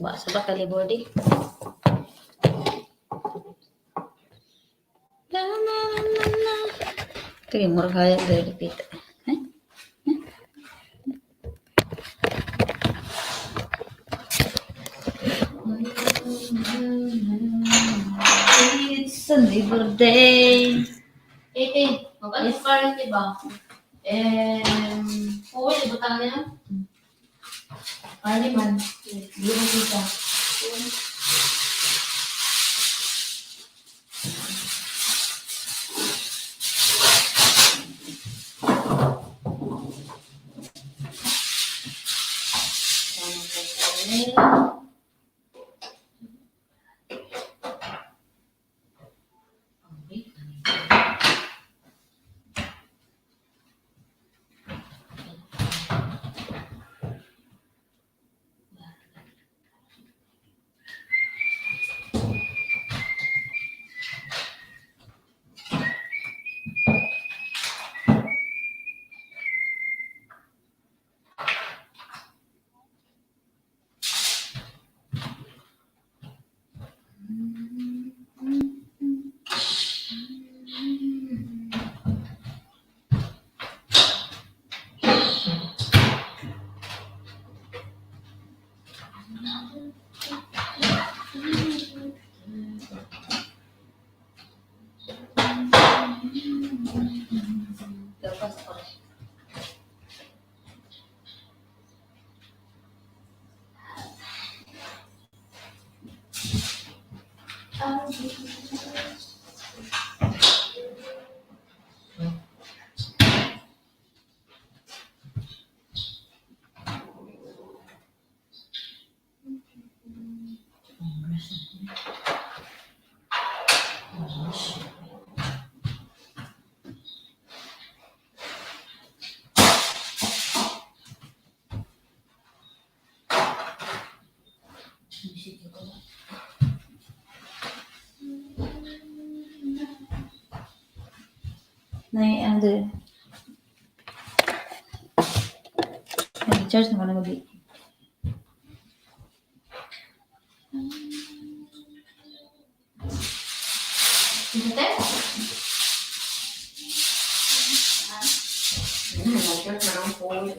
Suba suba ka Labor Day. Na na na na. Kaya murag hayag diri dapita. Eh? It's a Labor Day. Ate, mag-alis pa rin, diba? Eh, uwi, ibutang niya. Parli man. Hindi mo kita. Gapas pa. Nay, ano diri? Nag-charge naman ang gabi. Ate? Nag-shirt na ang phone.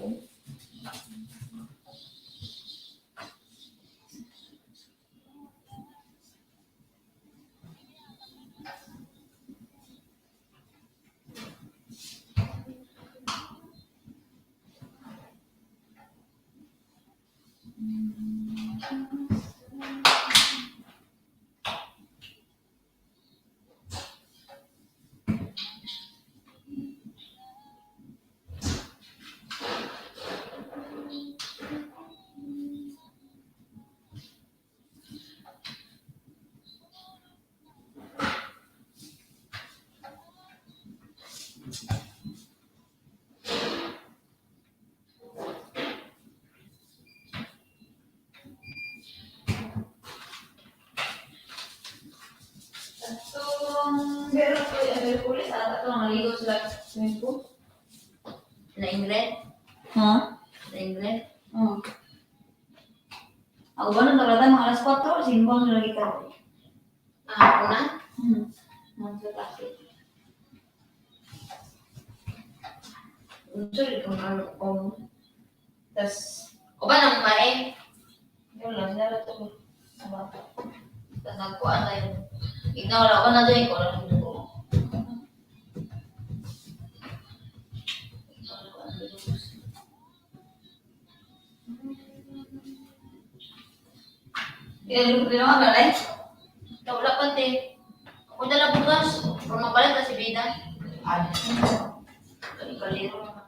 Atong Hercules, ata itong naligo sila sa swimming pool. Na Ingrid? Ha? Na Ingrid? Oo. Ako ba nung talaga mga alas 4, simbang sila kita. Ah, ako na? Mga sa taxi. Unsa kung ano kung Tas, o ba nang mae? Yun lang, sila ito. Aba. Tapos nagkuan na yun. Ikaw wala ko na dyan, ikaw lang ko. Hindi naman ba, Lai? Ikaw wala pa te. Ako na lang bukas. Pero magbalik na si Bida. Ay. Kali-kaliro naman.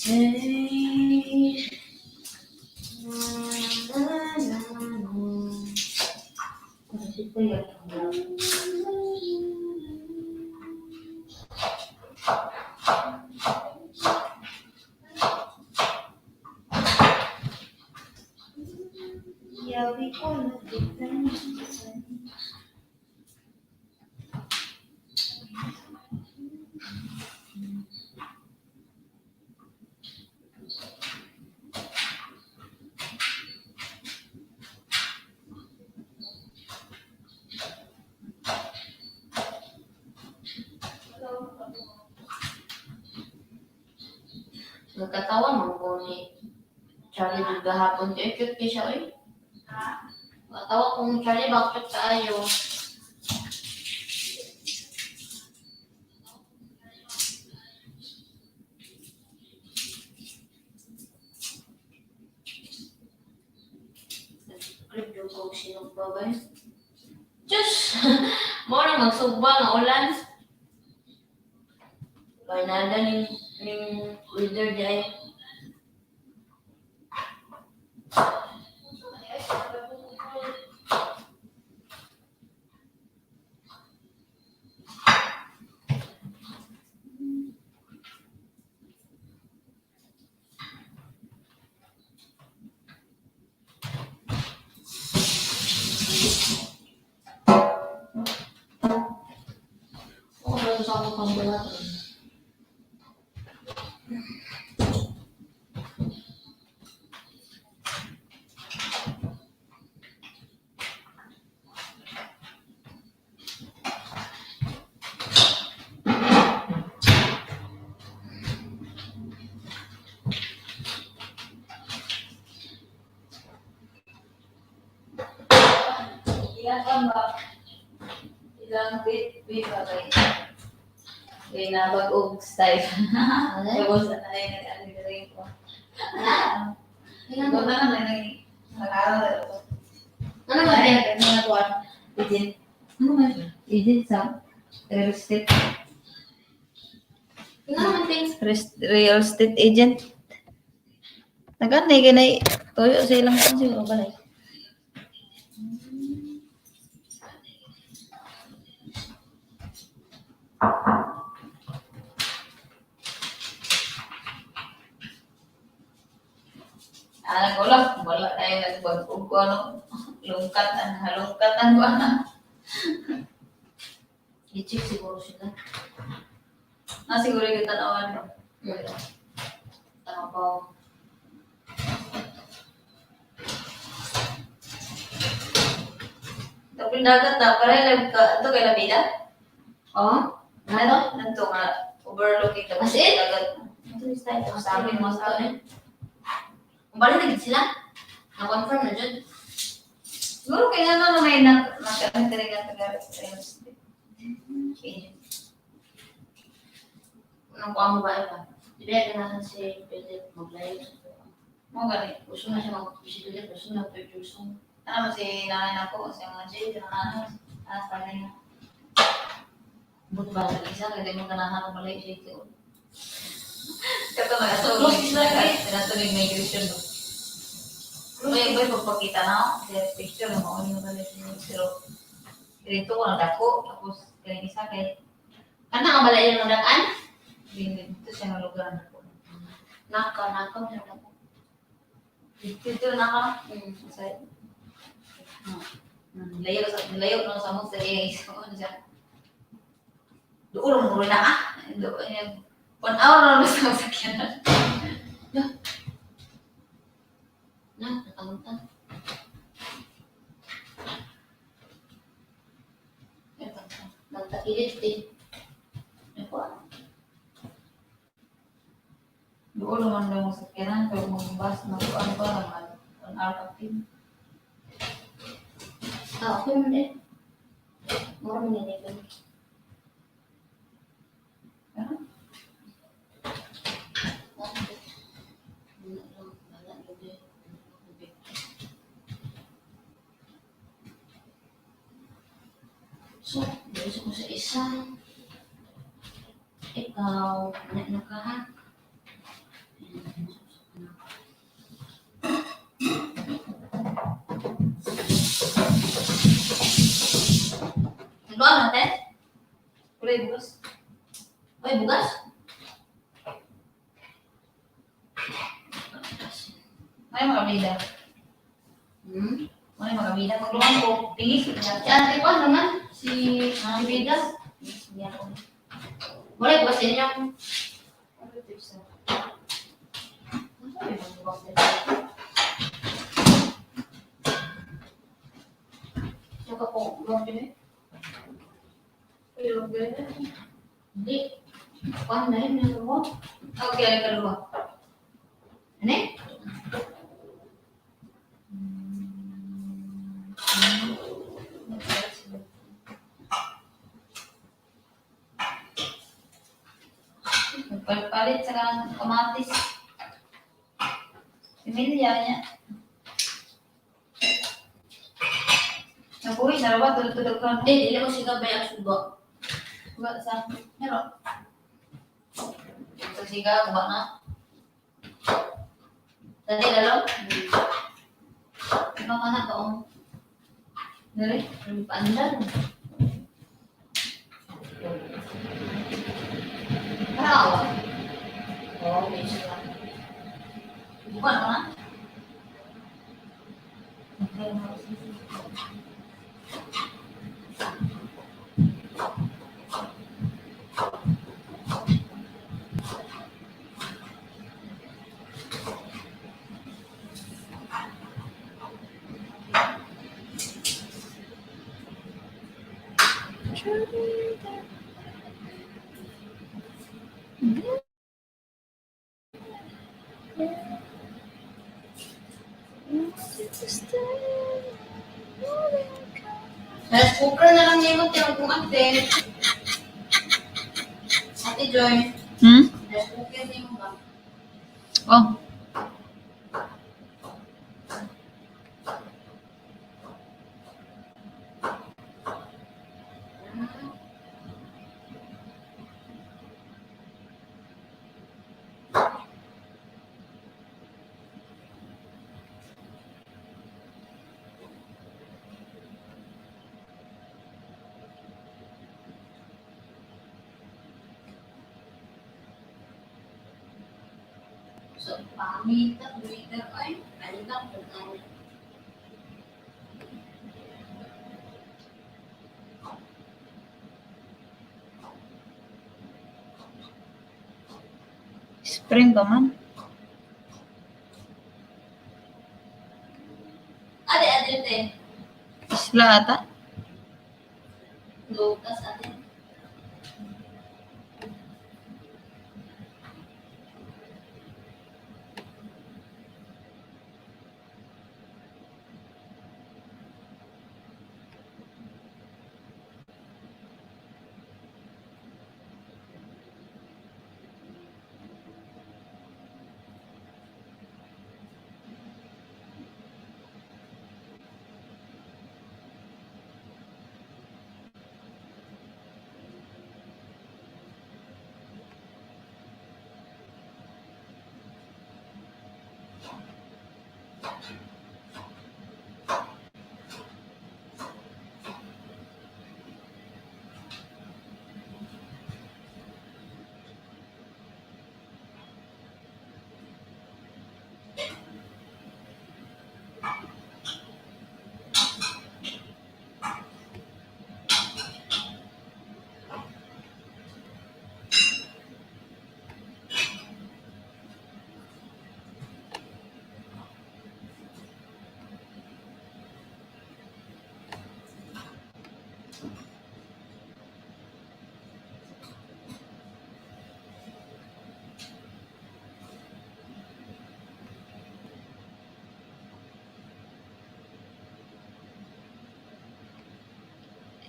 Say, Na, na, na, na. Nagkatawa man ko ni Charlie jud gahapon. Kay cute kay siya oy. Nagkatawa kung Charlie ba cute kaayo. Nag-crib yung kog sinugba ba? Diyos! Mo na magsugba nga ulan. Kay nada ning weather di ay. Oo, pero sa ako pang buhat. Ilang kan ba? Ilang bit bit ba kay? Kay nabag-og style. Ano? Tapos ano ay nag-ano ko. Ano Ikaw na lang nag nag-aral ko. Ano ba Ay, yan? ano nga tuwan? Agent. Ano ba? Agent sa real estate. Ano naman ting? Real estate agent. Nag-anay kay toyo sa ilang siguro balay. Anak ko lang, wala tayo nagbag-og ko ano, lungkat, ang halungkat ang ba. I-check siguro sila. Na siguro yung tanawan mo. Tama pa. Tapos dagat na, para lang ka, ito kay Labida? Oh? Ano? Nanto nga, overlooking tapos As in? dagat. Ito yung style. Sa amin, mga sa amin. Kung bali na gid sila. Na-confirm na dyan. Siguro kaya nga na may nag-ano talaga taga real estate. Agent. Anong kuha mo ba iba? Di ba ganahan si Philip maglayo sa kuha? Mo gani. Gusto na siya mag si Philip, gusto na produce. Ano si nanay na ko, si mga Jay, si mga ano, ah, sa kanila. But ba? Isa kay mo ganahan og Malaysia ito. Kato nag-ato, Close na kay. Tinatuloy migration do. May pagpakita na ako, sa picture mo mao ni Malaysia pero dito ko nagdako tapos kay isa kay Kana ang balay yung nagaan? dito siya nga lugar na ko. Naka, naka, naka. Dito na ka. Sa layo sa layo no sa mo sa iya isa ano siya. Doon mo na ah. Doon 1 hour na sa sakyanan. Na, nakamutan. Nagtakilit eh. Ano po? Doon naman daw ang sakyanan pero magbas magkuan pa naman 1 hour pa din. Ah, okay man eh. Mura man yun eh. Ano? So, gusto ko sa isa. Ikaw, ano ka ha? Nagdoon natin? Kulay bugas. Uy, bugas? May mga bida. Hmm? May mga bida. Magluhan ko. Tingis. Si ate ko naman, si si Bigas. Wala ko sa inyo. Saka po, hindi. Kuan na rin, meron mo. Okay, ano ka luha? Ano? Nagpalit sa kanang kamatis. Emilia niya. Nabuhi na ba? Tulog-tulog ka. Hindi, dili ko siga ba yung suba. Ba, sa? Meron. Ito siga, kuba na. Dali, lalo. Ibang ka na kaong. Dali. Paandar. Parawa. Oo, may siya. Bukan mo na. Rice cooker na lang niya mo, tiyang kung ate. Ate Joy, Hmm? rice cooker niya mo ba? Oh. So, pangita, waiter, ay, pangita, pagkain. Spring ba man? Ate, ate, ate. Isla ata? Lucas, ate.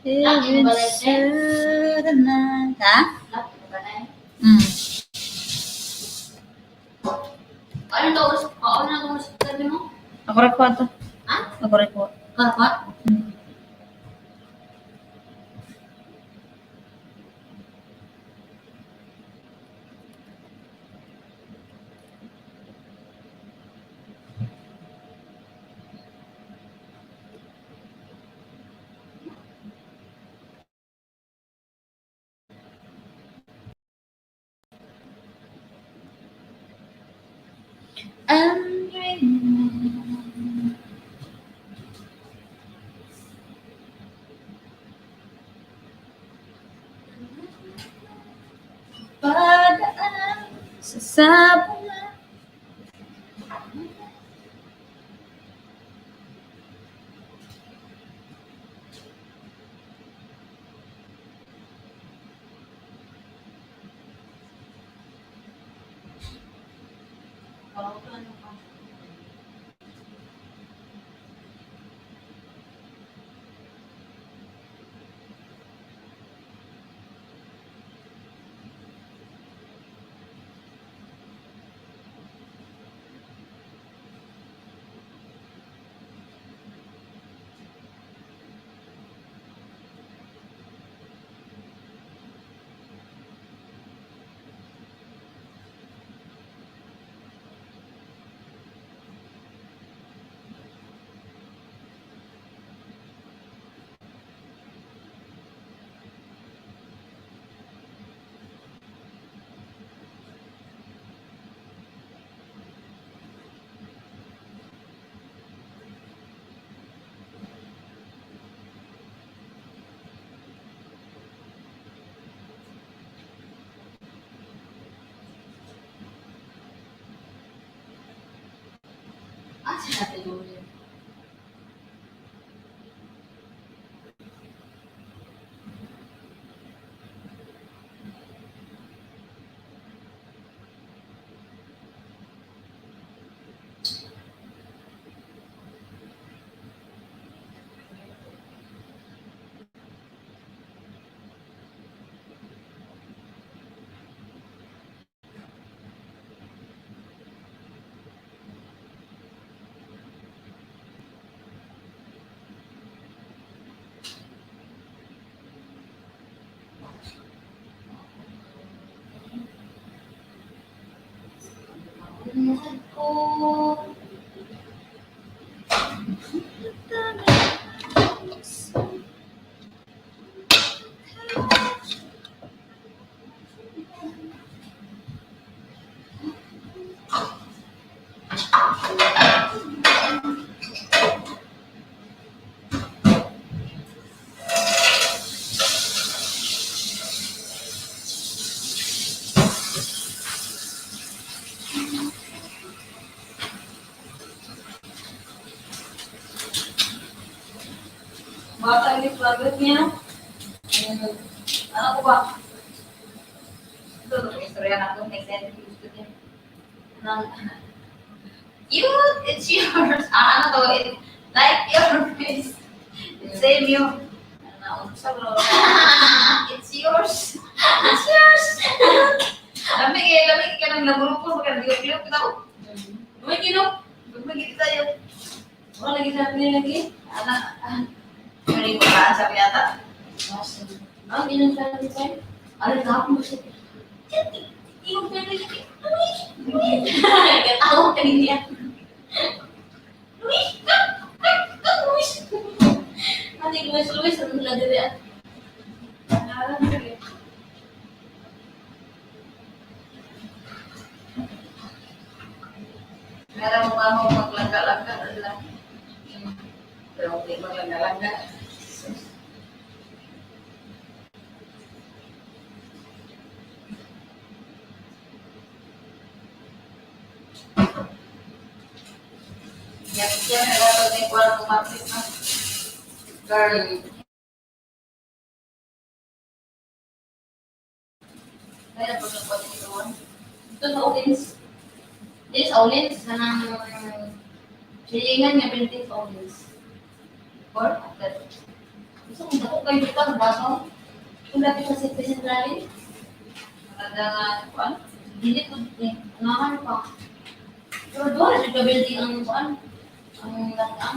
Even through the night. Ha? Lahat, ba na eh? Hmm. Ano to oras? Oo, na itong oras sabi mo? Ako rin ko ito. Ha? Ako rin ko. Karapat? Hmm. I'm dreaming. Padaan sa sabungan. Ano pa? Ah, sinabi doon. Ko. Bata ini vlogger niya. Ano ko ba? Ito, istorya na ako. Next time, gusto niya. Cute! It's yours! Ah, ano to? It, like your face. It's same you. Ano, sa bro. It's yours! It's yours! Lamig eh, lamig ka ng laburo ko. Baka nagiyok-liyok kita ko. Lumig yun, Lumig tayo. Wala lagi sabi niya lagi. Ano, Ano yung kaan sabi yata? Ah, ginang sabi pa. Ano ka mo siya? Yung sabi Luis! Luis! Katawa ka niya. Luis! Come! Come! Come, Luis! Ate, Luis, Luis, ano lang dili ah. Meron mo nga mo maglangga-langga. Ano lang. Pero hindi maglangga-langga. Yan, meron din ko matrix na. Girl. Kaya po sa pwede dito. Ito sa Olins. This Olins, kanang silingan nga building sa Olins. Or, after. Gusto kong dako kayo dito sa baso. Kung dati sa City Centrale, Maganda nga, kuan. dili ko eh, unahan pa. Pero doon na siya building ang kuan, ang lataan.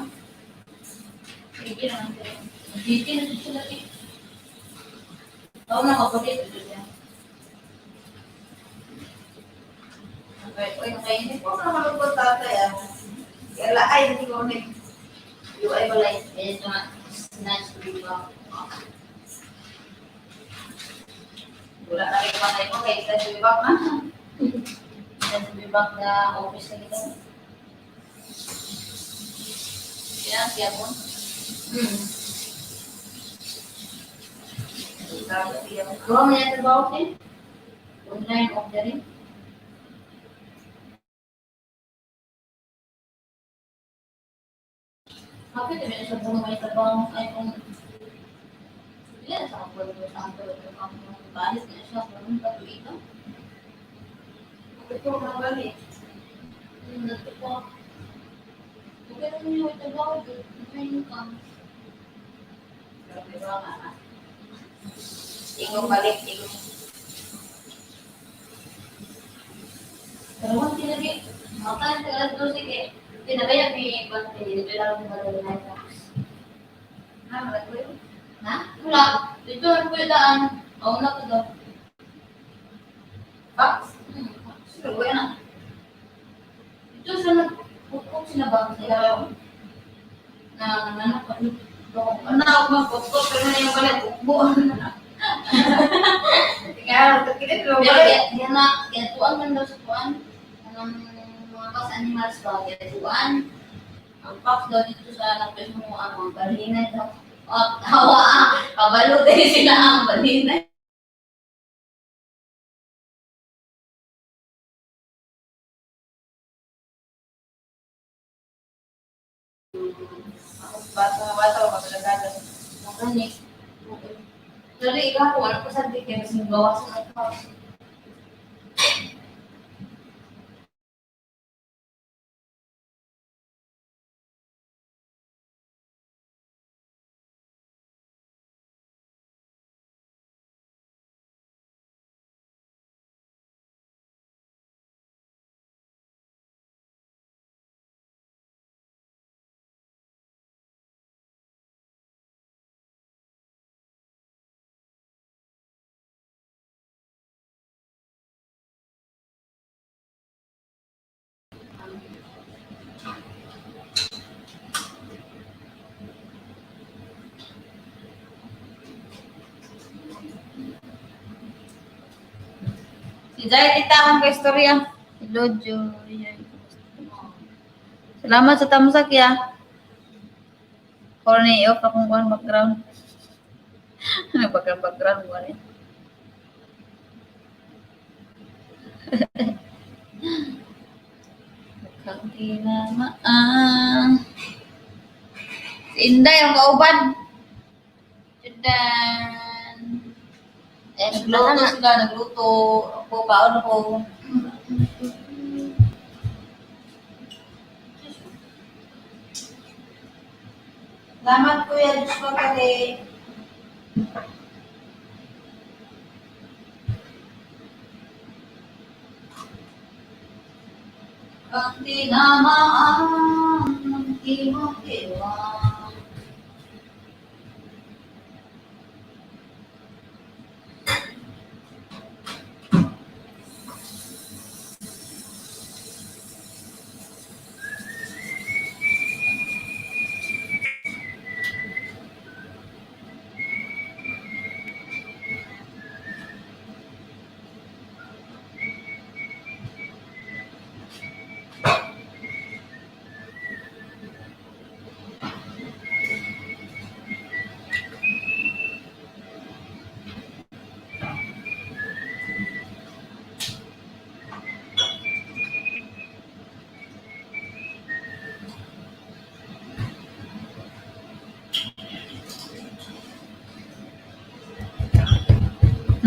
Sige naman sila. Dito na sila eh. Tao na kapatid ito siya. Okay, uy, nakainit ko na malungkot tatay ah. Kaya ay, hindi ko ulit. UI balay. It's not, it's nice to be back. Wala na rin patay ko, kaya isa to be back na. Nice to be back na office na kita. Yan, siya po. Gawa mo niya trabaho eh. Online ordering. Bakit hindi siya buong may trabaho ay kung hindi na sa kapwa ko sa kapwa ko sa kapwa balis na siya kung patuloy ito. Bakit ko mabalik? Natupa. Okay lang niyo, trabaho doon. May income. Grabe ba nga? Tingog balik, tingog. Pero kung tinagi, makain sa alas 12 kay tinabaya may kwan kay dito lang ang badal na tax. Ha, malagpo yun. Ha? Wala. Dito ang pwedaan. Oo na ko daw. Box? Hmm. Sino yan ah? Dito sa nagpupok sinabang sila na nanganak ko. Ano ako magpupok, pero na yung balik, ukbo. Tingnan, takilit mo Pero balik. yan na, gatuan man daw sa tuan. Anong mga kas animals ba, gatuan. Ang fox daw dito sa nagpes mo ang mga balina daw. Oh, tawa ah. Kabalo din sila ang balina. Ako, bata, bata, magalagala. Magani. Pero ikaw kung ano pa sa kaya mas magawasan ang fox. Si Jai, tita, akong kaistorya. Hello, Joy. Salamat sa tamsak, ya. Corny off akong kuhan background. Ano background background kuhan eh. Mukhang tinamaan. Si Inday, ang kauban. Judan. Eh, Nagluto sila, nagluto. Ako, kaon ako. Salamat, Kuya Joshua Kare. Ang tinamaan ng imong iwan.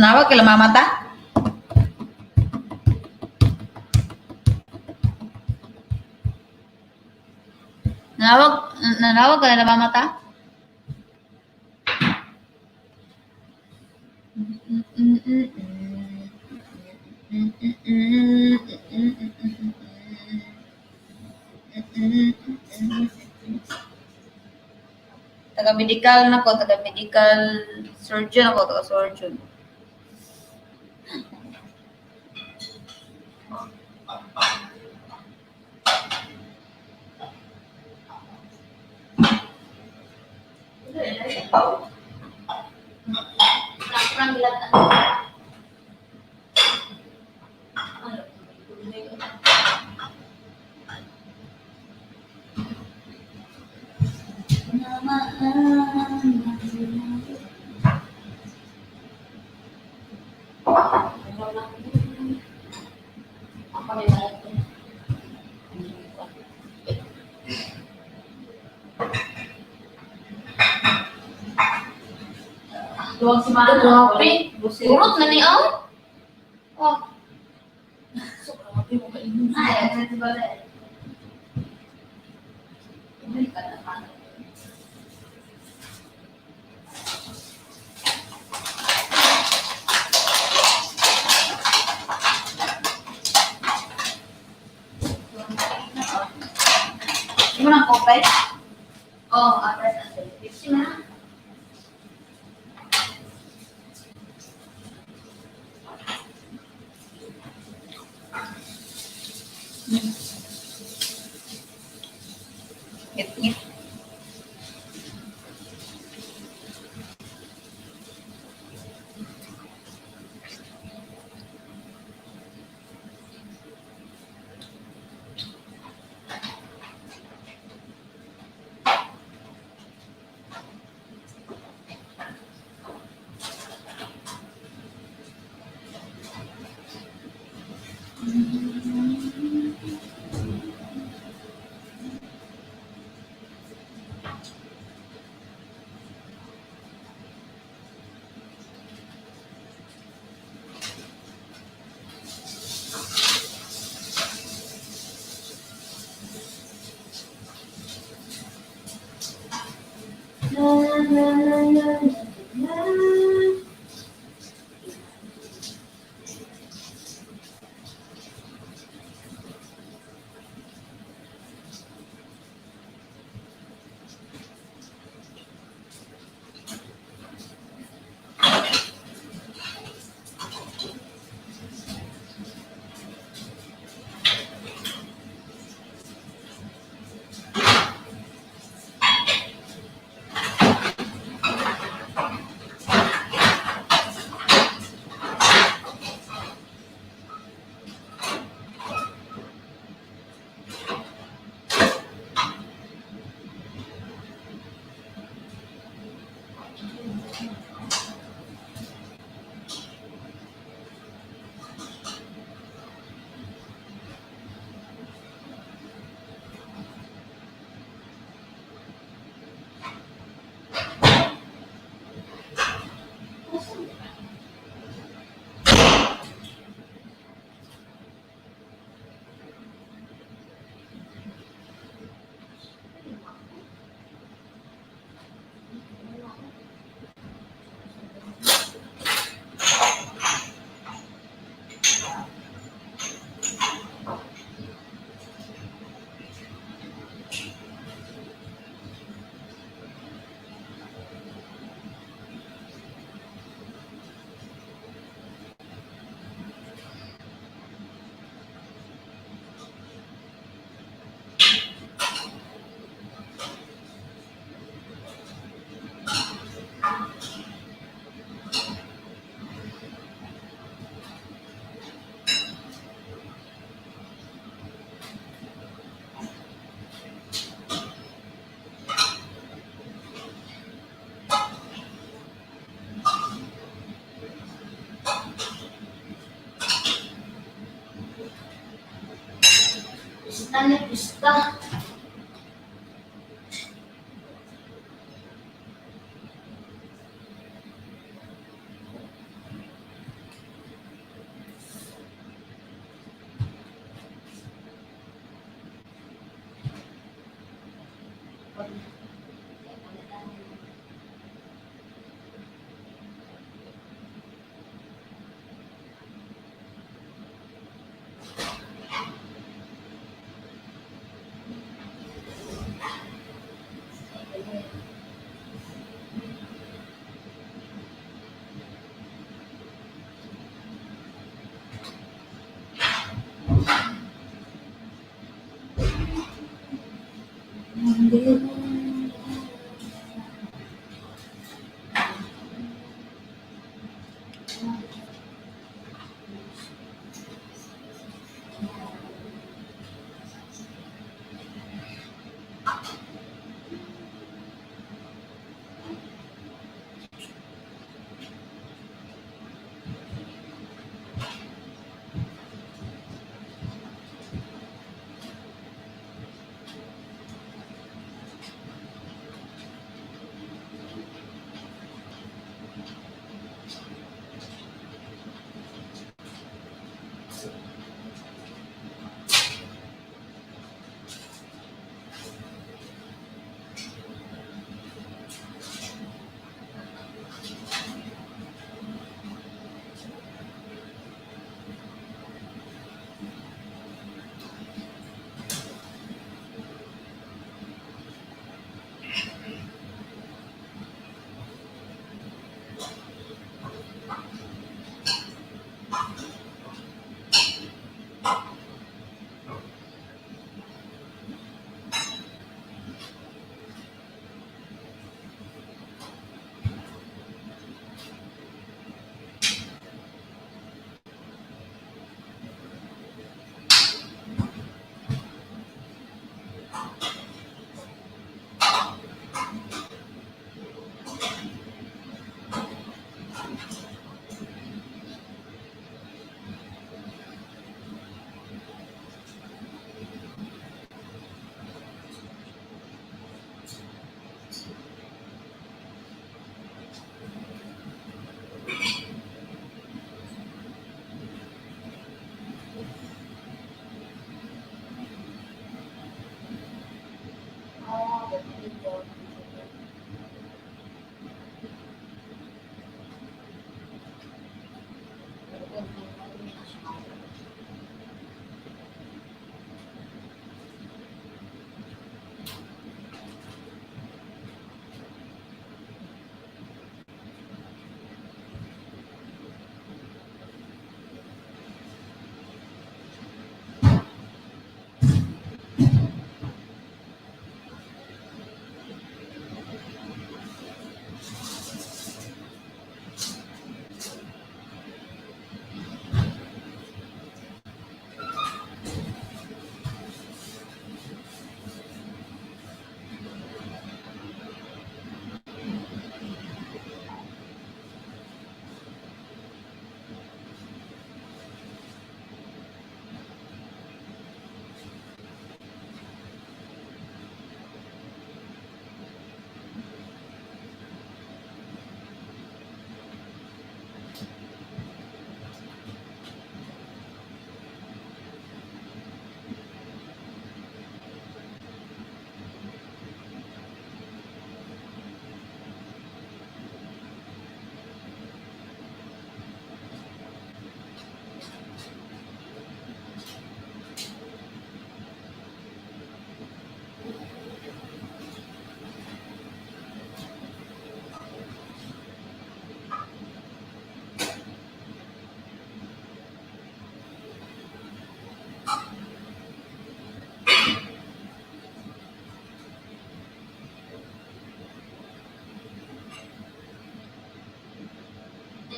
Nawag kila mama ta? Nanawag ka na mama ta? Taga medical na ko, taga medical surgeon ako, taga surgeon. Prang-prang lahat. Ano? Ako may malaki. Duwag si Mana. Grabe. Urot na ni ang. Oh. Ay, ano si Bale? Bumili ka na ano. Hindi mo nang kopay? Oh, address na sa'yo. 50 na. Ngit-ngit. Na, na, na, na, na, na. Pista ni pista.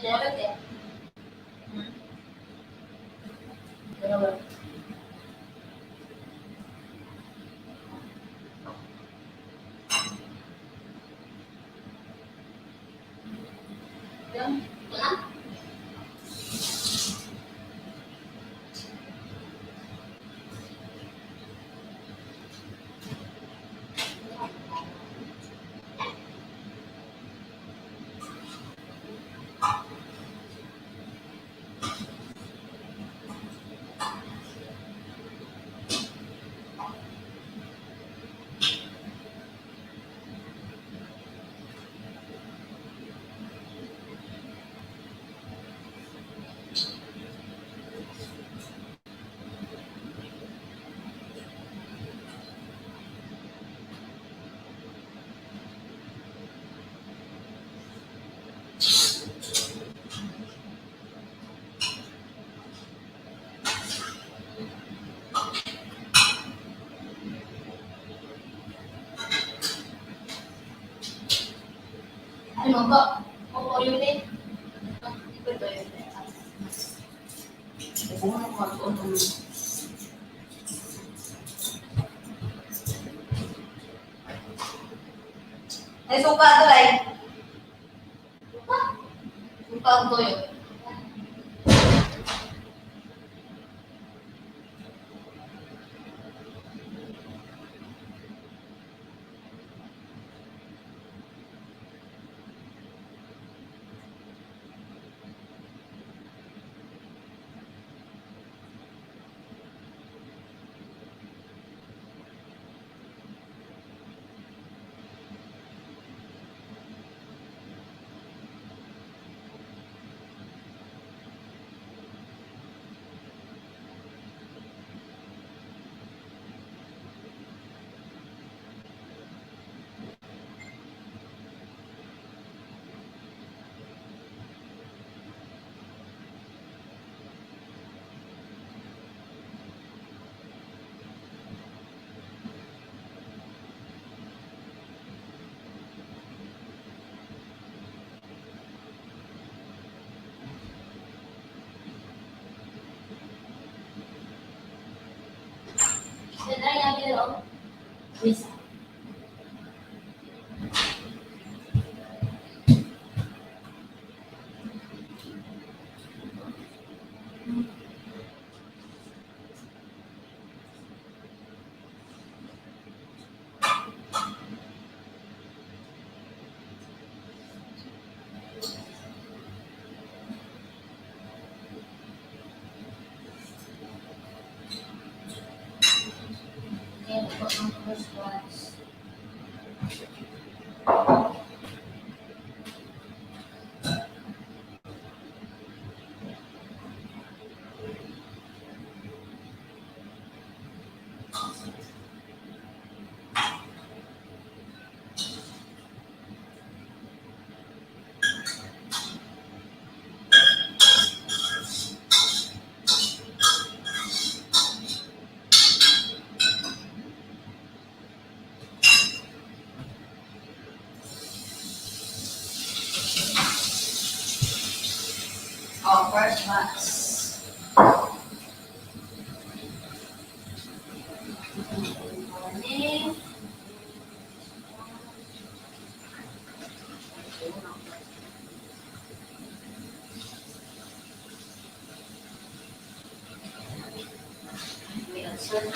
Dalawa. Dalawa. Yan. Ito na. Ano ba? Oo, yun eh. Ito yun. Ay, suka to ay. Suka? Suka ang toyo. Misa. Kaya po ang first ones. First box. May answer.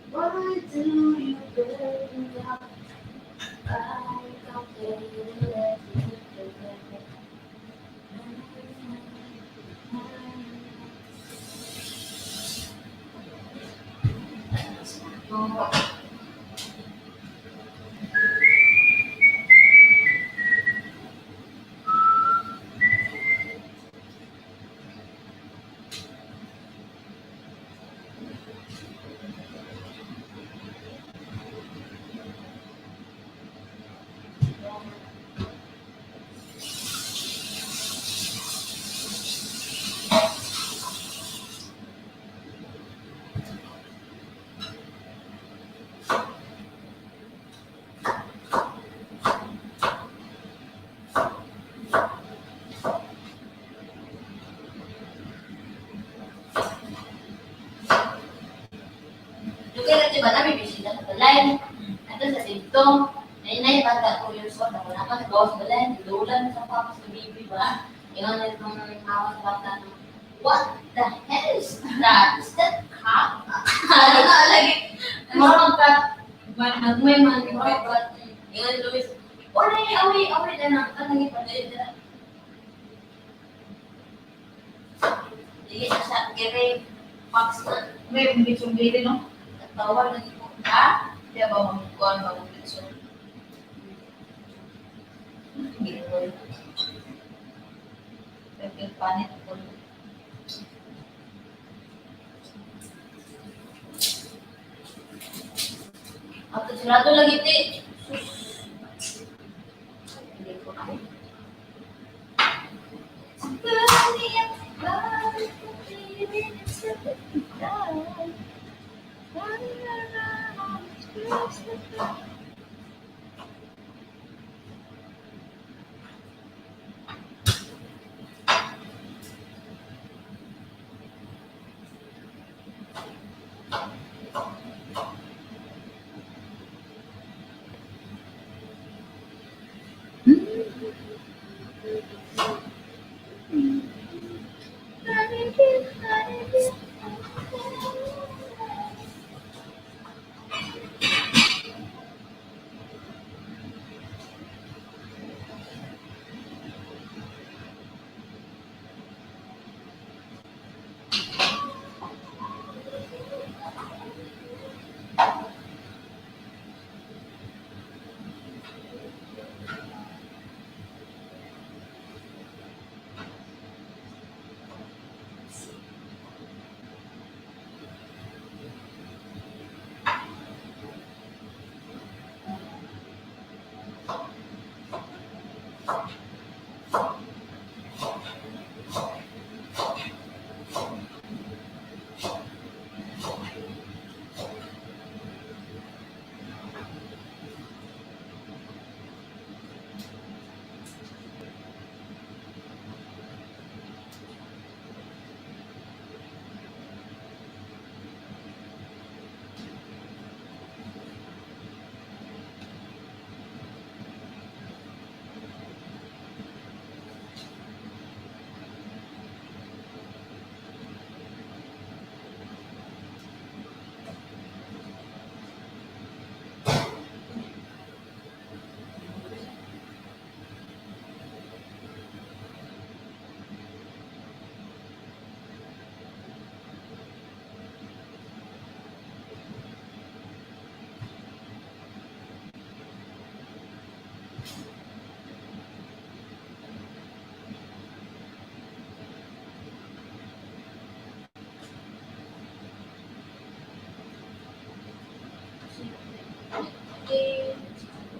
Why do you burn up? I can't. Dugay na, diba, namin bisita sa balay. Ato sa dito, ay na bata 2 years old, ako na ka gawas balay, dulan sa papa sa baby ba. Ingon na itong mama sa bata na, "What the hell is that? Is that cat?" Ano na lagi? Mga cat, nagmay man, mga cat. Ingon ni Luis, "Oray, away, away na nang, kanang ipadali na." Dili na siya, gere, fox na. May lechon dili, no? Nagtawag lagi ko. Ha? Di ba magkuhan ba ng lechon? Ginoy. Pepper panit po. Ato sarado lagi ti. Sus. Hindi ko ay.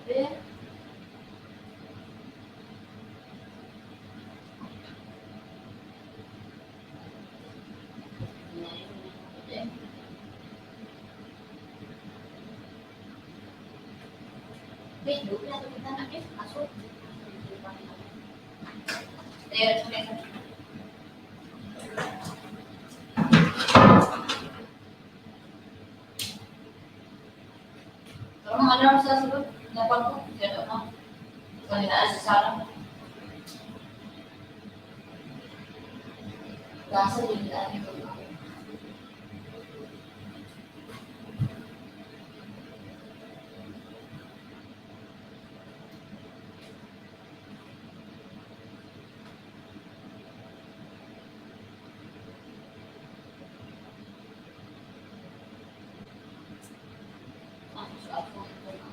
Okay. na kita na eh. Aso. Ayun, sorry. Pero mga alarm sa sulod, dapat ko, kaya na. Kanina sa sala. Gasa din dami ko. Ah, so ako ito na.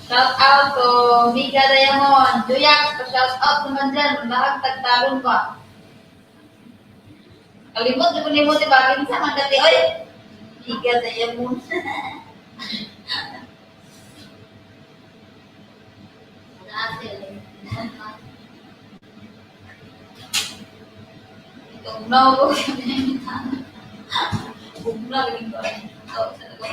Shout out to Mika Diamond. Duyak, pa-shout out naman dyan. Mahag tagtalon pa. Kalimot, di ko limot, di ba? Kinsa man dati, oy! Mika Diamond. Ate, Itugnaw ko. Bugnaw, galing ko. Ito, sa tago.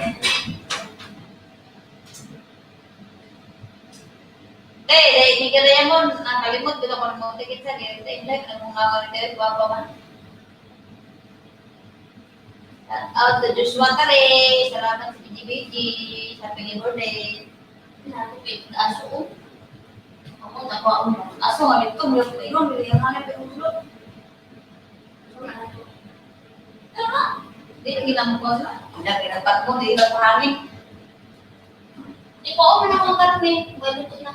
Day, day, Mika Diamond. Nakalimot, di ko limot. Kinsa, ganito. Like, namungaw ka rin. Guwapo man. Shout out to Joshua Tare. Salamat sa BGBG. Happy Labor Day. Aso ko. Ako na ko ako. Aso nga dito, mula ko ingon, dili ang hanap yung ulo. Pero na, di na ginamo ko sila. Hindi na ginapat mo, di na pahangin. Di ko ako man akong karne. Galuto na.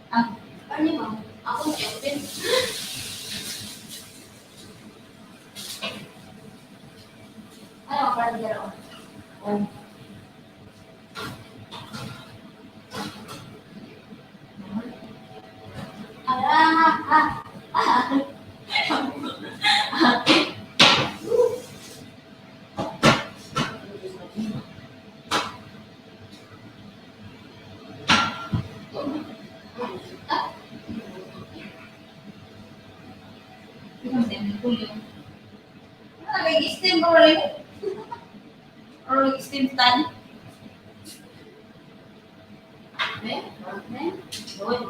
Ah, Karne ba? Ako siyempre. Ano ang karne dito? oh. Ah, ah, ah. Ano, nag-steam bro rin? Or nag-steam tan? Eh? Eh? Doon.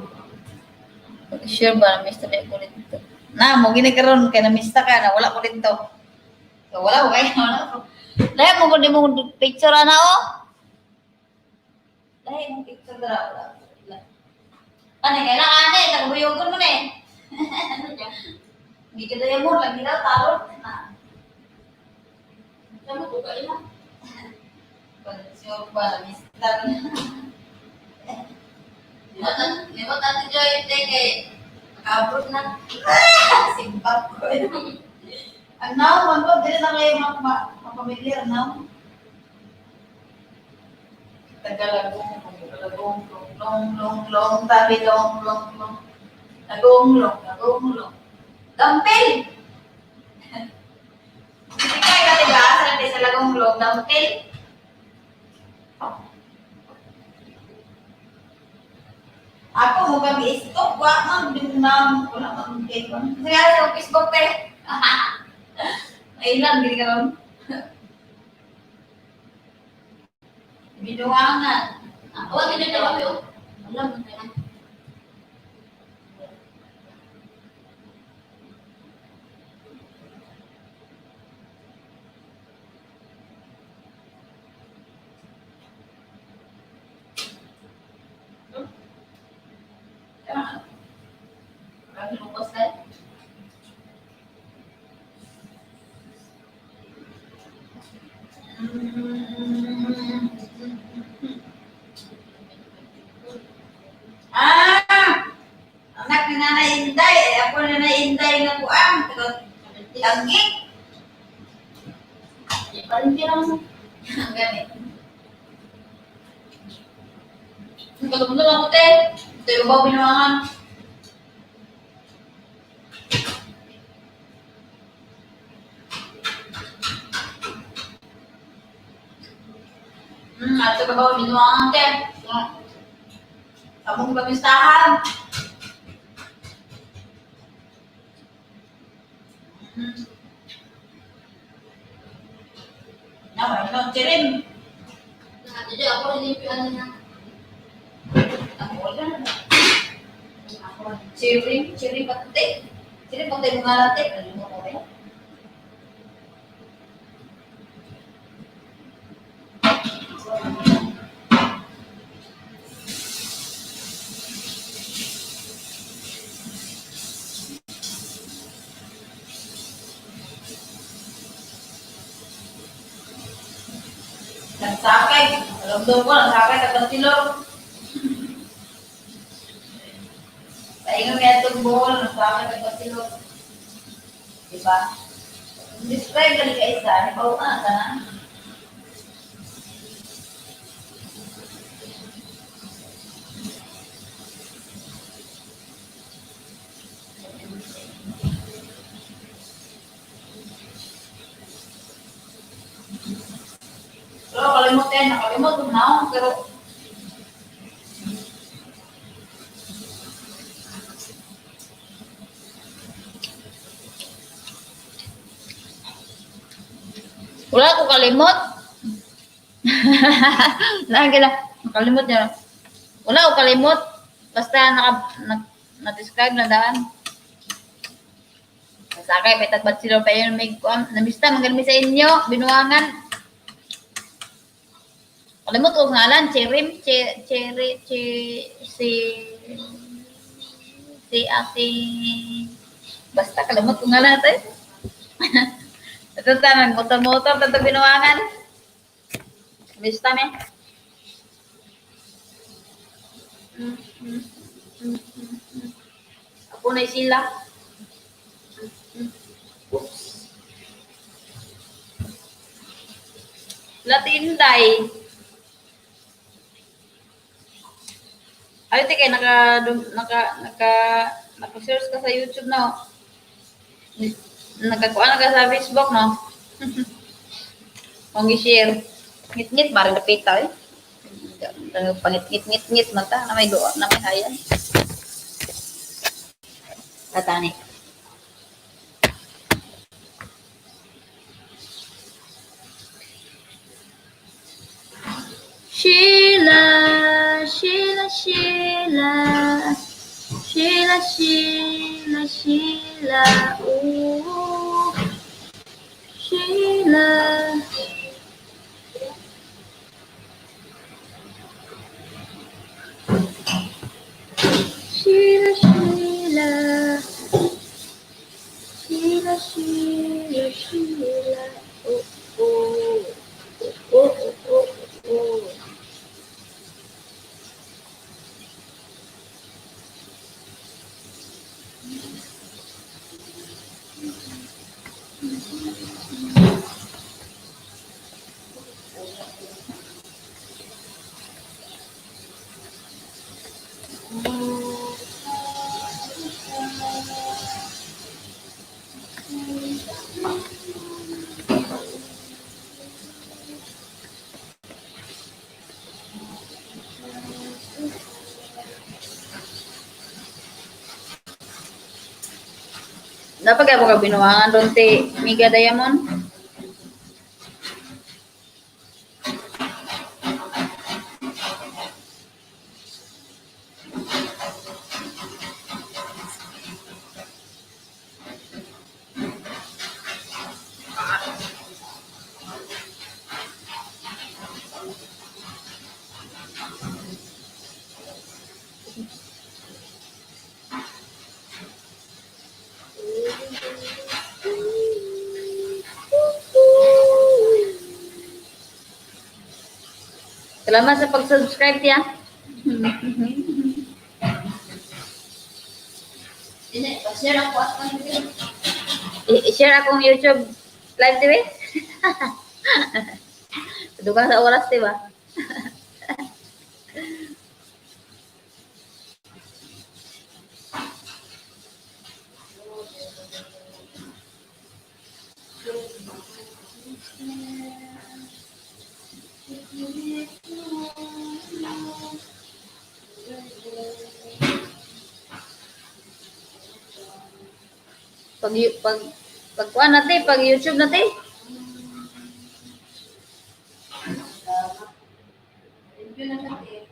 Sure ba, na-miss na ko dito. Na, mo gini karon kay na-miss ta ka na wala ko dito. So, wala ko kay wala ko. Lahi mo ko di mo picture ana oh. Lahi mo picture dara wala. Wala. Ano kay na ane tagbuyogon mo ni. Di ka daya mo lagi na talon na. Sama ko kayo na. Sure ba na-miss ta na. Limot natin Joy, te kay nakaabot na. Simbak ko. Ang now, man ko, dili na kayo mapamilyar now. Tagalagong, lagong, long, long, long, tabi, long, long, long. Lagong, long, lagong, long. Dampil! Hindi kayo ka, diba? Sa lagong long, dampil. Ako mo kami istok, wa man binam, wala man kay ko. Sige, sa Facebook te. Ay lang gini karon. Binuangan. Ako ang ginagawa ko. Alam mo na. Marami lupos na. Ah! Anak ni Nanay Inday. Eh, ako ni Nanay Inday nga kuang. Tanggik. Parang pirang Ang gani. Nagkatumulong ako, te. Ito yung baw binuangan. Ato ka ba binuangan, te? Among pamistahan. Na, may chirim. Jadi ako rin yung ano niya. Ang wala na. Chirim, chirim pati. Chirim pati mga late. Ano mo ko rin? Nagsakay. Alam ko, nagsakay sa silong. Paingon nga itong buhol, nagsakay sa silong. Diba? Describe lang ka isa, hibaw ka na na. Pero kalimot eh, nakalimot kung naong, pero Wala ko kalimot. Lagi lang. Nakalimot niya. Wala ko kalimot. Basta na-describe na daan. Sakay, may tagbat sila pa yun. May, namista, magaling sa inyo. Binuangan. Kalimot ko ngalan. Cherim, che, cherry, che, si, si ate. Basta kalimot ko ngalan natin. Ito tayo, motor-motor, tato binuangan. Namista me. Ako na sila. Oops. Latinday. Ay, te, kay naka, naka, naka, naka-search ka sa YouTube, no? Nakakuha na ka sa Facebook, no? Kung i-share. Ngit-ngit, parang napita, eh. Pangit-ngit-ngit-ngit, mata, na may doon, na may hayan. Tatani. Sheila, Sheila, Sheila, Sheila, Sheila, Sheila, ooh, Sheila. Sheila, Sheila, Sheila, Sheila, Sheila, oh, oh, oh, oh, oh, oh. Dapat kaya ka binuangan ron ti Mega Diamond? Salamat sa pag-subscribe tiya. Dili, pa-share ako at kan I-share akong YouTube live TV. Dugang sa oras, di ba? Pag pag pag kuan natin, pag YouTube natin. Review na siya, te.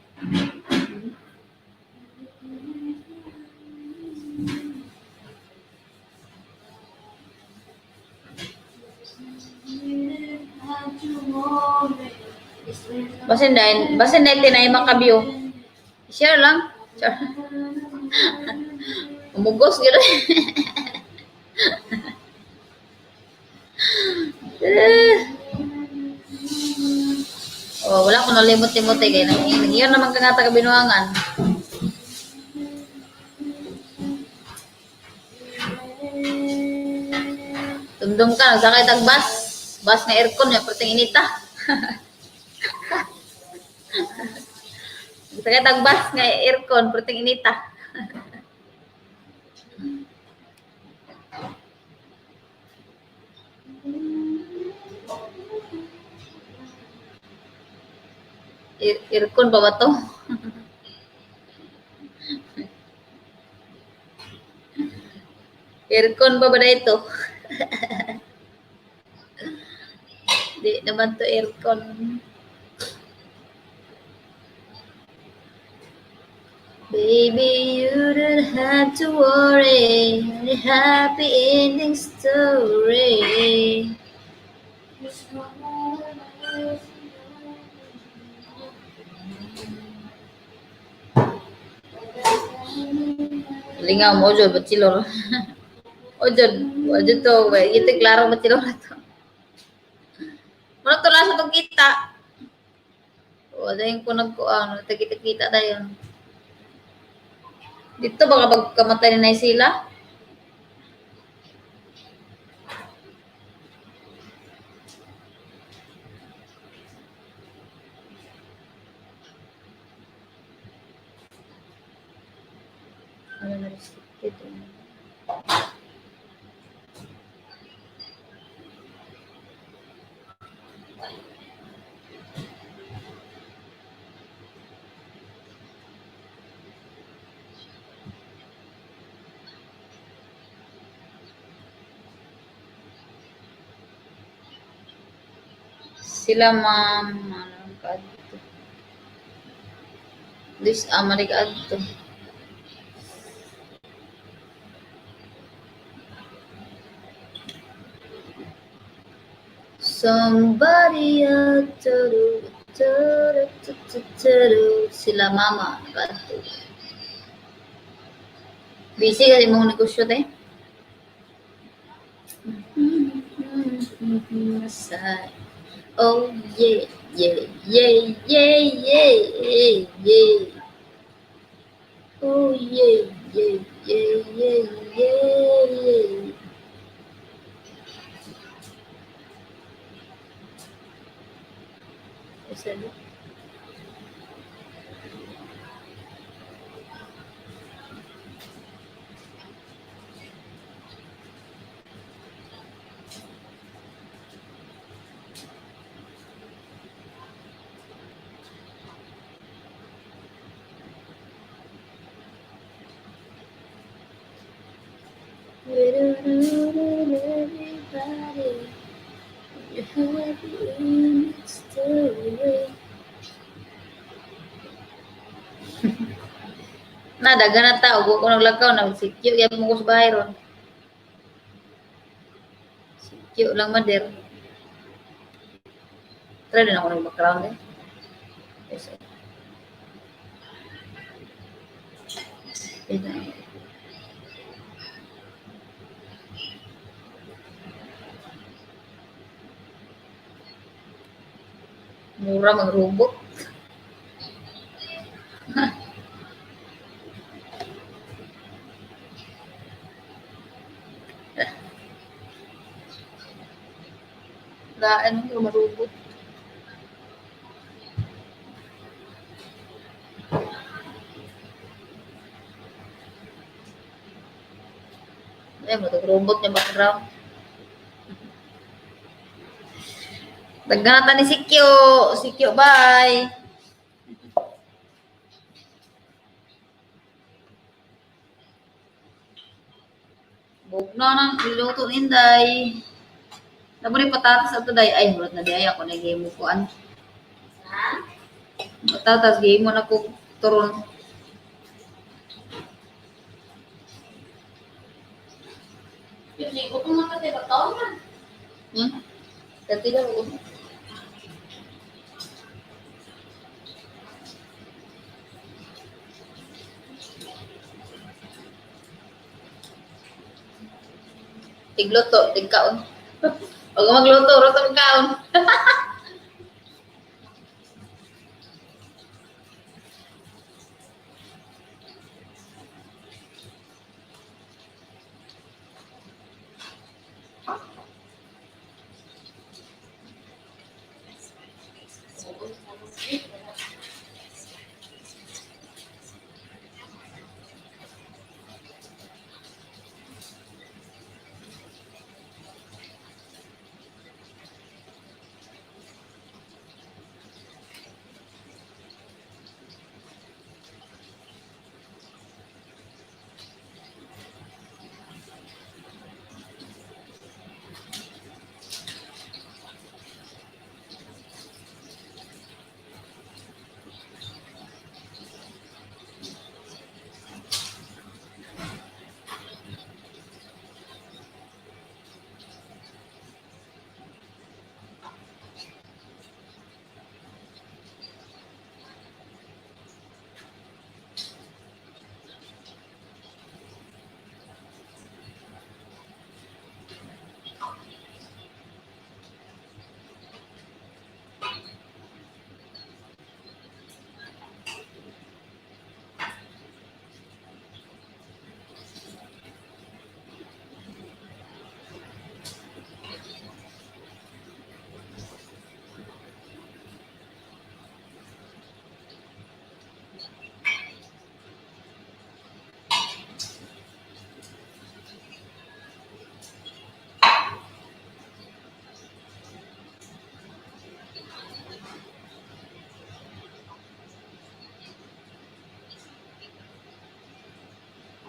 Basin dahil tinay maka-view. Share lang. Share. Umugos gid. Eh. Oh, wala ko nalimot-limot eh kay nang iyon naman ka nga taga Binuangan. Tumdum ka, nagsakay tag bus. Bus nga aircon, ya perting inita. Nagsakay tag bus nga aircon, perting inita. Aircon pa ba to? Aircon pa ba na ito? Di naman to aircon. Baby, you don't have to worry. The happy ending story. Lingaw mo, Ojod, bachelor. Ojod, ojod to, ito klaro bachelor to. Muna to lang sa itong kita. O, dahil ko nagkuan, kita-kita tayo. Dito baka pagkamatay na sila. Ano na restricted? Sila ma'am, ano ka adto? This Amarik adto. Somebody turu, turu, turu, turu. Sila mama nag-adto. Busy kasi mong negosyo te. Oh yeah. Oh yeah. Isa na. Somebody you have in mystery. Na dagan na tao, ko naglakaw na sikyo gyapon ko sa bahay ron. Sikyo lang man der. Try din ako ng background eh. Yes, eh. Wait. Mura magrobot. Daan mo marubot. Ay, robot niya background. Daghan ni si Kyo. Si Kyo, bye. Bugna nang niluto ni Inday. Nabo ni patatas ato day. Ay, hulat na di ay ako nagihimo kuan. Ha? Patatas gihimo na ko turon. Kasi gutom na kasi pagkaon na. Dati lang ko. Tigluto, tigkaon. Pag magluto, roto kaon.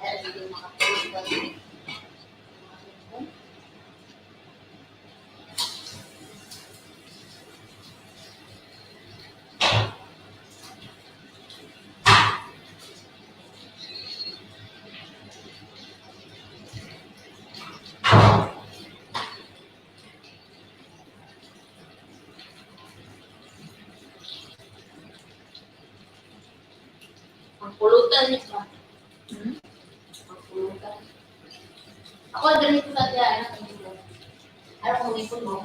Ay, hindi makatulog ba? Ang pulutan niya ba? Hmm? Ang pulutan. Ako, ganito sa tiya, ano, hindi ko. Ano kung ipon mo?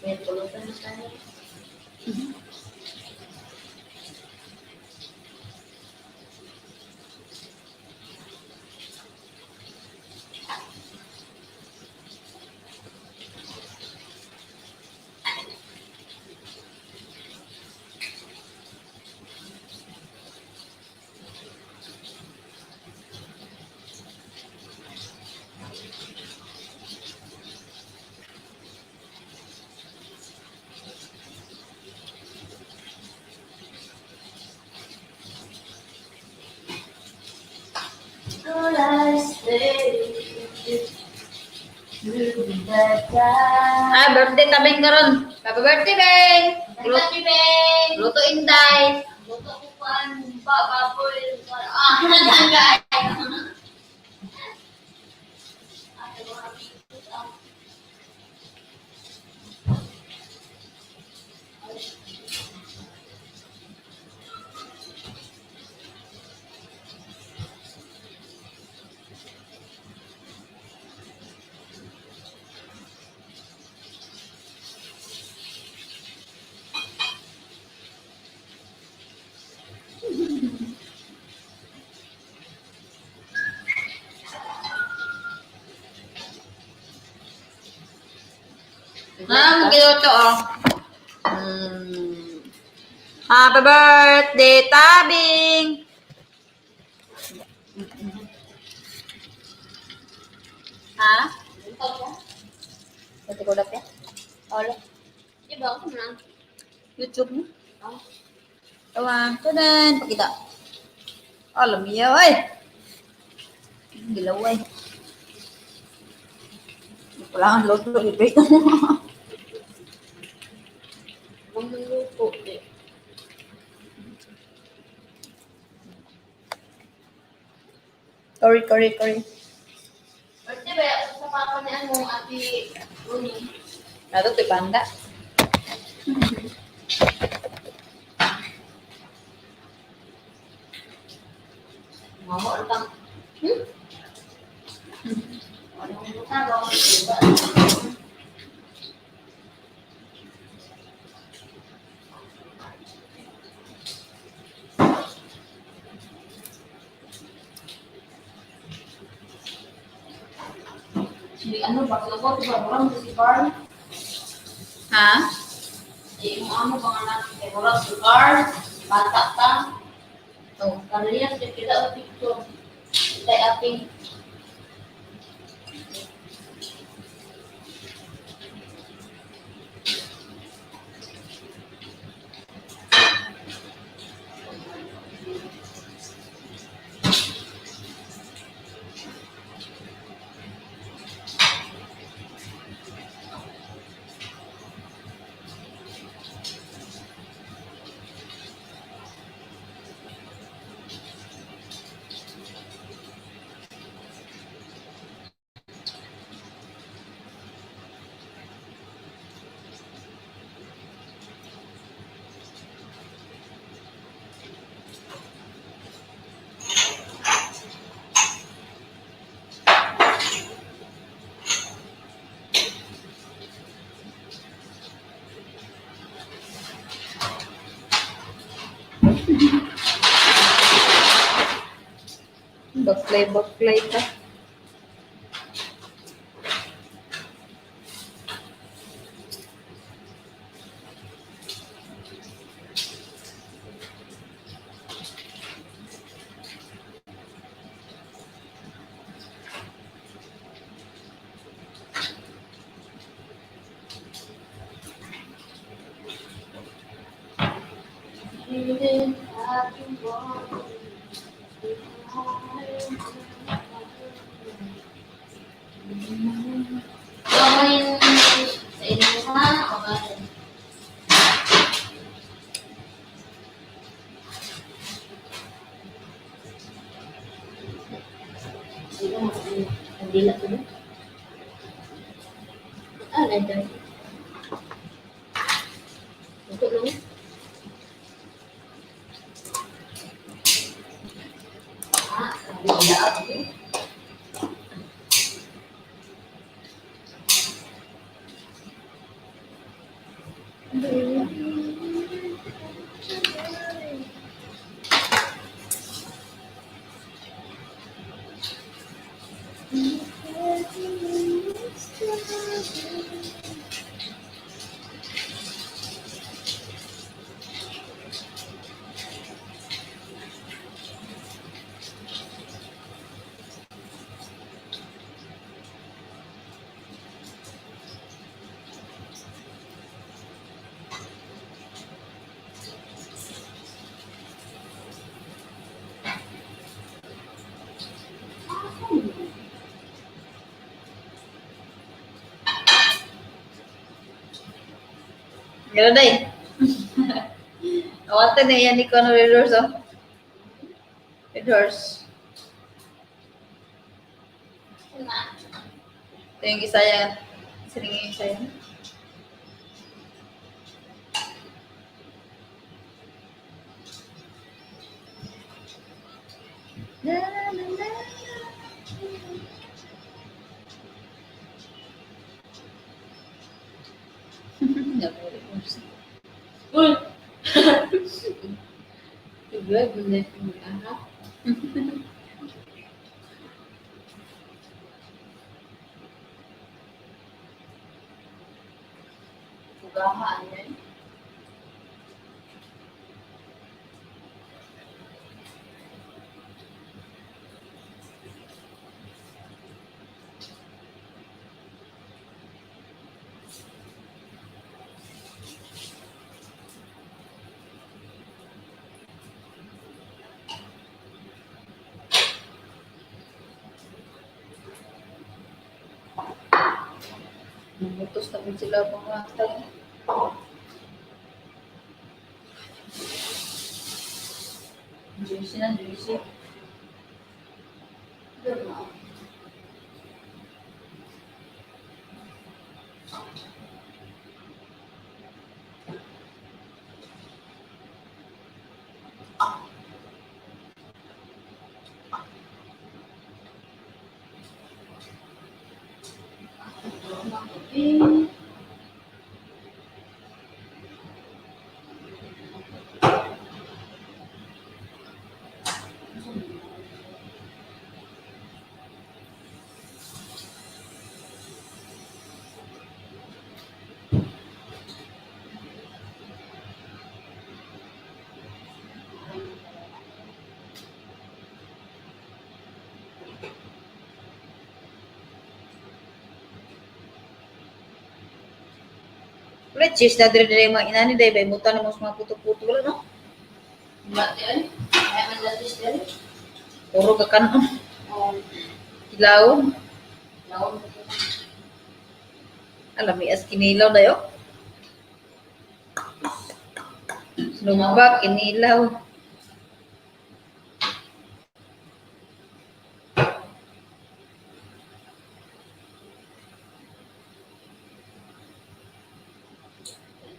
May pulutan na tayo. Ah, birthday tabing karon. Happy birthday, Beng! Luto, Beng! Luto inday. Luto ko kuan, ba, baboy. Ah, nagangay. Ah, giluto oh. Happy birthday, Tabing! Ha? Pati ko dapya? Wala. Di ba ako na? YouTube mo? Oh. Tawa, tadan, pakita. Alam niya, ay. Gilaw, ay. Wala kang luto, ibig. Magluluto, di. Curry, curry, curry. Birthday ba sa papa ni ano, Ate Uni? Nato, ito'y panda. Mama, ano pang... Hmm? Ano ang luta ba? Diba? Si ano ba? Ko diba? Murang si Carl. Ha? Si imo amo ba nga natin kay murang si Carl. Bata pa. Oh. Karliya siya kita o picture. Kay ating Baklay, baklay ka. Gawin sa inyo ha? Okay. Sige, mas kandila ko na. Ah, lighter. Ito lang. Ah, kandila ako. Gano'n na eh. Awatan na yan ni Conor Red Horse, oh. Red Horse. Ito yung isa yan. Isa rin yung isa yan. Na, na, na, na. Uy! Nag-live mo na yung anak. Pugahaan yan. Namutos na po sila mga tag. Juicy na, juicy. Doon na. Eh, Wala cheese na dire dire mga inani dahil ba imutan mo sa mga puto-puto wala no? Ba't yun? Kaya man latis din. Puro ka kanon. Oo. Kilawon. Laon. Alam mi as kinilaw dayo. Sinumba, kinilaw.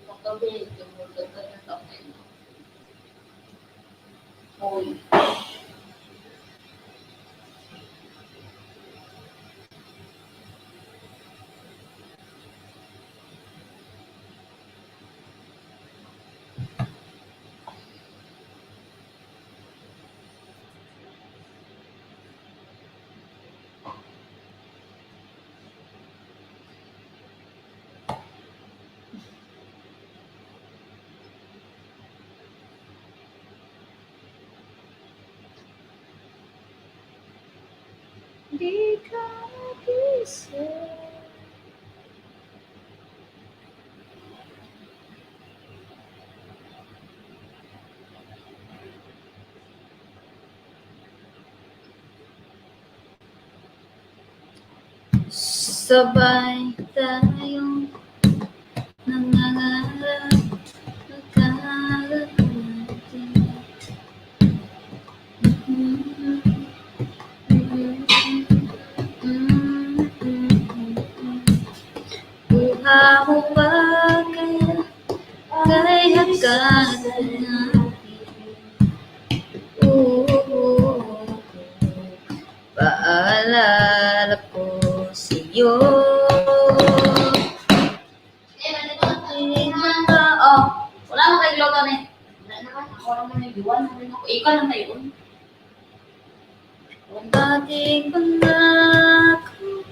Pagkabi, tumulog ka na tapos. Uy. Di ka mag-isa. Sabay tayong nangangarap, akala natin. Buha mo ba kaya kay hagan Oo, paalala ko sa'yo. Eh, Tingnan ka. Oh, wala mo kay Globo ni. Wala naman. Ako naman yung iwan. Ako. Ikaw lang tayo. Ating pangako,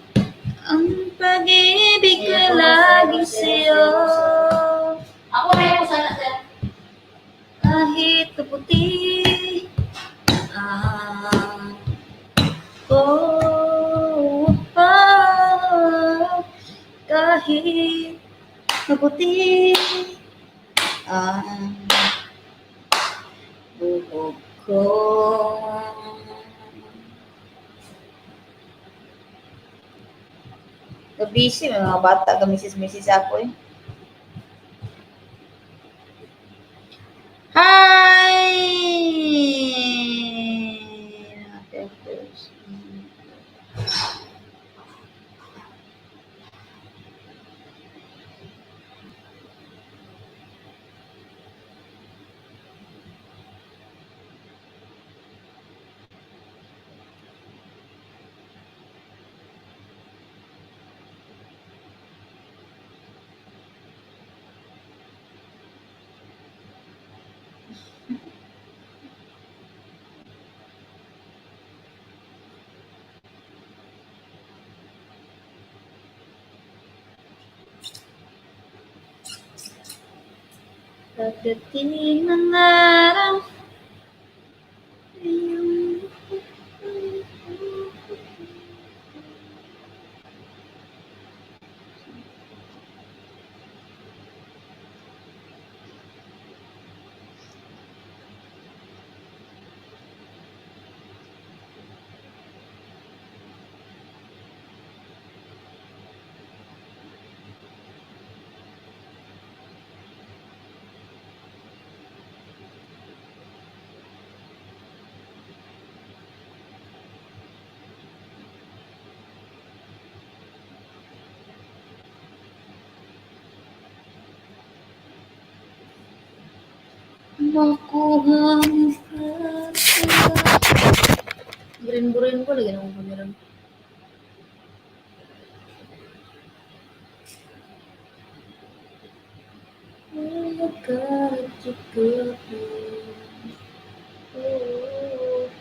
ang pag-ibig ko lagi sa'yo. Ako rin ako sana, sir. Kahit kaputi ang ko, kahit maputi ang buhok ko. Busy, may mga bata ka, misis-misis ako eh. Pagdating ng araw, iyong makuha mo pa. Burin-burin ko lagi ng kamera. Oh, God, you got me. Oh.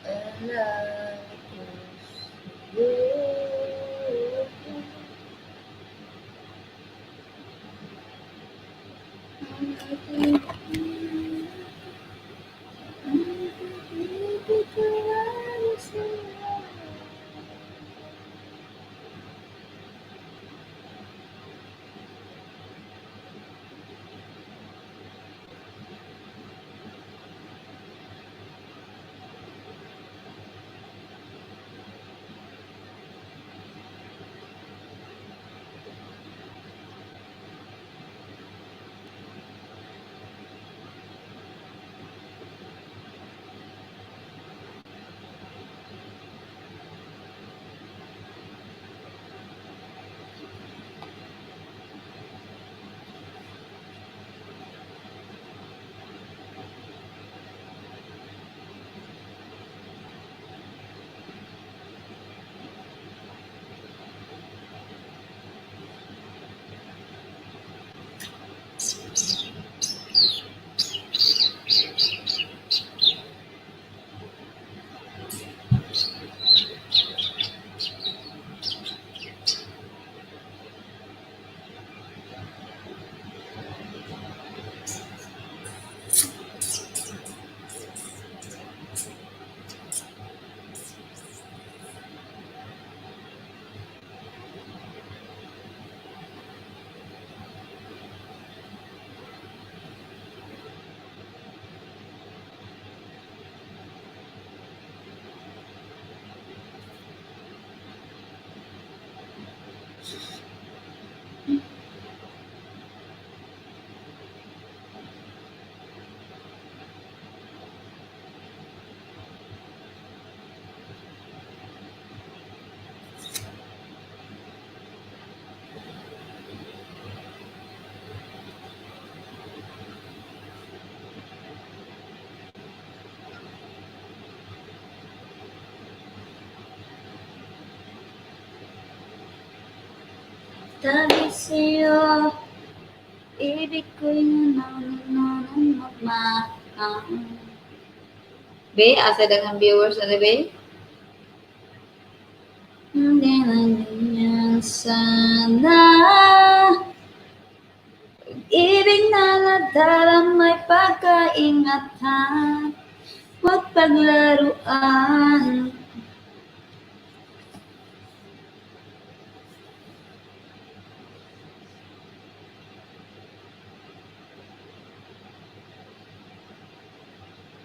And I trust you. Tabi sa'yo, ibig ko'y nananamagmahal. Be, asa daghang viewers na be? Hindi na ganyan sana. Pag-ibig na nadarama'y pagkaingatan, huwag paglaruan.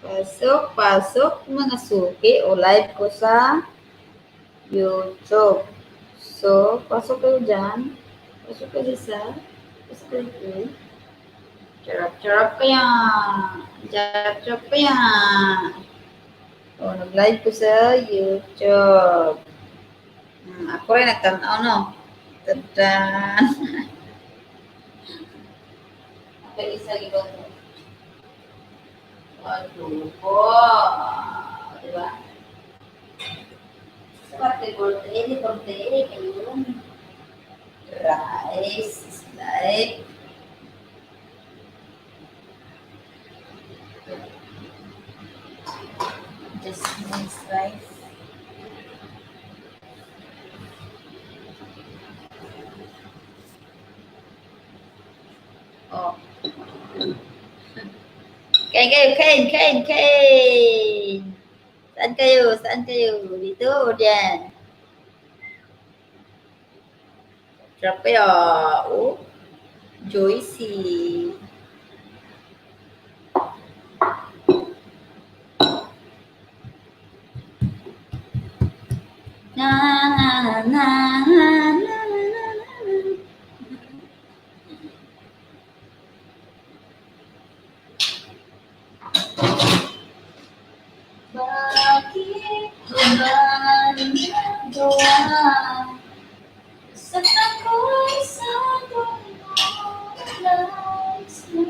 Pasok, pasok mga suki o live ko sa YouTube. So, pasok kayo dyan. Pasok kayo sa, pasok kayo dito. Charap, charap kaya. Charap, charap kaya. O, nag-live ko sa YouTube. Ako rin nagtanaw, no? Tadan! Okay, isa iba ko. Adobo. Diba? Sa parte korte, korte, kayo. Rice is life. Just nice rice. Oh. Kain kayo, kain, kain, kain. Saan kayo? Saan kayo? Dito o diyan? Sarap kaya. Oh. Joycey. Na na na na na na na na. Bakit ko ba nagawa? Sa ako'y sa likes mo.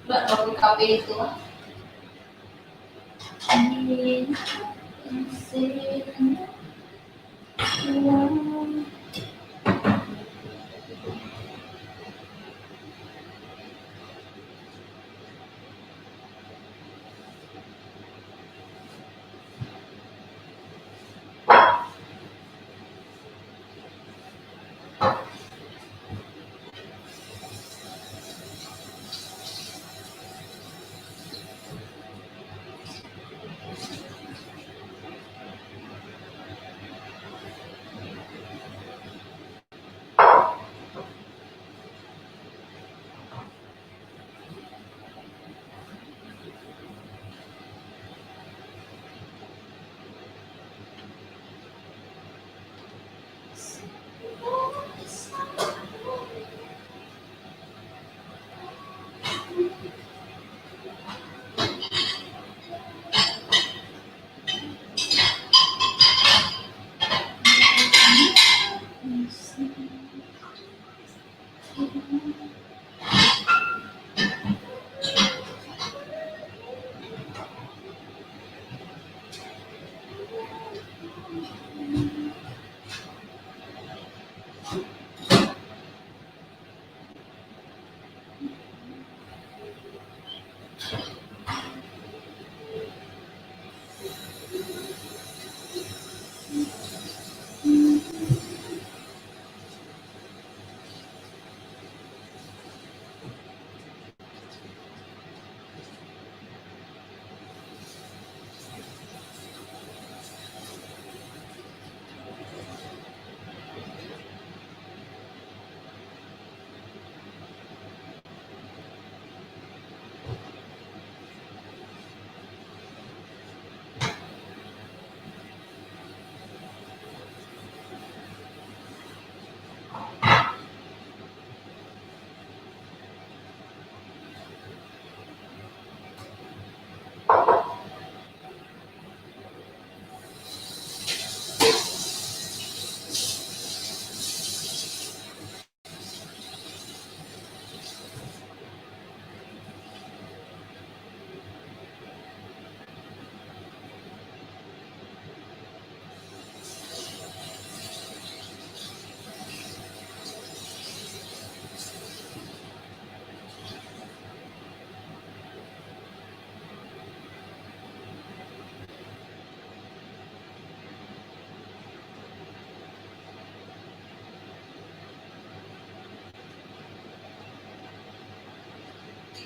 Ba, kape ito. Hindi na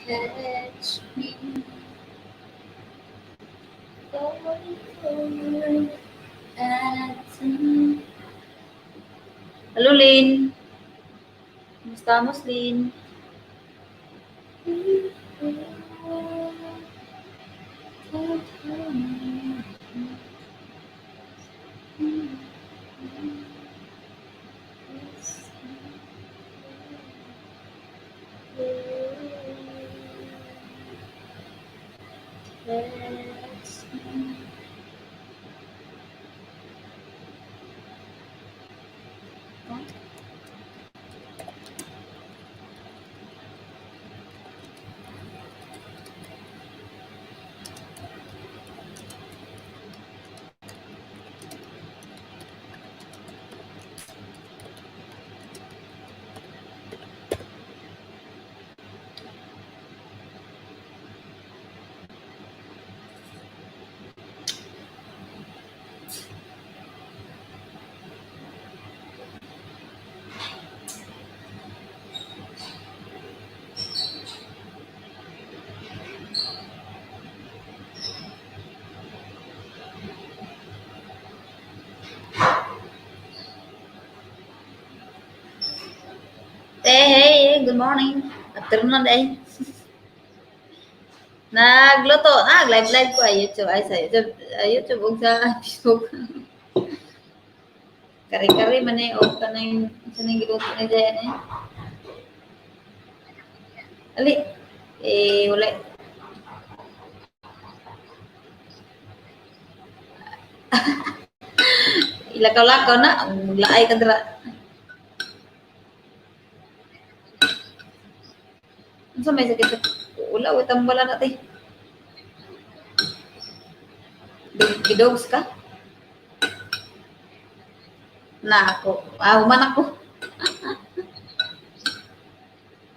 Catch me going forward at Hello, Lynn. Kumusta mo, Lynn? Let's Morning. Afternoon na eh. Nagluto, nag live live ko ay YouTube ay sa YouTube, ay YouTube ug sa Facebook. Kari-kari man eh og kanang sa ning giluto ni Jayan eh. Ali eh wala. Ilakaw-lakaw na, laay ka dira. Unsa may sakit sa wala way tambala na te. Gidogs ka? Na ako. Ah, human ako.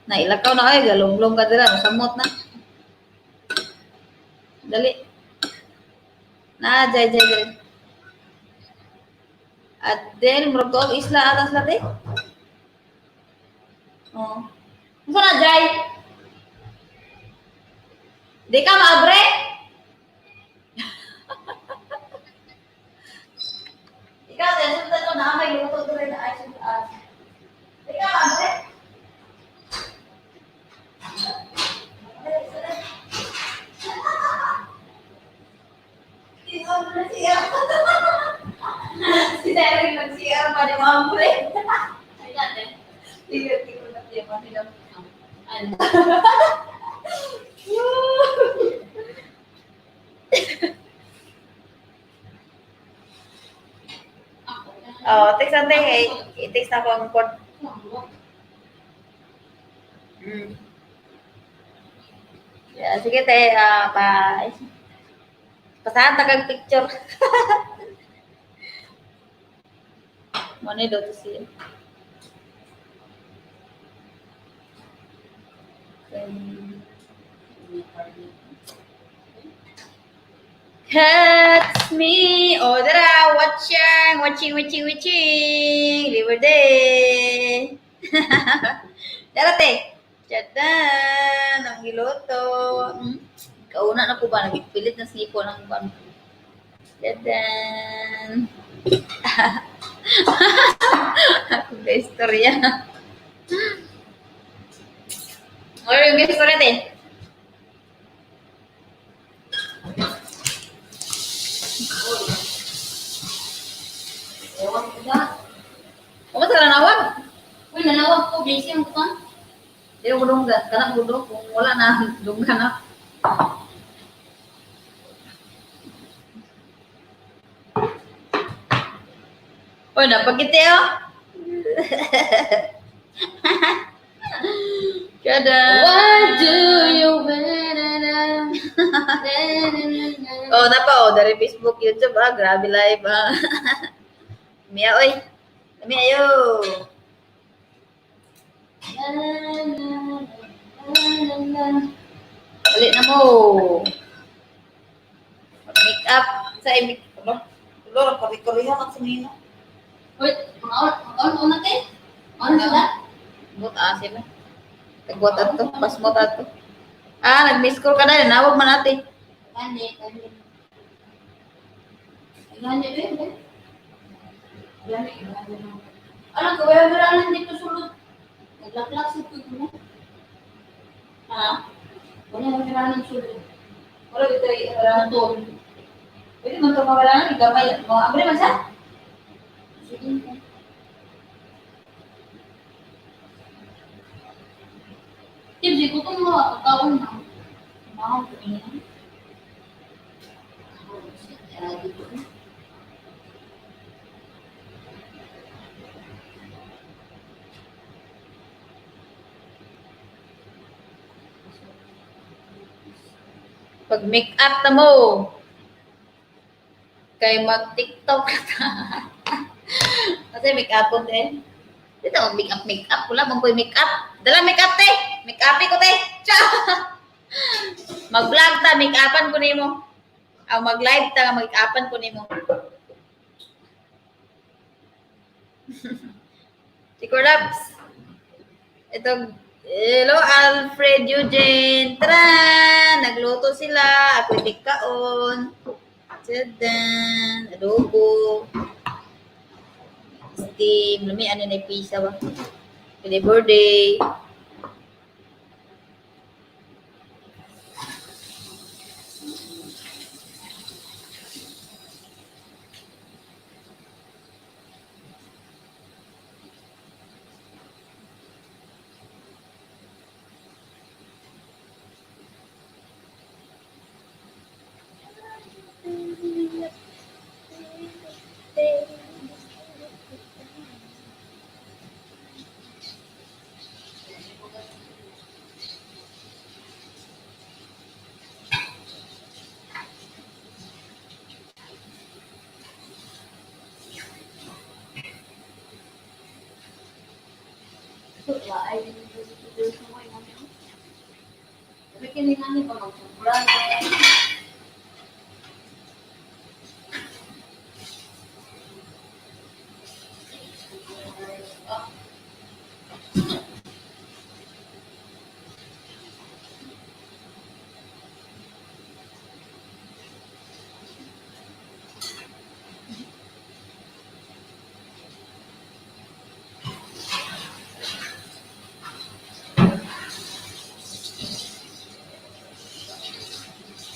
Na ilakaw na ay galunglong ka dira, masamot na. Dali. Na jay jay jay. Adel, murag tuog isla atas la te. Oh. Unsa na jay? Di ka maabre? Ikaw, dahil sundan ko na may luto dito na ay sundan. Di ka maabre? Si Terry nag-CR pa ni Mambre. Ay, dati. Sige, tingnan na siya pa nila. Ano? Ako. Oh, text natin eh. I-text na ako ang code. Yeah, sige te, bye. Pasahan ta kag picture. Mo na daw to siya. Catch me. Oh, dara, watching, watching, watching, watching. Labor Day. Dara, te. Tchadan! Ang giluto. Kauna na ko ba? Nagpilit na sipo ng kwan. Tchadan! Ako ga istorya. Ano yung istorya, te? Ewan ko ba? Kumusta ka nanawag? Uy, nanawag ko. Busy ang kuwan. Di ko dunggan. Kanang gudo. Kung wala na, dunggan na. Uy, napagkiti oh. Tada! Why do you wanna Oh, napa oh, dari Facebook, YouTube ah, grabe live ah. Mia oy. Mia ayo. Ulit na mo. Make up sa make up. Loro, kori-korihan ang sumino. Uy, mga on natin. Ano sila? But ah sila. Tagwat ato, pasmot ato. Ah, nag-miss call ka na, nawag man ate. Gani, gani. Gani, eh, eh. Gani, gani. Alam ko, wala wala lang dito sulod. Naglaklak sa tuig mo. Ha? Wala wala lang sulod. Wala dito, wala Ano to? Pwede man ito mawala na, gamay. Mga abre man siya? Sige. Tips, ko itong mga pagkaon na. Mga ko niya. Oh, shit. Dito. Pag make up na mo. Kay mag-TikTok ta. Kasi make up ko te. Dito mag make up make up. Wala man ko'y make up. Dala make up te. Make up ko te. Tsa! Mag-vlog ta, make upan ko nimo. Aw mag-live ta, make upan ko nimo. Chico Raps. Ito, hello Alfred Eugene. Tara! Nagluto sila. Ako kaon. Tadaan! Adobo. Steam. Lami, ano na pizza ba? Happy birthday. Ay, ay. Tapi kini nga ni pa magsubra.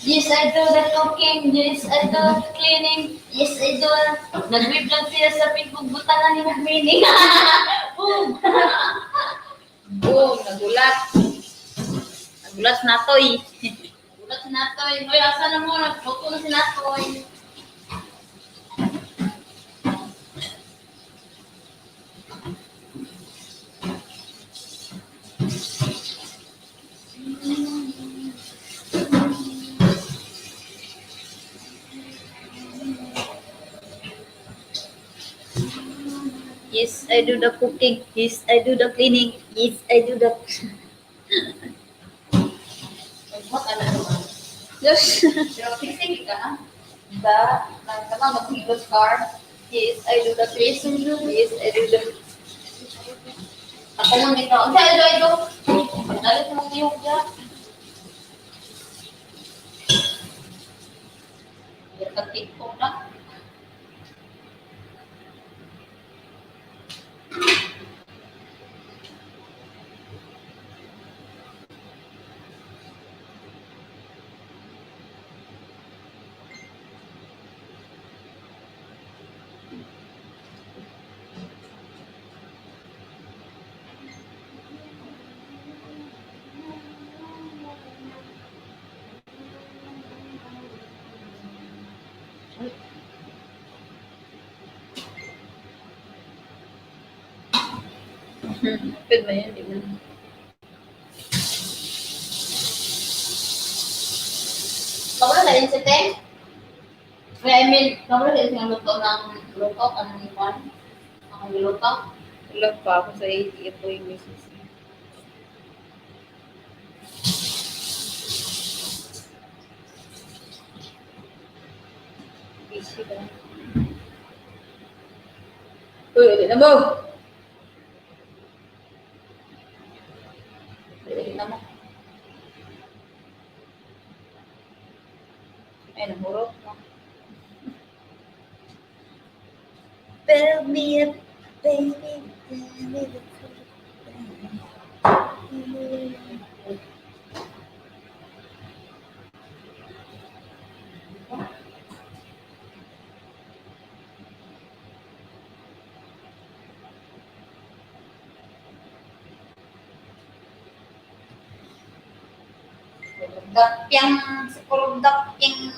Yes, I do the cooking. Yes, I do the cleaning. Yes, I do. Nag-wave lang sila sa Facebook. Buta na nila meaning. Boom! Boom, nagulat. Nagulat na to eh. Nagulat si Natoy. Hoy, asa na mo? Nagluto na si Natoy. Yes, I do the cooking. Yes, I do the cleaning. Yes, I do the... Nagbuhat ka na naman. Yes. Pero fixing ka ha? Da, nagkama maghilot car. Yes, I do the cleaning. Yes, I do the... Ako man ikaw. Ang sa ito, ito. Dalit mo tiyog dyan. Pag-TikTok na. Pwede ba yun? Di ba? Kamu na rin si Teng? Kaya I mean, kamu na rin siya luto ng luto, anong iwan? Akong giluto. Love pa ako sa ito yung misis. Busy ka. Uy, ulit na mo! Ulit na mo. Ay, nahurot na. Build me a baby. Tell me the truth. Dapyang, siguro dapyang.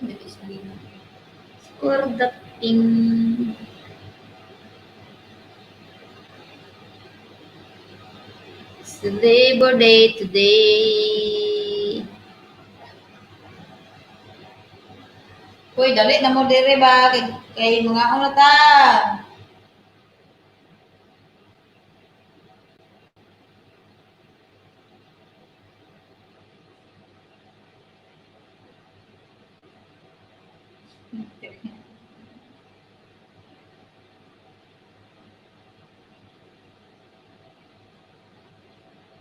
Hindi ko sa lima. Score the ping. It's Labor Day today. Uy, dali na mo dire ba? Kay, kay mga ano ta.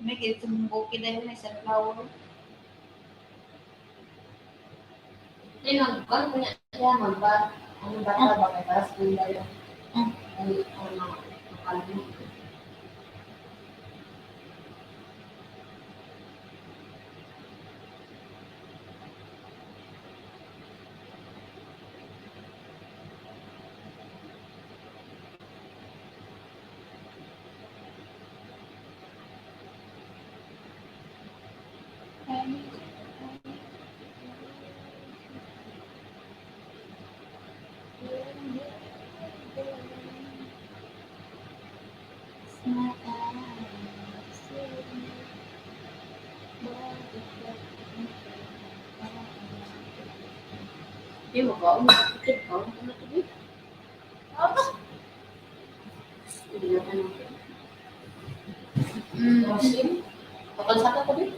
May ganito mong bukid dahil may sunflower. Hindi, nagbukan ko niya siya, magba, ang bata ba kay para sa kanya yun. Ay, ano, makalmo. Hindi, magbaon, magkakit, kaon ko na tubig. Ano? Hindi Saka ko din.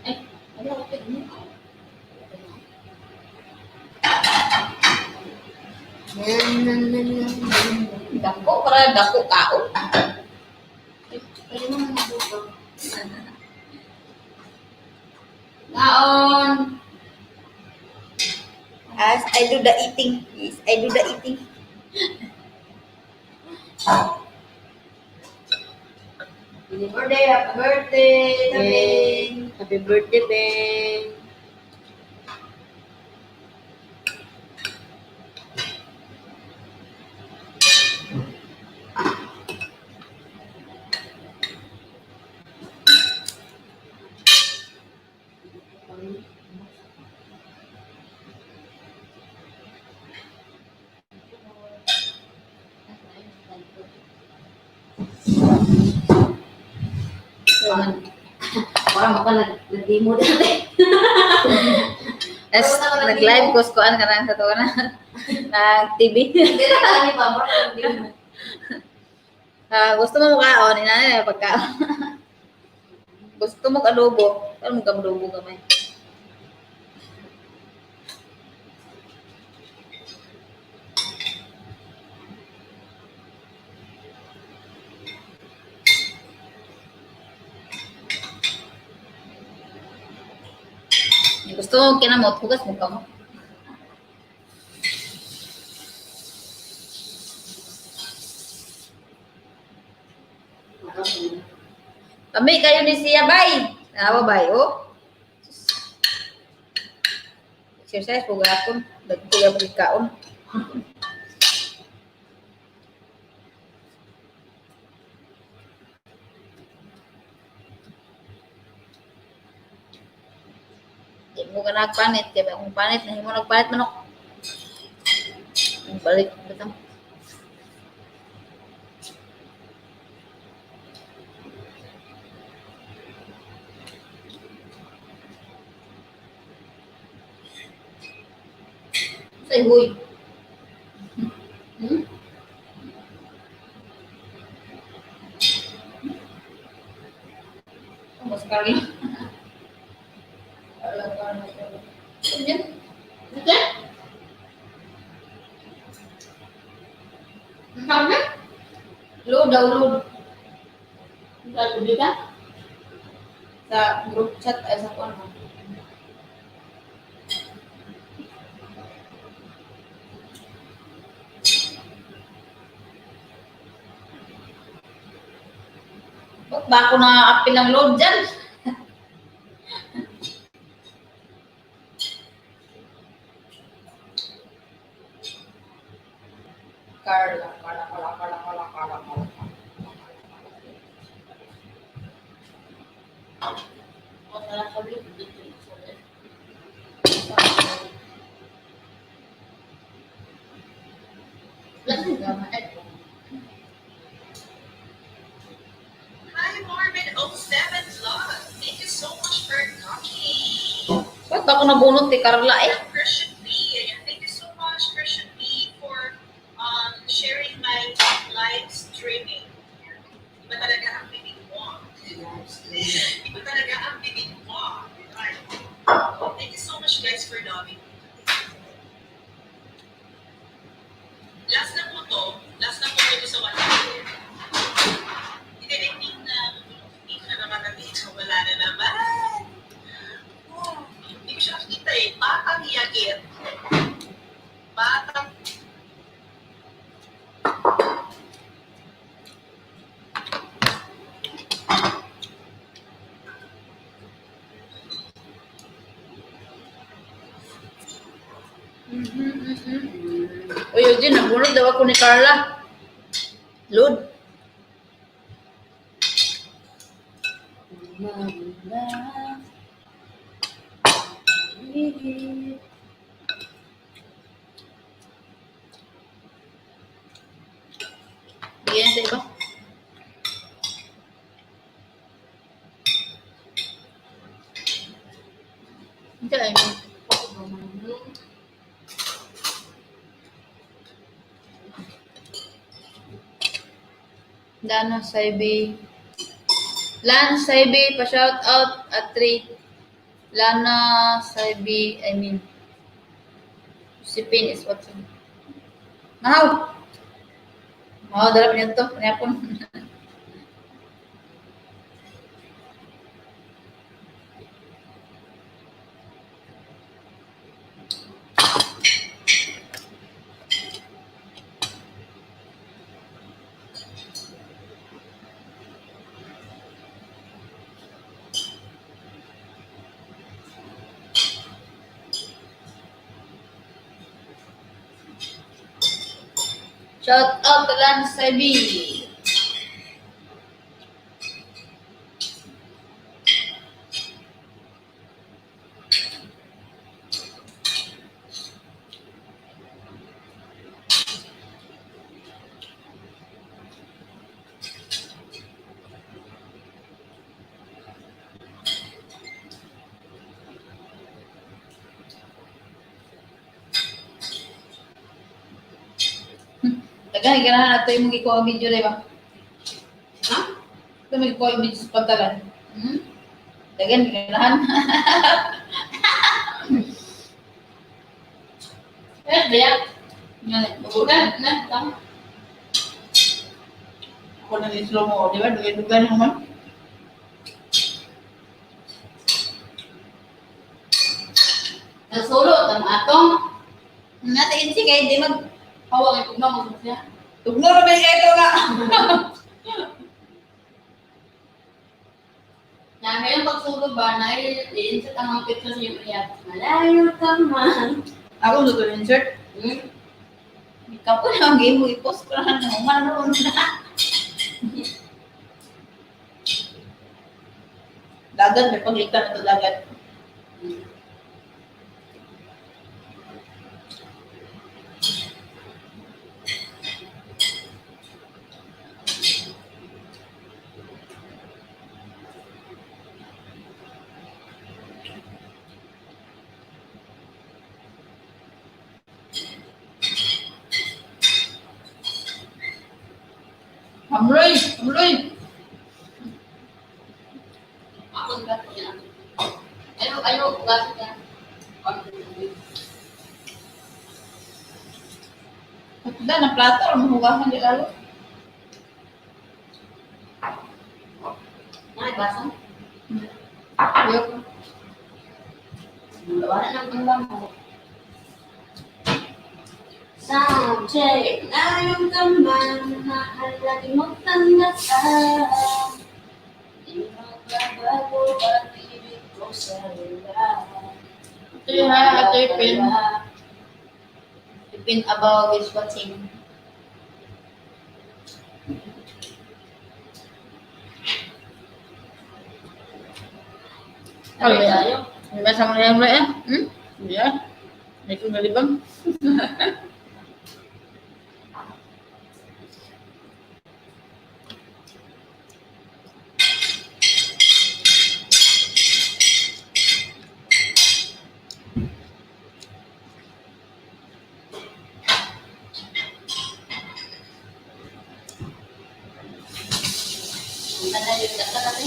Ay, ano ako tignan? Dako para dako kaon. Pwede mo na mabuto. Kaon! As I do the eating. Yes, I do the eating. Happy birthday, happy birthday, Tabing. Happy birthday, Beng. Parang ako nag-demo dati. As nag-live ko kuan ka na sa to na. Nag-TV. Hindi na kami pa, parang nag-demo. Ah, gusto mo kaon, inana na pagkaon. Gusto mo adobo, pero mo adobo gamay. Gusto mo kinamot, hugas mo kamo. Kami kayo ni siya, bay. Nawa, bay, oh. Exercise po gapon. Dagko yung kaon. Di mo ka nagpanit. Kaya akong panit, nahimo nagpanit manok. Balik, bitang. Say, huy. Hmm? Mas kali. Ano yan? Ito? Ang sabi? Load daw, load. Ang sabi ka? Sa group chat ay sa kuan mo. Ba't ba ako na-apil ng load dyan? Carla, Carla, Carla, Carla, Carla, Carla, Carla. O, tara, sabi. Hi, Marvin07 Vlog. Thank you so much for coming. Ba't ba ako nabunot kay Carla eh? Christian B. Ayan, thank you so much, Christian B, for sharing my live streaming. Iba talaga ang bibig mo. Iba talaga ang bibig mo. Right. Thank you so much, guys, for loving me. Last na po to. Last na po ito sa 100. Hindi, I think na hindi na naman nandito. Wala na naman. Oh, hindi ko siya nakikita eh. Batang yagit. Batang. Uy, Eugene, nabunot daw ako ni Carla. Load. sa iba. Hindi ay mo. Dana Saibi. Lan Saibi, pa shout out at 3. Lana Saibi, I mean. Sipin is watching. Now! Oh, dala pa niya to. Panayapon. Shout out to Lan Saibi. Taga, ganahan nato yung magikuha video, di ba? Ha? Ito magikuha yung video sa pantalan. Hmm? Dagan, ganahan. Eh, biya. Nga, Na, na, tama. Ako nang slow mo, di ba? Dugay-dugay naman. Nasulot ang atong. Nasa insi kay di mag Hawak ay tugnaw mo siya. Tugno ra ba ito nga? Na ngayon pagsulod ba na i-insert ang mga picture sa iyong iya. Malayo ka man. Ako luto ng insert. Hmm? Kapo na ang game mo i-post ko na nang man ron. Dagat may paglitan ito dagat. Hamroy, hamroy. Ako ba ko niya. Ayo, ayo, ugasan niya. Wala na plato, mahugasan di lalo. Nay, basan. Ayoko. Wala nang ang mo. Sound check, layong ka man, mahalagang mong tandaan. Di magbabago pag-ibig ko sa'yo lang. Ito yung ha, ito yung pin. Pin about is watching. Ano tayo? May ba sa mga yan eh? Hmm? Yeah. May kong nalibang. Ang ganda yung ganda kasi.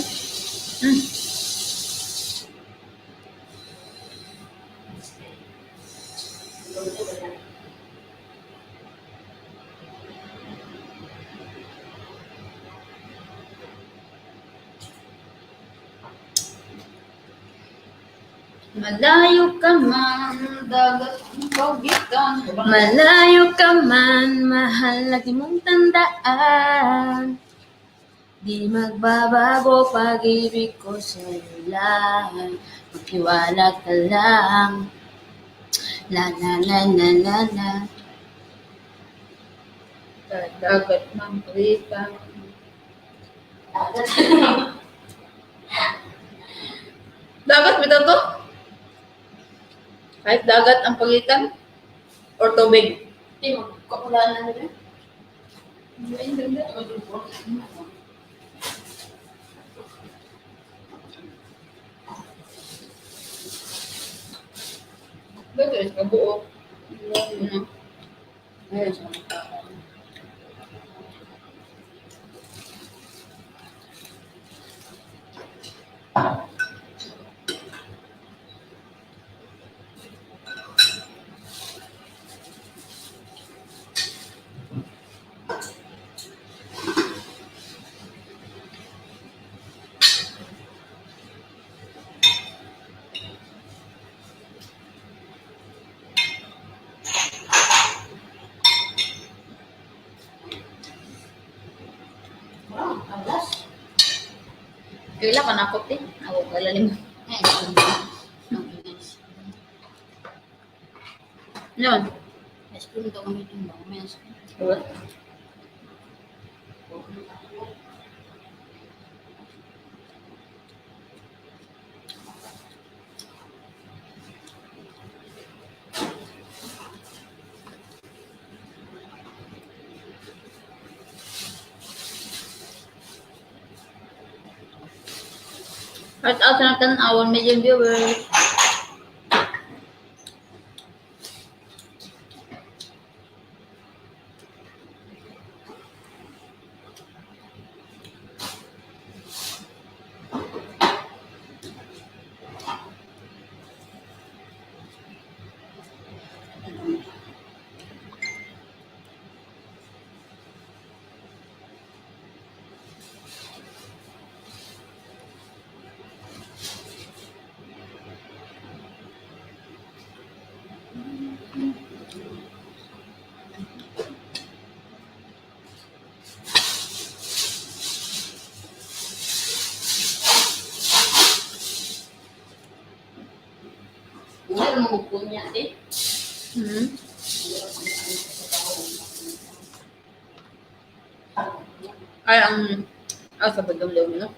Malayo ka man, dagat ang pagitan. Malayo ka man, mahal lagi mong tandaan. Di magbabago pag-ibig ko sa'yo lang. Magtiwala ka lang. La la la la la la. Dagat ng pagitan. Dagat. Dagat, bitaw to? Kahit dagat ang pagitan? Or tubig? Hindi, magkakulaan na nila. Beto is kabuok. Ano? Ayun, sa mga Wow, alas. Kaila ka nakot eh. Ako kaila nimo. Ay, ang Yun. Ice cream daw kami itong ba? May ice cream. What? Shout out sa nagtan-aw, 1 million viewers. Wala mo magpunya eh. Hmm? Ay, ang... Ah, sa bagong leon, no?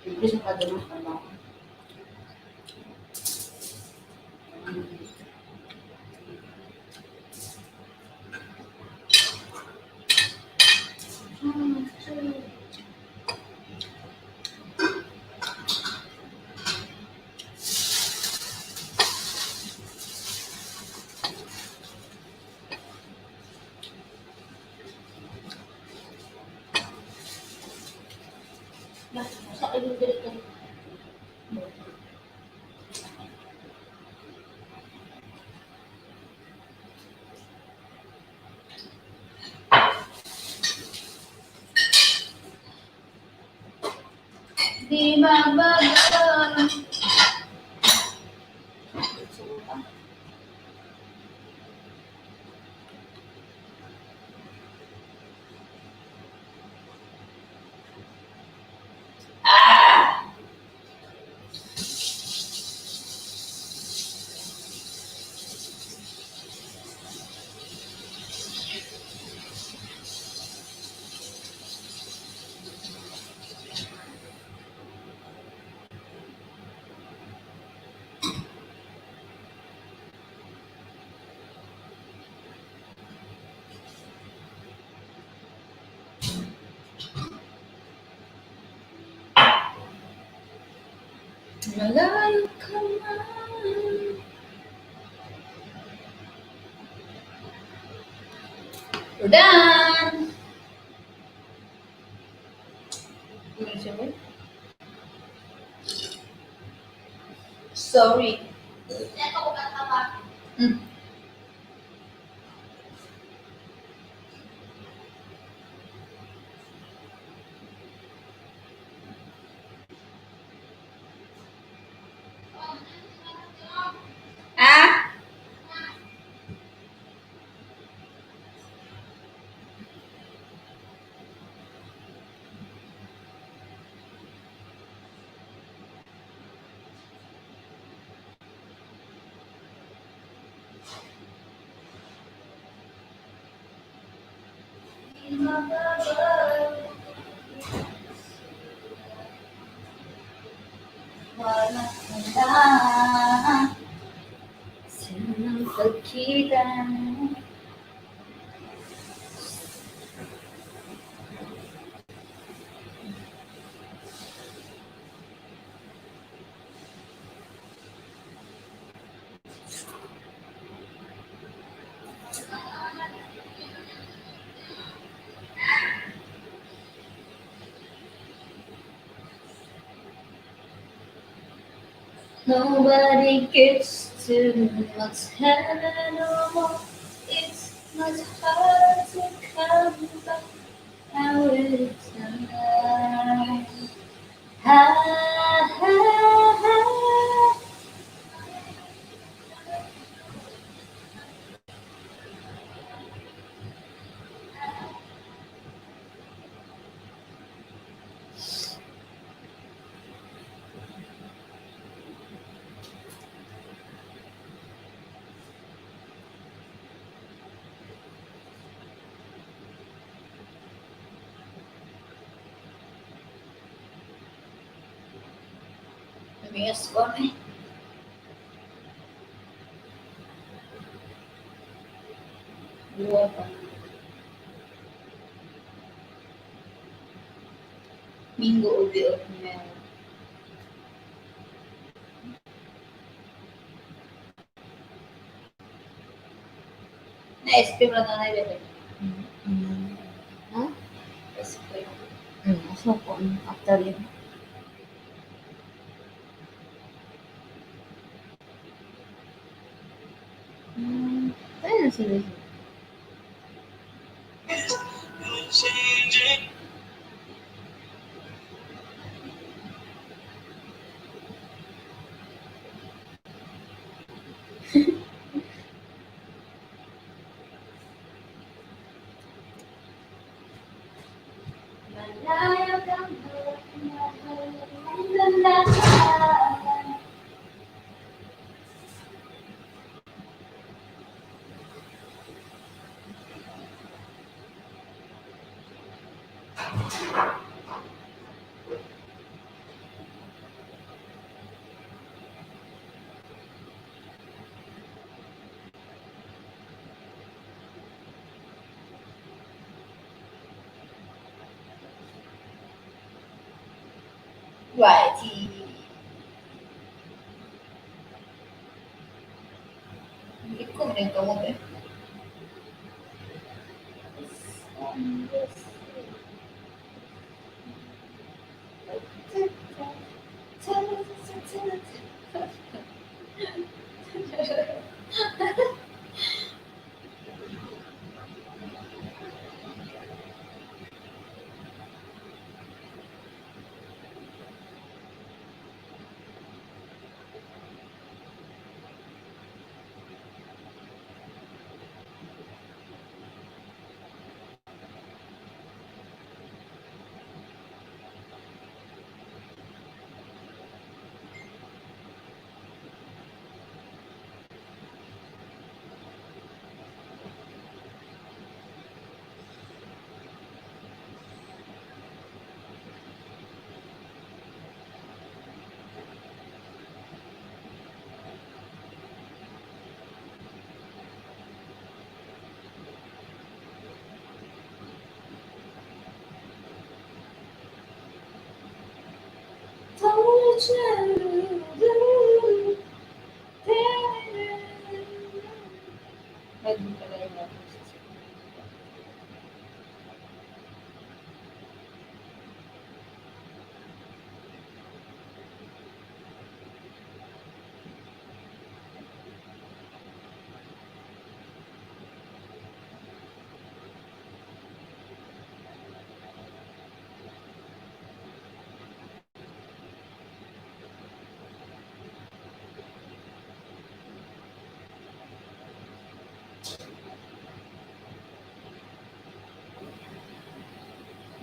Libre sa kadalong trabaho. Sa ilong dito. Di mabagal. Malayo ka man. We're done! Sorry. Ito ko kanta pa. Ah? Di mabagal. Wala ka na. Pagkita. Nobody gets too much heaven no more. It's much harder to come back now it's time. Ha, ha, ha. Yes, ko eh. Dua pa. Minggo ubi oatmeal. Na SP mo na na bebe. Ha? SP. Asa ko after yun. Tayo na sila. Changing. Malayo kang mahal. YT. Hindi ko rin kamot eh.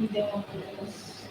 Hindi ako tapos.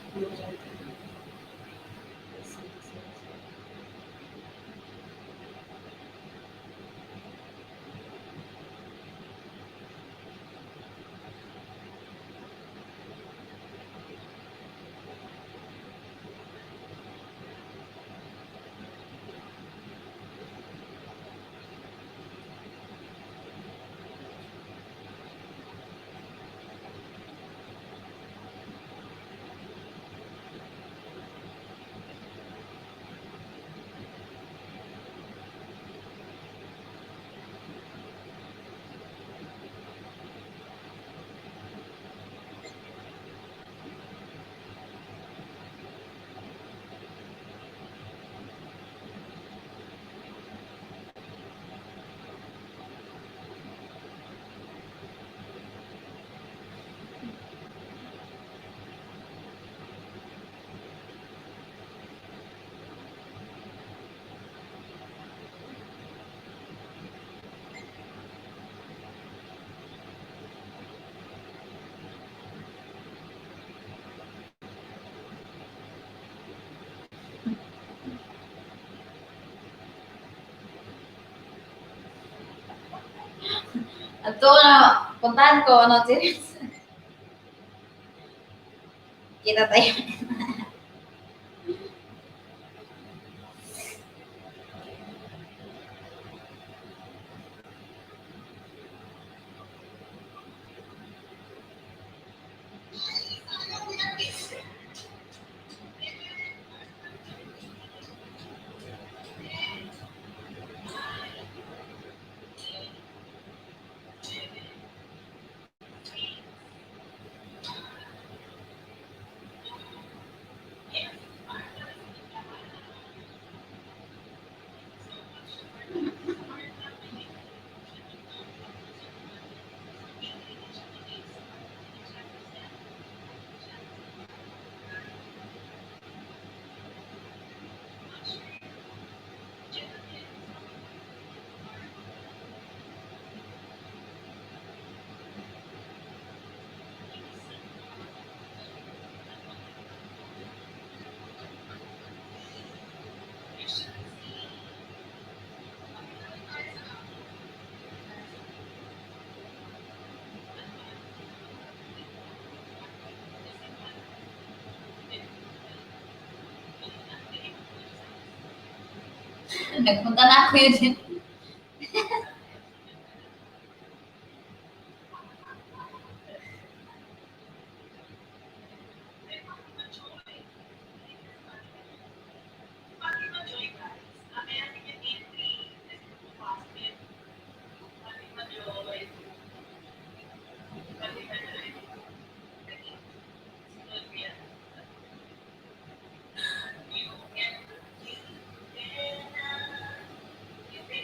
Ato na, puntahan ko, ano, serious. Kita tayo. Nagpunta na ako yun din.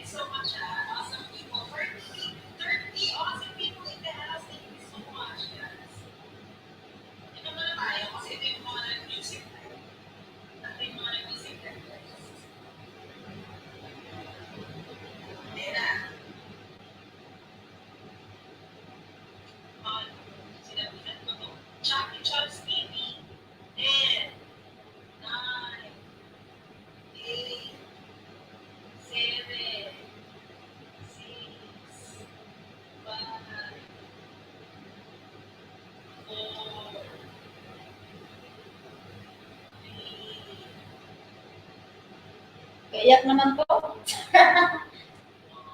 So much, awesome people. 30, 30 awesome people in the house. Thank you so much, guys. Ito muna tayo kasi ito yung mga nag-music. Ito yung mga nag-music, guys. Ayan na. On, sinabihan ko to. Jackie Chubbs TV. 10, 9, 8, 7, 6, 5, 4, 3, Kaiyak naman to.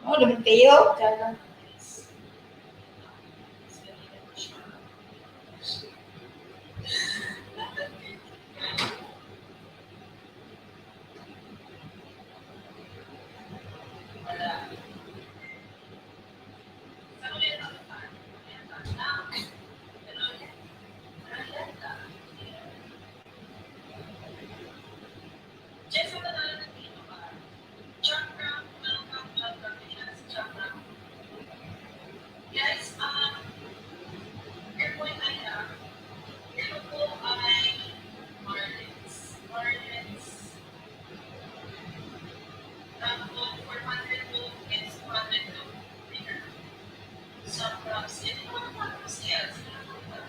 Oh, labing kayo. Wala. Sa ulit, Roleta. Jessa, nanalo nandito ka. Chakra, welcome, welcome. Hindi na si Chakra. Guys, FYI lang, ito po ay Marlins. Marlins. Tapos, 400 against 202 winner. Some props. Ito yung mga props niya. Sino ba?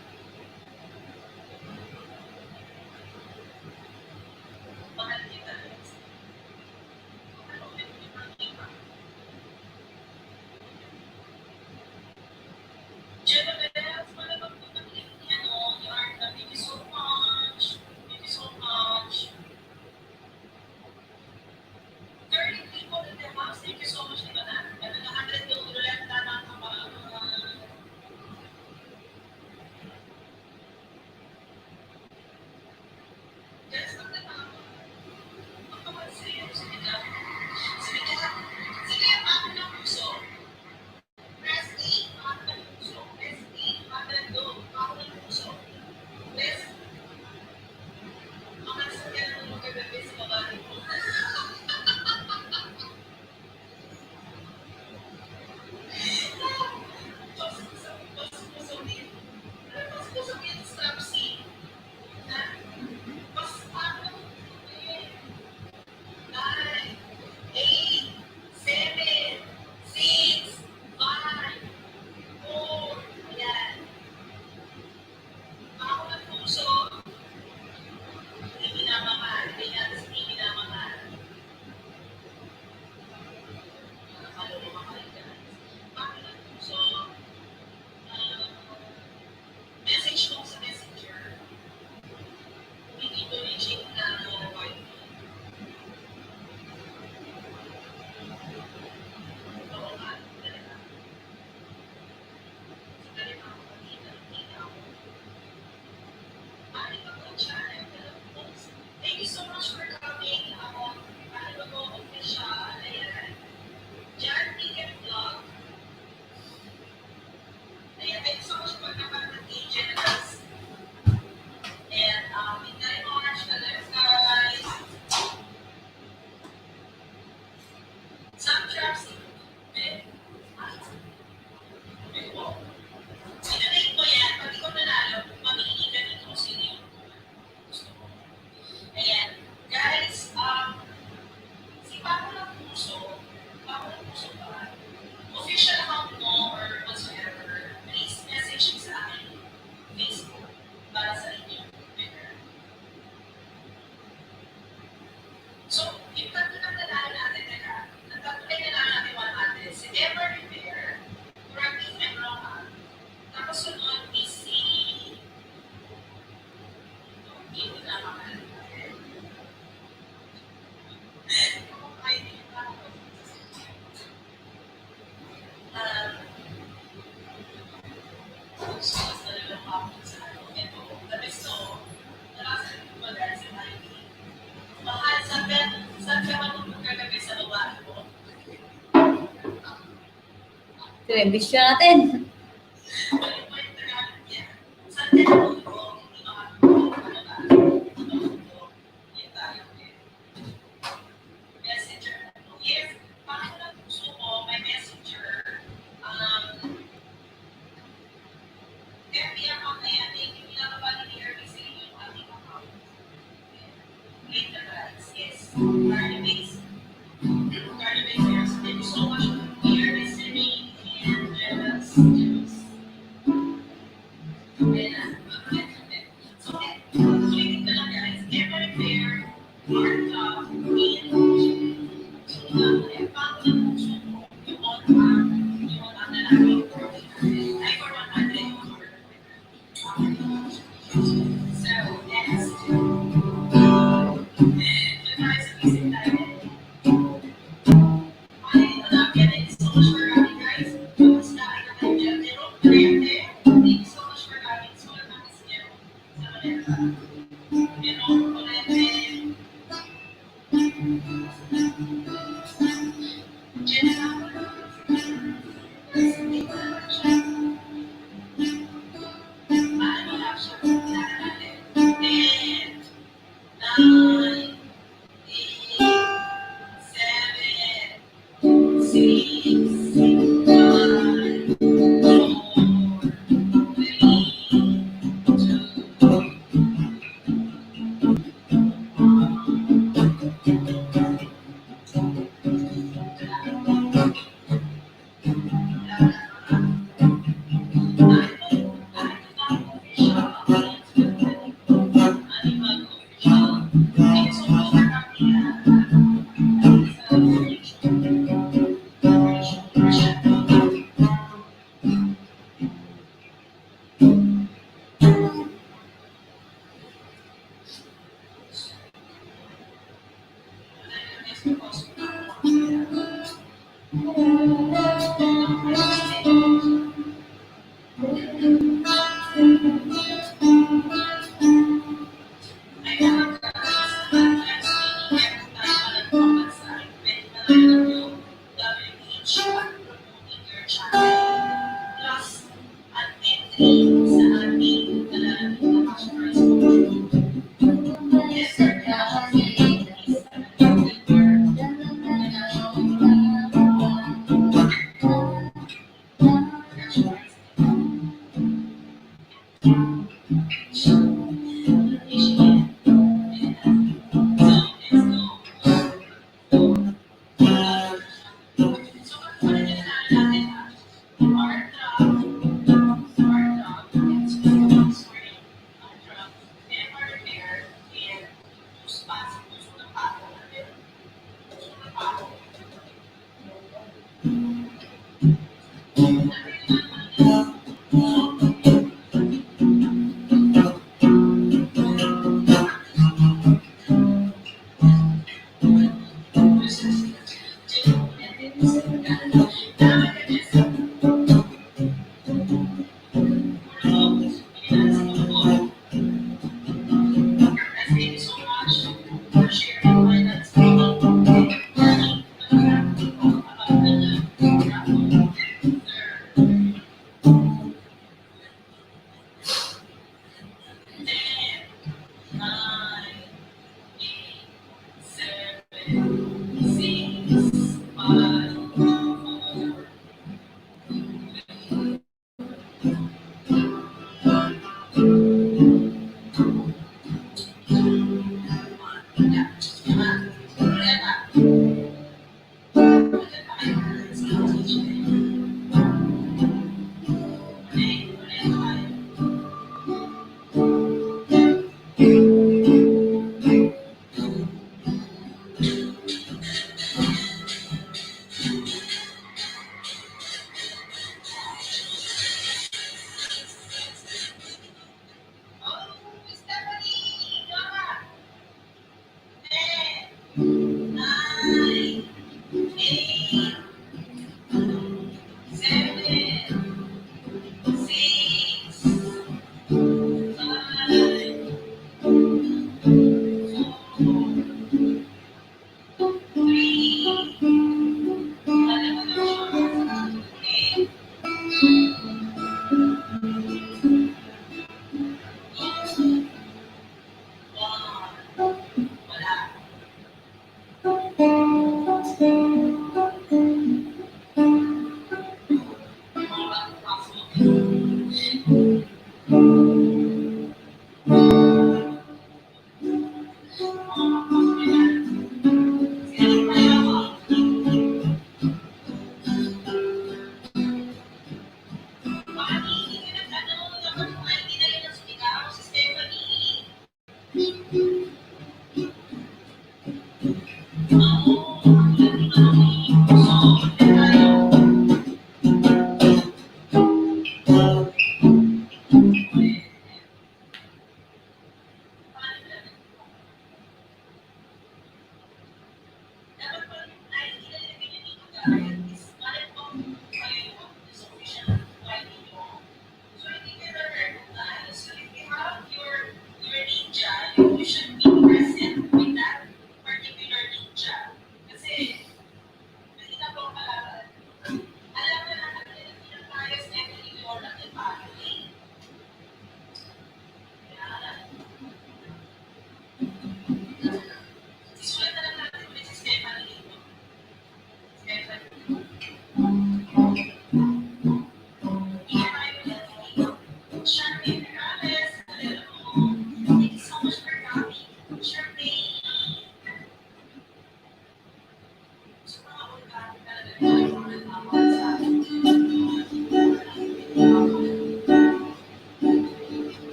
Mahal kita. Ano, kita. Jenna Bells, malabang po ng ni ano, ni Arna. Thank you so much. Thank you so much. 30 people in the house. Thank you so much. Diba na? Ito na 100 yung ulit na ng mga Ito yung bisyo natin. Ano ba yung Tagalog niya? Saan ka natulog? Hindi makatulog. Ano ba? Natulog. Yun tayo eh. Messenger. Yes, paano na puso ko, may messenger. FB account na yan, thank you. Pinababa ni RB sa inyo yung ating account. Later, guys. Yes, Cardi Base. Cardi Base, yes. Thank you so much. ARB Sydney and Jealous. Jealous. Bella. So, ulitin ko lang, guys. Every fair, marked up in so, bago ng puso mo, yung lalaki. Ay, for 100. So, next. Doon tayo sa music natin. Ay, Olivia, thank you so much for coming, guys. Kamusta kayo tayo dyan? Jerome Duterte, thank you so much for coming. Sulat natin si Jerome sa maleta. Jerome Duterte. Jenna. Hindi ko naman siya. Paano lang siya? Kailangan natin. 10, 9, 8, 7, 6, 5, 4, 3, 2, Thank you so much for coming. Plus, an entry sa ating cash prize. Yes, sir. Cash prize. So, let's go. So, ano na natin, ha? Heart drop, heart drop, it's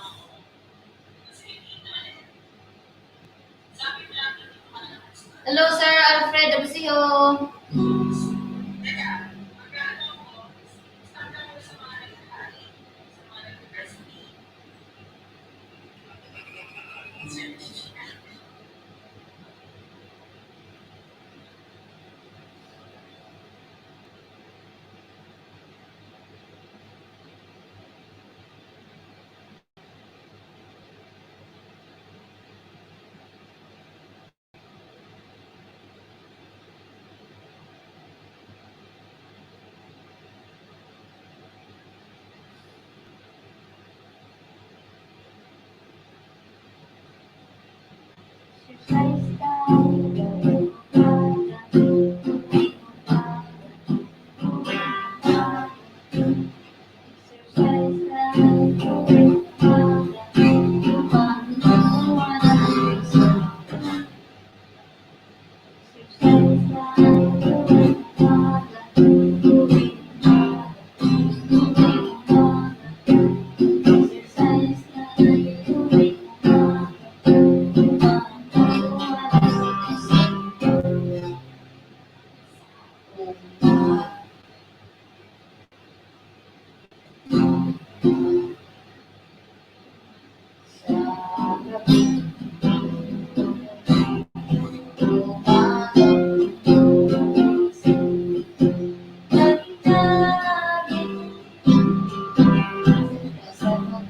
Oo. Kasi hindi naman eh. Sabi mo lang, hindi mo ka na nagustuhan. Hello, Sir Alfred Abusio. Teka, magkano ako, standard ko sa mga nagkakain, sa mga nag-recipe. Sir, Exercise tayo, umaga, tuwing umaga, tuwing umaga. Exercise tayo, tuwing umaga, upang gumawa ng isa. Exercise tayo, tuwing umaga, tuwing umaga, tuwing umaga. Exercise tayo, tuwing umaga, upang gumawa ng isa. Umaga. Sa gabi, umaga, lagi-lagi, sa mga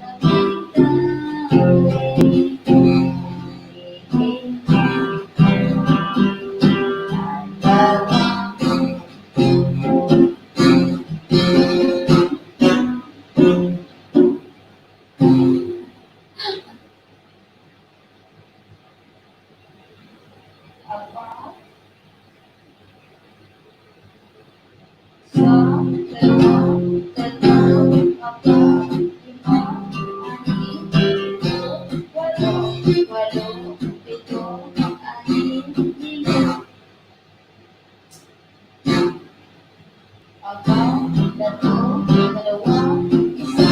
Sa dalawa, tatlo, apat, lima, anim, pito, walo, walo, pito, anim, lima. Apat, tatlo, dalawa, isa.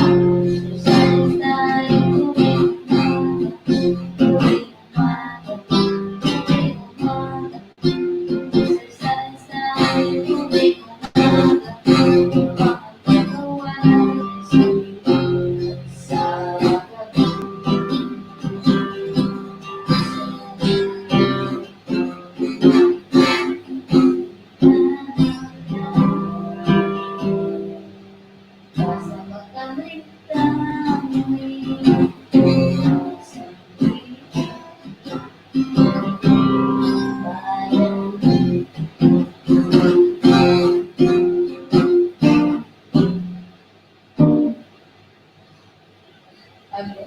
Exercise tayo tuwing umaga, tuwing umaga, tuwing umaga. Exercise tayo tuwing umaga, upang paggawa ng sa gabi. Kasama kami bayan. Ano?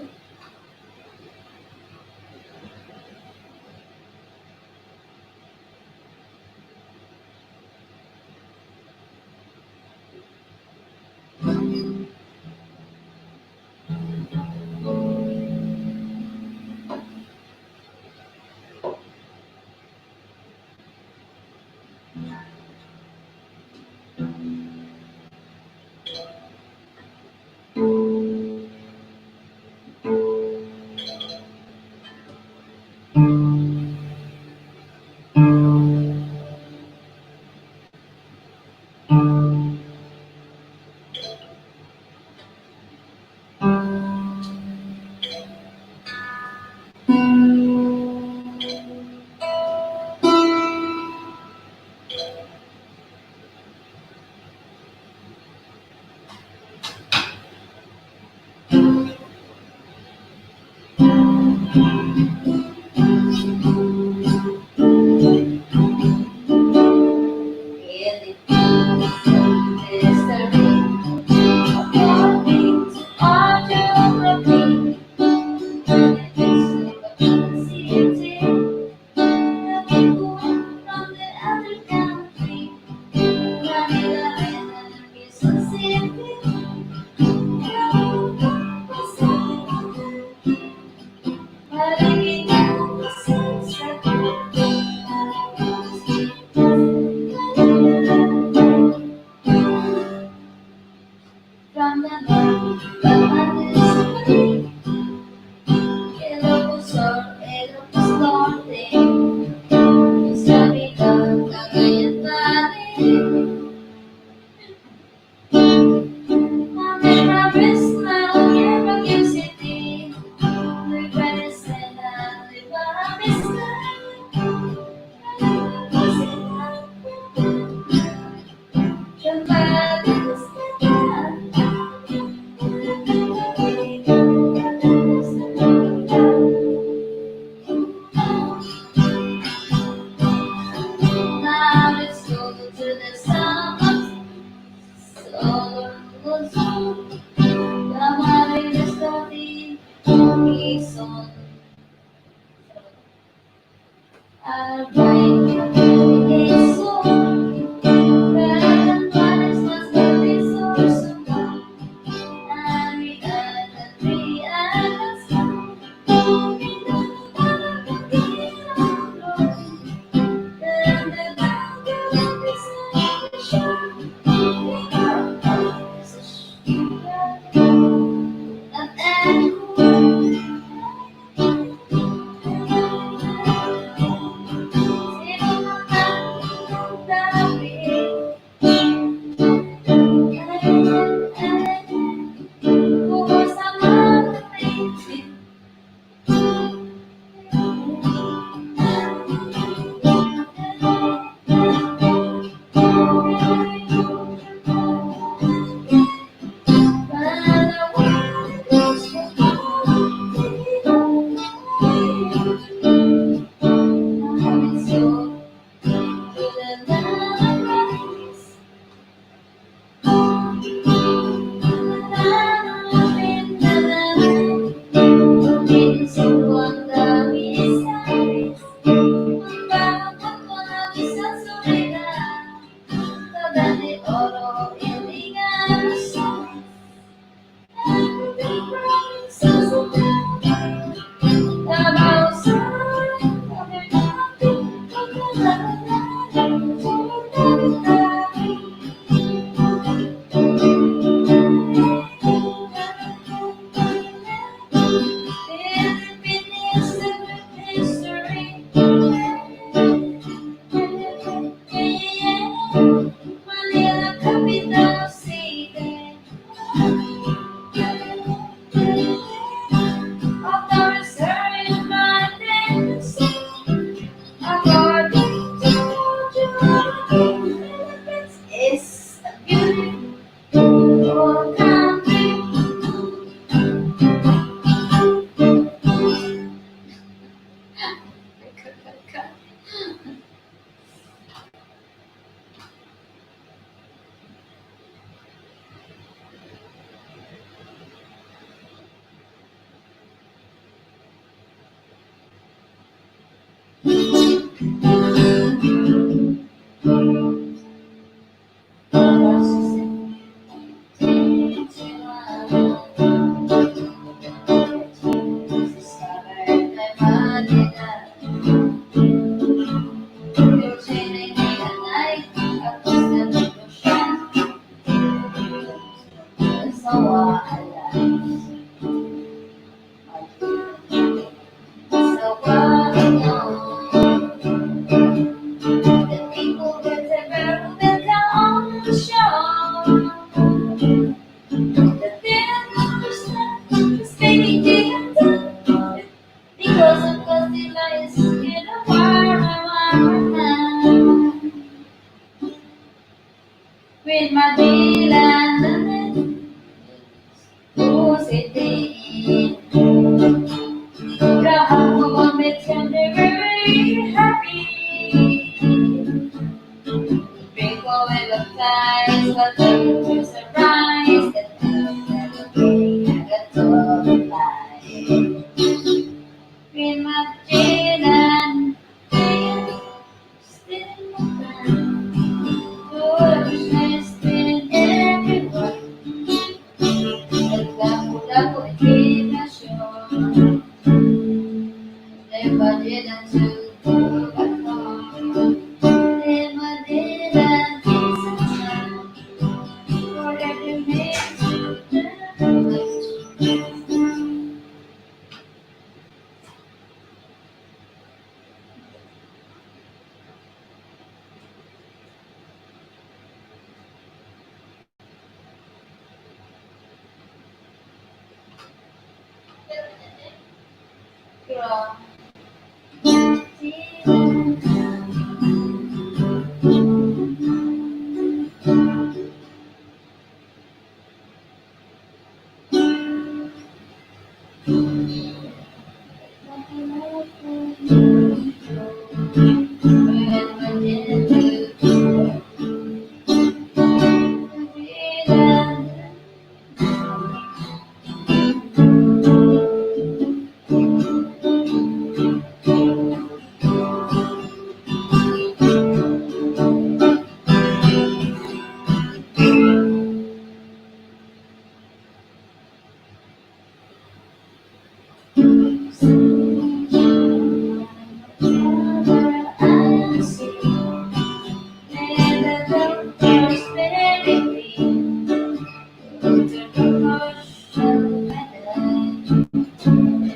Mother,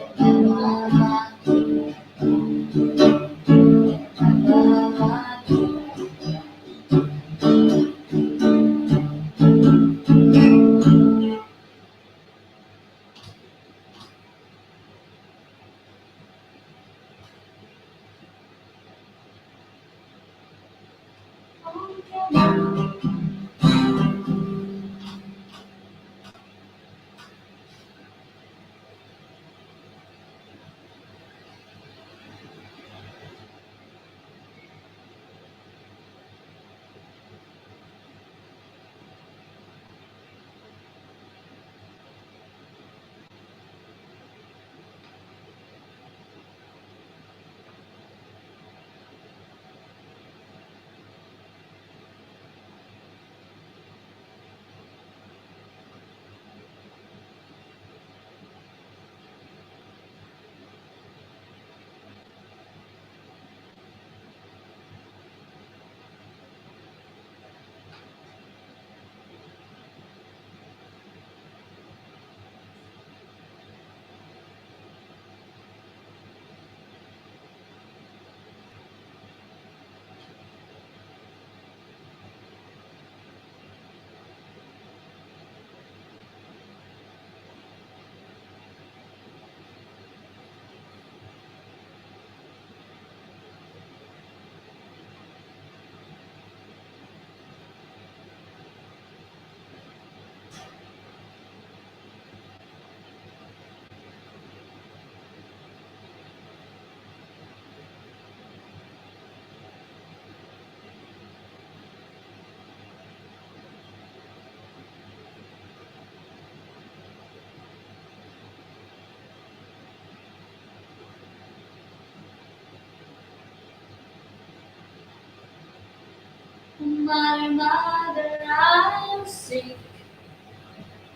mother, I'm sick.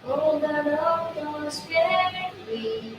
Oh, the doctor's very weak.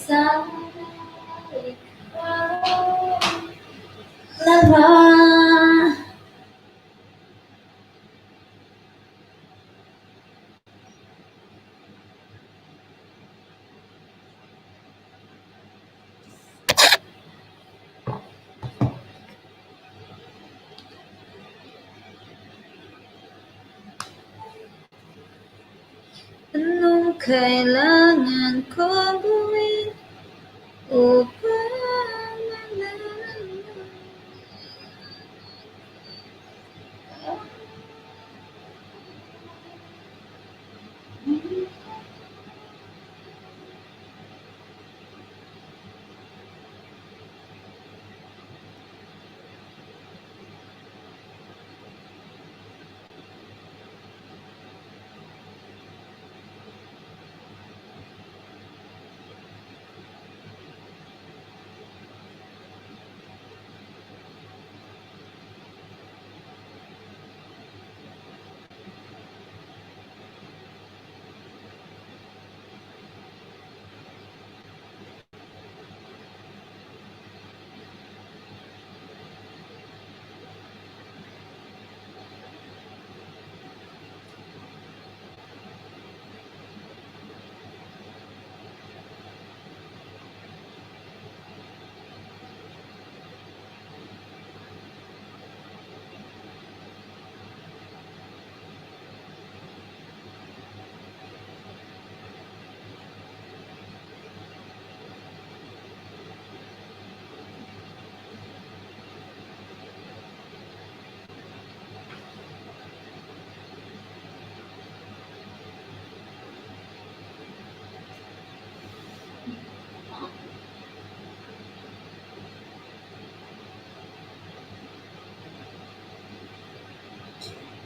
Sana ikaw na lang. Anong kailangan kong gawin upang malaman mo?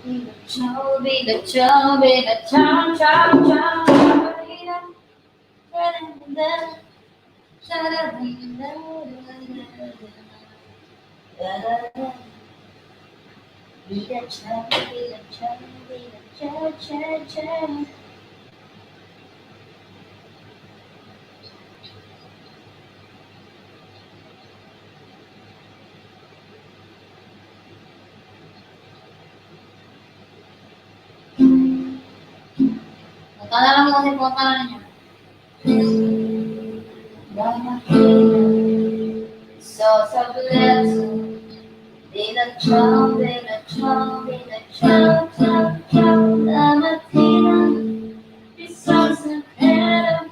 Bella ciao, bella ciao, ciao, ciao, ciao. Bella ciao, bella ciao, bella ciao, ciao, ciao. Punta na lang kasi punta na ninyo. So sa bella ciao, bella ciao, ciao, ciao, la mattina mi sono sentita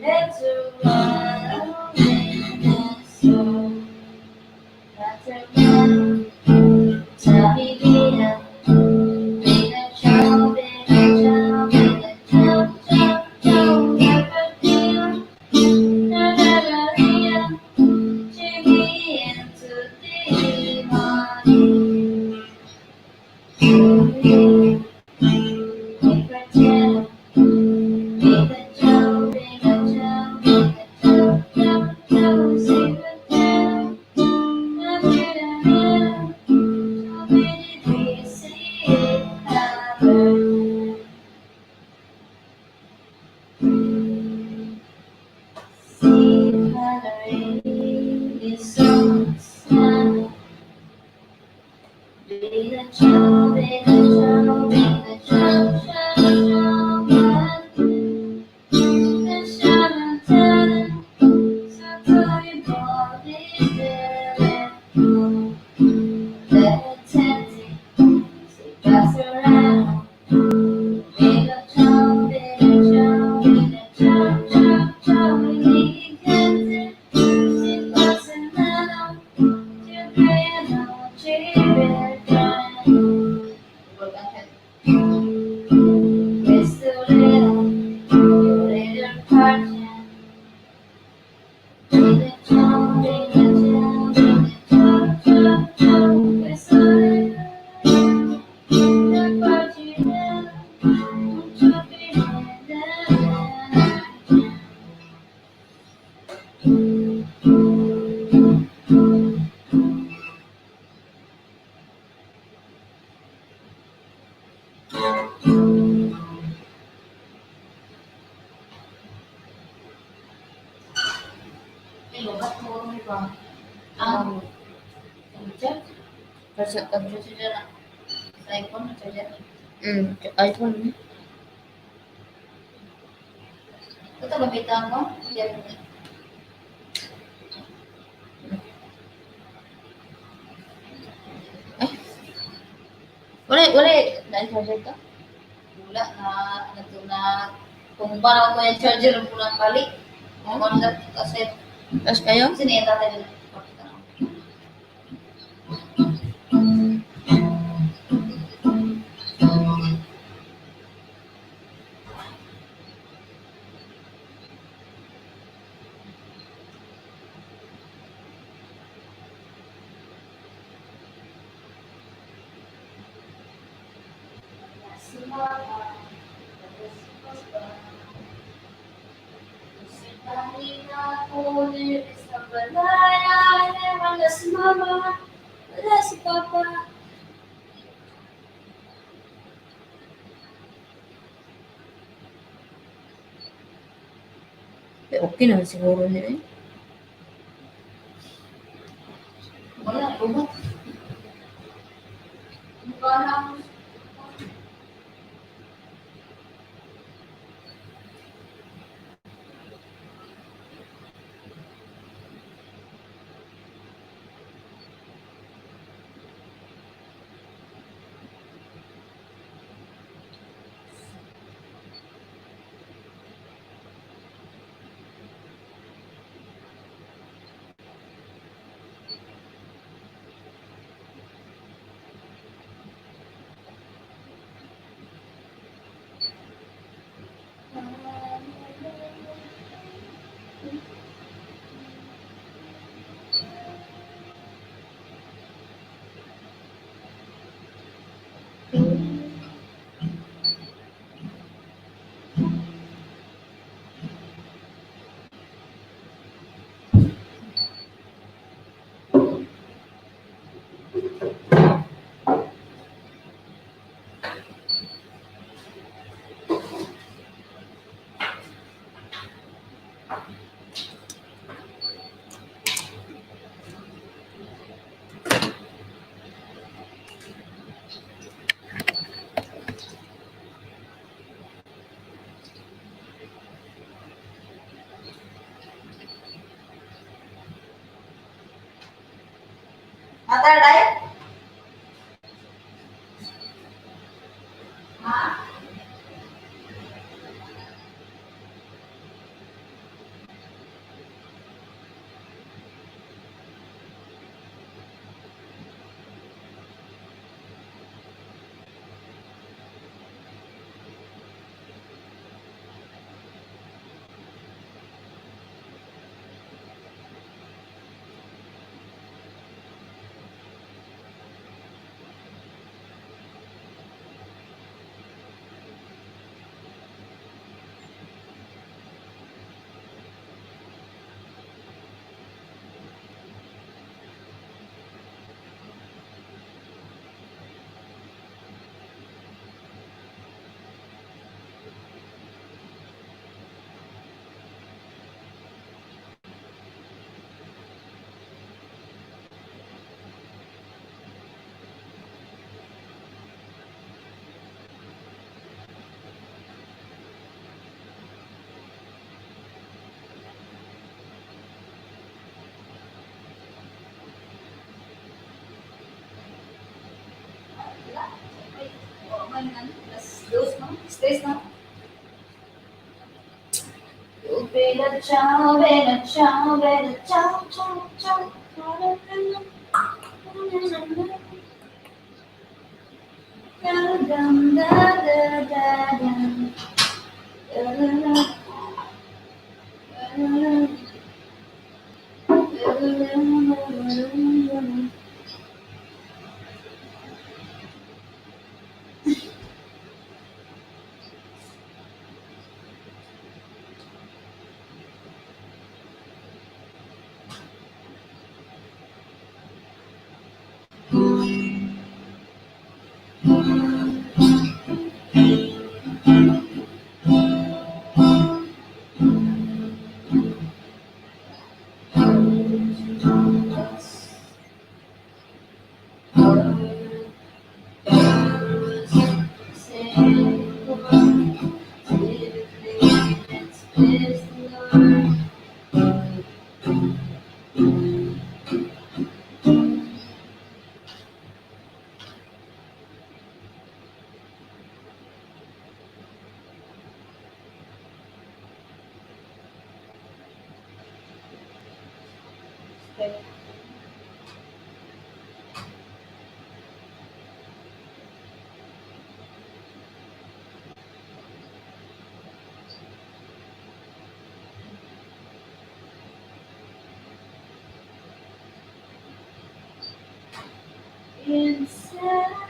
e tu adesso la vivina. Bella ciao, bella ciao, bella ciao, ciao, ciao, la mattina, la la la la, ci viene tutti mani. Bella ciao, bella ciao, bella ciao, ciao, ciao, sei per te, la la la, so many dreams Bella ciao, bella ciao, bella ciao, ciao, ciao, bella ciao, bella ciao, ciao, ciao, elegante, si passa mano, ti prego, ci vedremo. Ah, Charger? Charger Charger na. Sa iPhone, charger. iPhone. Ito gamitan ko. Yan. Wala, wala, na charger ka? Wala na, na, na, kung para ko yung charger, wala balik. Oh? Kung ano kasi, Tapos kayo? kasi niya tatay na. Si mama, si papa, ako sa balaya, wala si mama, wala si papa. Eh, okay naman siguro nila eh. Wala, bubat. Mukha na ako. Matar dai? Ha? Wala. Siyempre, oo, man, ano, alas dos, no? Stress, no? Bella ciao, bella ciao, bella ciao, ciao, ciao. Da dum da da da dum. Da da da. Da da da. Da da da da da. Inside.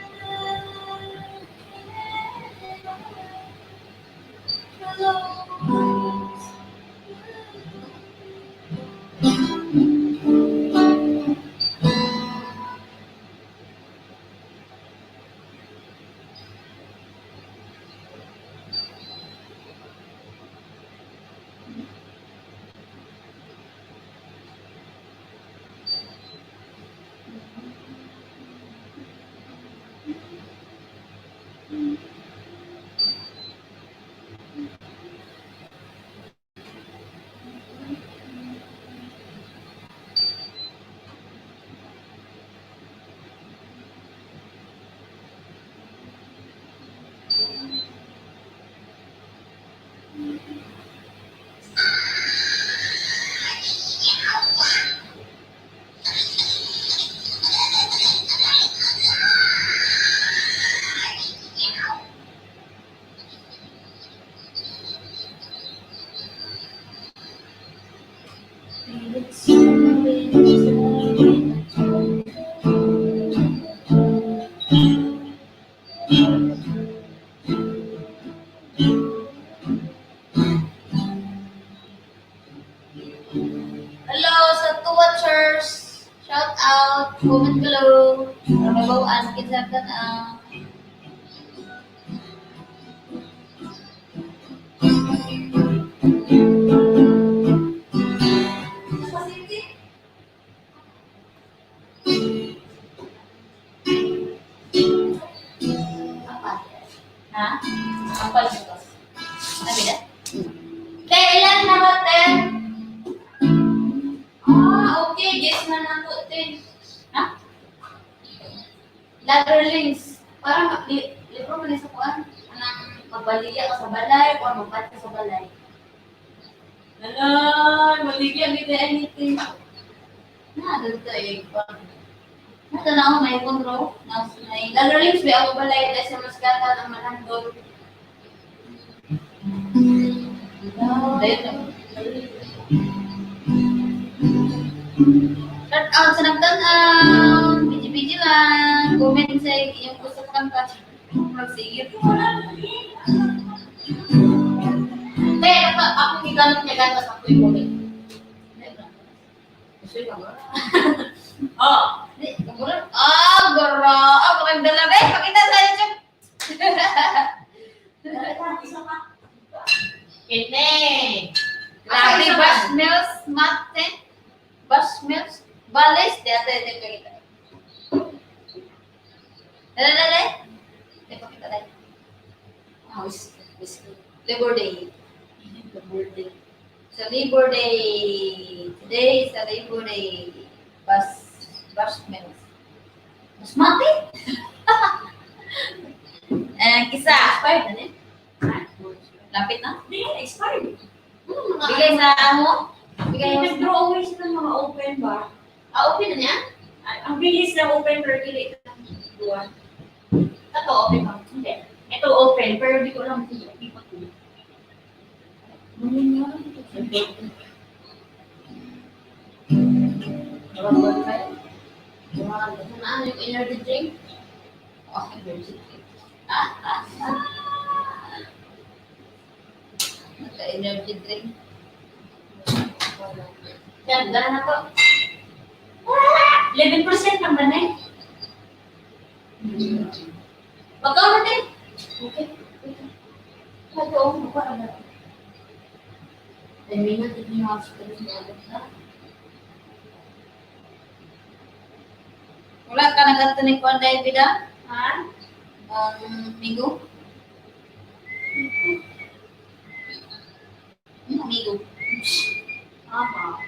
Hello sa two watchers. Shout out. Comment below. Para mabawaan. Kinsa ang. Ha? Ampal dito. Sabi na? Te, ilan na ba, te? Ah, okay. Guess na na po, te. Ha? Ladderlings. Parang libro man sa kuan. Anang magbaliya ka sa balay o magbat ka sa balay. Hala, maligya kita anything. Na, dito eh. Nata na ako may control. Na, may ladderlings ba ako balay dahil sa maskata ng manandol. Dahil shout out sa nagtanaw. Biji-biji lang. Comment sa inyong gusto kanta. Magsigit. Te, ako gigamit niya gatas ako yung comment. Oh. Di, kamulan. Ah, garo. Ah, maganda lang. Eh, pakita sa YouTube. Kene. Grabe, Bash Mills, Mate. Bash Mills. Balis. Di, ate, di, pakita. Dali, dali. Di, pakita dali. Ah, whiskey. Whiskey. Labor Day. Labor Day. Sa Labor Day. Today is a Labor Day. Bash Mills. Basmati? Eh, kisa. Expired na ni? Lapit na. Hindi yan, expired. Bigay sa mo. Bigay mo. Nag-draw away sila ng mga open ba? Ah, open na niya? Ay, ang bilis na open pero dili buwan. Ito, open pa. Hindi. Ito open pero di ko alam kung hindi pa to. Ano yung energy drink? Oh, energy drink. Naka-energy drink. Yan, dala na to. 11% lang ba na eh? Magkano din? Okay. Ito, oh, magkano ba? Terminal, ito yung hospital sa na. Wala ka nagadto ni Kuan dahil bida? Ha? Migo? Migo. Tama.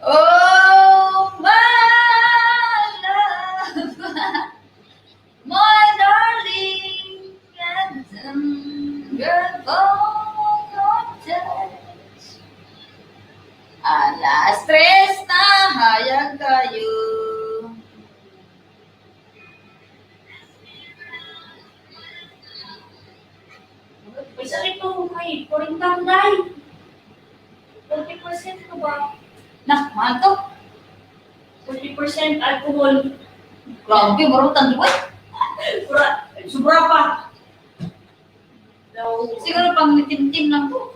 Oh, my love, my darling, and girl, your touch. 3:00 na, hayag kayo. May sakit po, may 40 day. 40% ko ba? Nak, mahal to. 40 3% alcohol. Grabe, marutan di ba? Sobra, sobra pa. Daw, Siguro pang timtim lang to.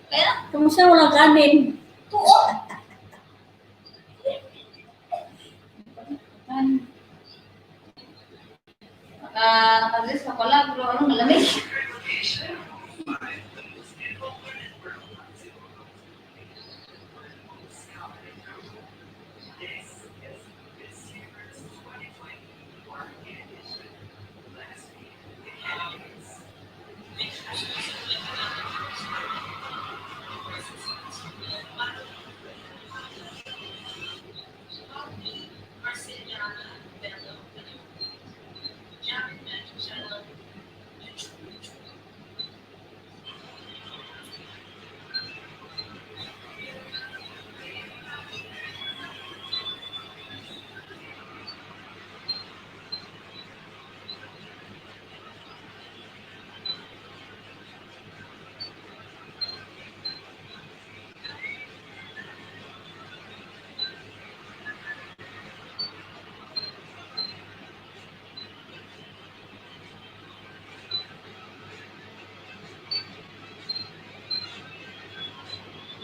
Kaya, kamusta walang kanin? tuo. Naka, naka-dress ka pala, pero ano, malamig.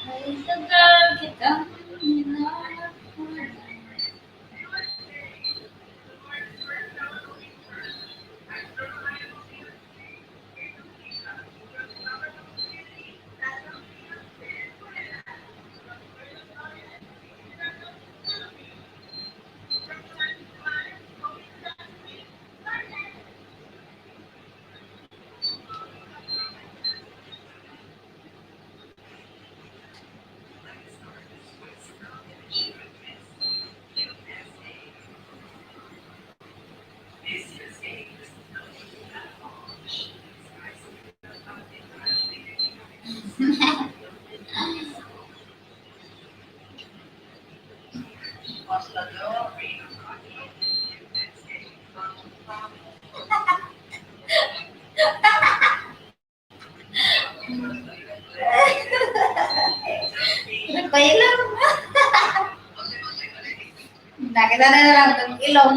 Ay, tagal kitang hinanap. Nagpailang. Nakita na lang ng ilong.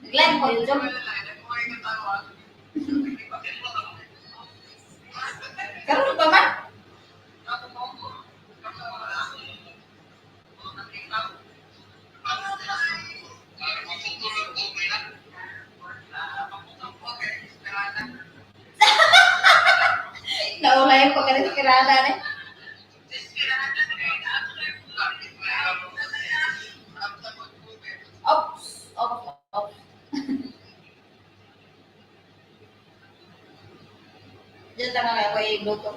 Nag-live ko yun, Jom. Karoon pa man? Naula yung pagkakirada na eh. Ops, ops, ops. Diyan lang ako i-luto.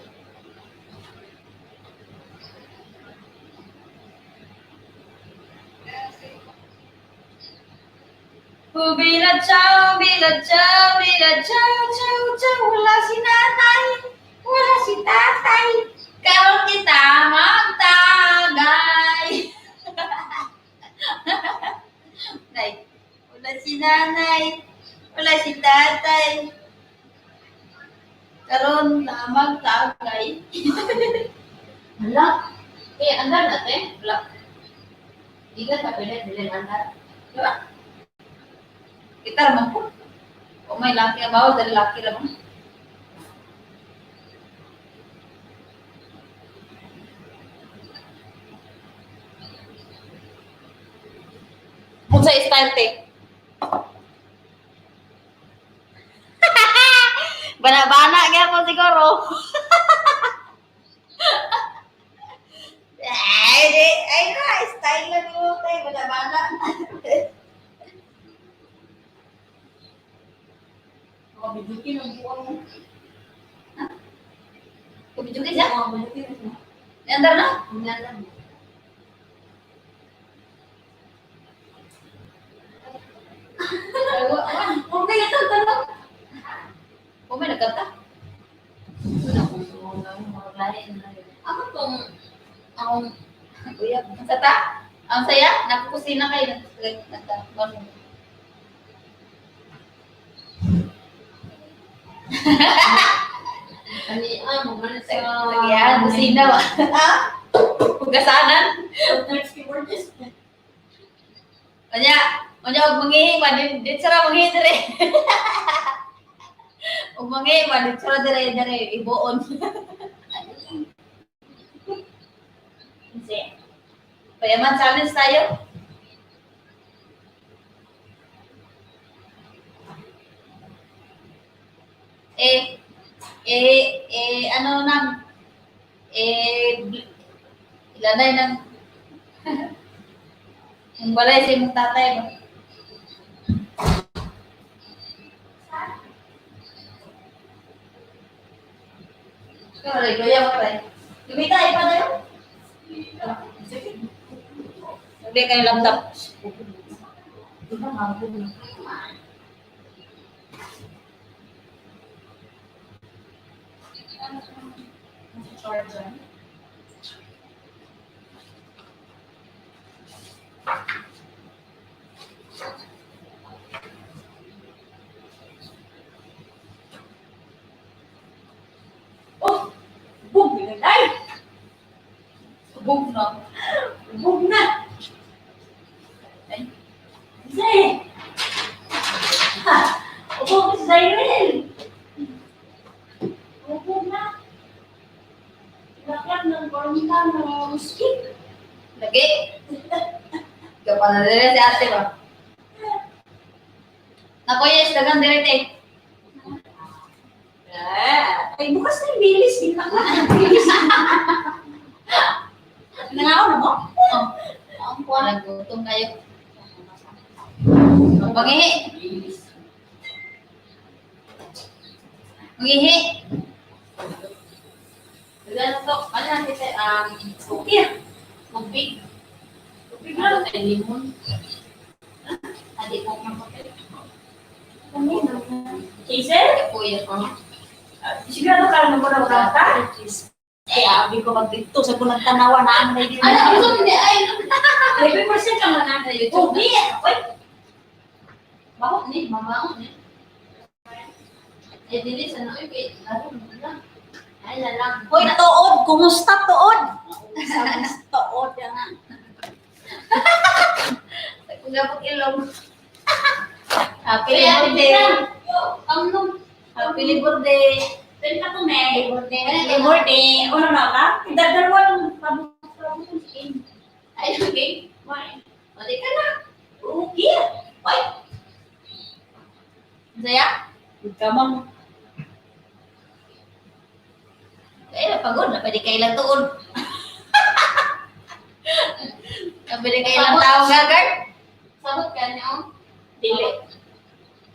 Oh, bila ciao, bila ciao, bila ciao, ciao, ciao. Wala si nanay, wala si tatay. Karon kita magtagay. Nay, wala si nanay, wala si tatay. Karon na magtagay. Hala. Eh, andar na te. Wala. Di ka sa pilit, bilin andar. Diba? Kita ramang po. O may laki ang bawal, dahil laki ramang. Unsa style te? Bana-bana gyapon siguro. Ay, di, ay na, style lang mo te, bana-bana. Mga bidukin ang buwang mo. Kumidyo siya? Mga bidukin. Andar na? Andar na. Okay, ito, tanong. Oh, may nagkanta. Wala akong sumunod. Mga lahi na. Ako tong, akong, Uyab. Ang sata? Ang saya? Nagkukusina kayo. Nagka. Ani, ah, mga sa... Nagyan, kusina ba? Ha? Hugasanan. Nurse keyboardist. Kanya, kanya og mangihi man din sara mangihi dire. Og mangihi man din sara dire dire ibuon. Kasi, Payaman challenge tayo. Eh, eh, eh, ano nang, eh, ilanay ng, yung balay sa imong tatay ba? Ikaw, wala, kuya mo tayo. Gumita, ipa tayo. Hindi kayo laptop. Charger. Oh! Bug na ay! Bug no. Bug na! Ay. Zay! Ha! Ubog si Zyrel! Ubog na! Laklat ng kormita ng skip. Lagi. Ikaw pa na dire si ate ba? Nako yes, dagang dire te. Ah, ay, bukas na yung bilis. Di laklat ng bilis. Nangaw na mo? Oh. Ang kuwan. Nagutom kayo. Mangihi. Mangihi. Ano to? Ano natin sa, Okay. tubig. Tubig Ano lang. tayo, limon? Adi ko man kape. Hazel? Kuya. Sigurado ka lang mo na ka? Eh, abi ko magdito sa kunang tanawa na ang may Ano, ano hindi ay. 11% ka man na. Sa YouTube. Oh, di. Oy. Baho ni, mabaho ni. Eh, dili sa na, oy, kay, laro mo na. Ay, lalang. Hoy, tuod. Kumusta tuod? Tuod nga. Kung ilong. Happy Kaya, birthday. Ang nung, Happy birthday. Pwede ka to, May. Birthday. Happy birthday. Ano na ka? Dalawa lang pabot Ay, okay. Why? O, di ka na. Okay. Oy. Saya? Kamang. Eh, napagod. Napwede kayo lang tuon. Napwede kayo lang tao gagard. Sabot ka niyo. Dili.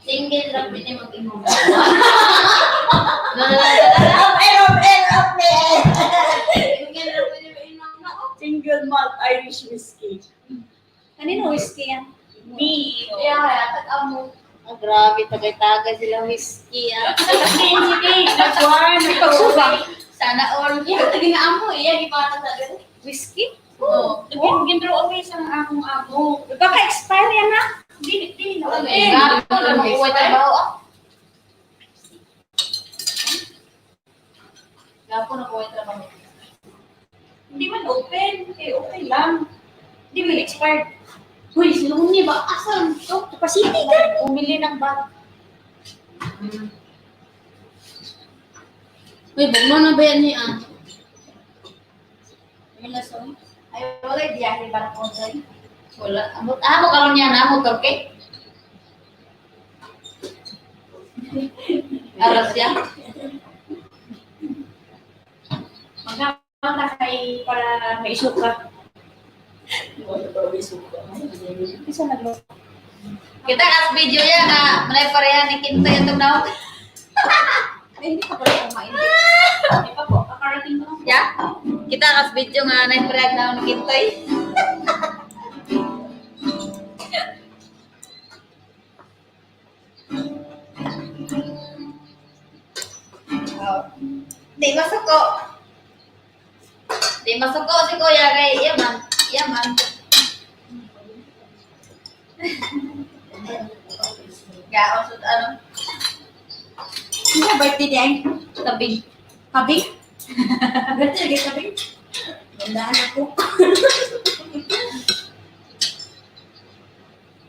Single lang pwede mag-inom. No, no, no, no, no. Up and up and up and. Single lang pwede mag-inom na. oh. Single malt Irish whiskey. Kanino whiskey yan? Me. Kaya kaya, tag-amo. Ah, grabe, tagay-tagay sila whiskey. Ah. Sige, sige. Nagkuhan. Pagsuba. Sana all. Iya, tagi na amo. Iya, gipata sa ganun. Whiskey? Oo. Gin-draw away sa akong amo. Baka expire yan na. Dili, dili na. Eh, Grabe, wala makuha trabaho. Ah. Grabe, nakuha trabaho. Hindi man open. Eh, okay lang. Hindi man expired. Uy, si Luni ba? Asan to? Pasiti ka. Bumili ng bag. Uy, bugno na ba yan ni ah? Wala so. Ay, wala. Biyahe para ko dyan. Wala. Amot, ah, mo karon niya na, mo okay? Aras siya. Magkakanta kay para may isuka. Isa na lang. Kita kas video yan na manay pareha ni Kintoy atong naon. Ay, hindi pa pala kumain. Hindi pa po. Kakarating ko lang. Ya? Kita kas video nga nay pareha naon ni Kintoy. Oh. Di masuko. Di Di masuko si kuya kay iya man. Iya man. Gaon sa ano? Hindi birthday di ay. Tabing. Kabing? Birthday lagi kabing? Gandaan ako.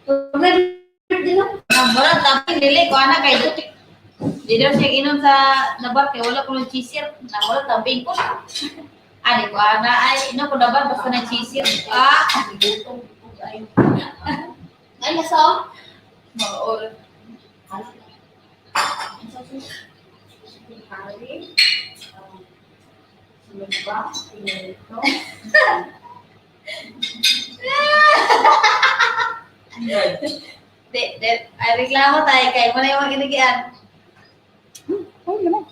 Birthday na. Wala tabing dili ko ana kay di daw siya inom sa nabar kay wala ko ng cheeser. Na wala tabing ko. Ani ko ana ay inom ko nabar basta na cheeser. Ah, Ay, nasa oh. maor. Di, di, ay reklamo tayo kay mo na yung mga ginagian. Ay, naman.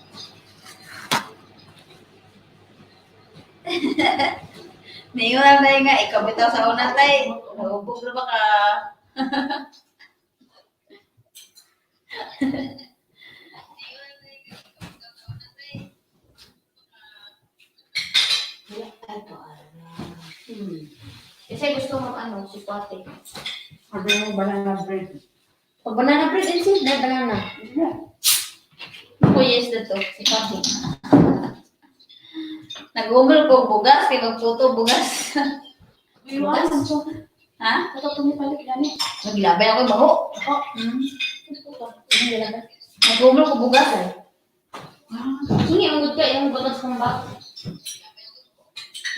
Ningon lang tayo nga, ikaw bitaw sa una tayo. Nahubog na ba ka? Kasi gusto mo ano, si Pate. Sabi mo, banana bread. Pag banana bread, din siya, banana. Ako yes na to, si Pate. Nag-umol ko bugas, kay magputo bugas. Bugas? Ha? Ito tumipalit gani. Naglabay ako yung baho. Ako. Hmm. Nag-umol ko bugas eh. Hingi ang good ka, yung batag sa mga.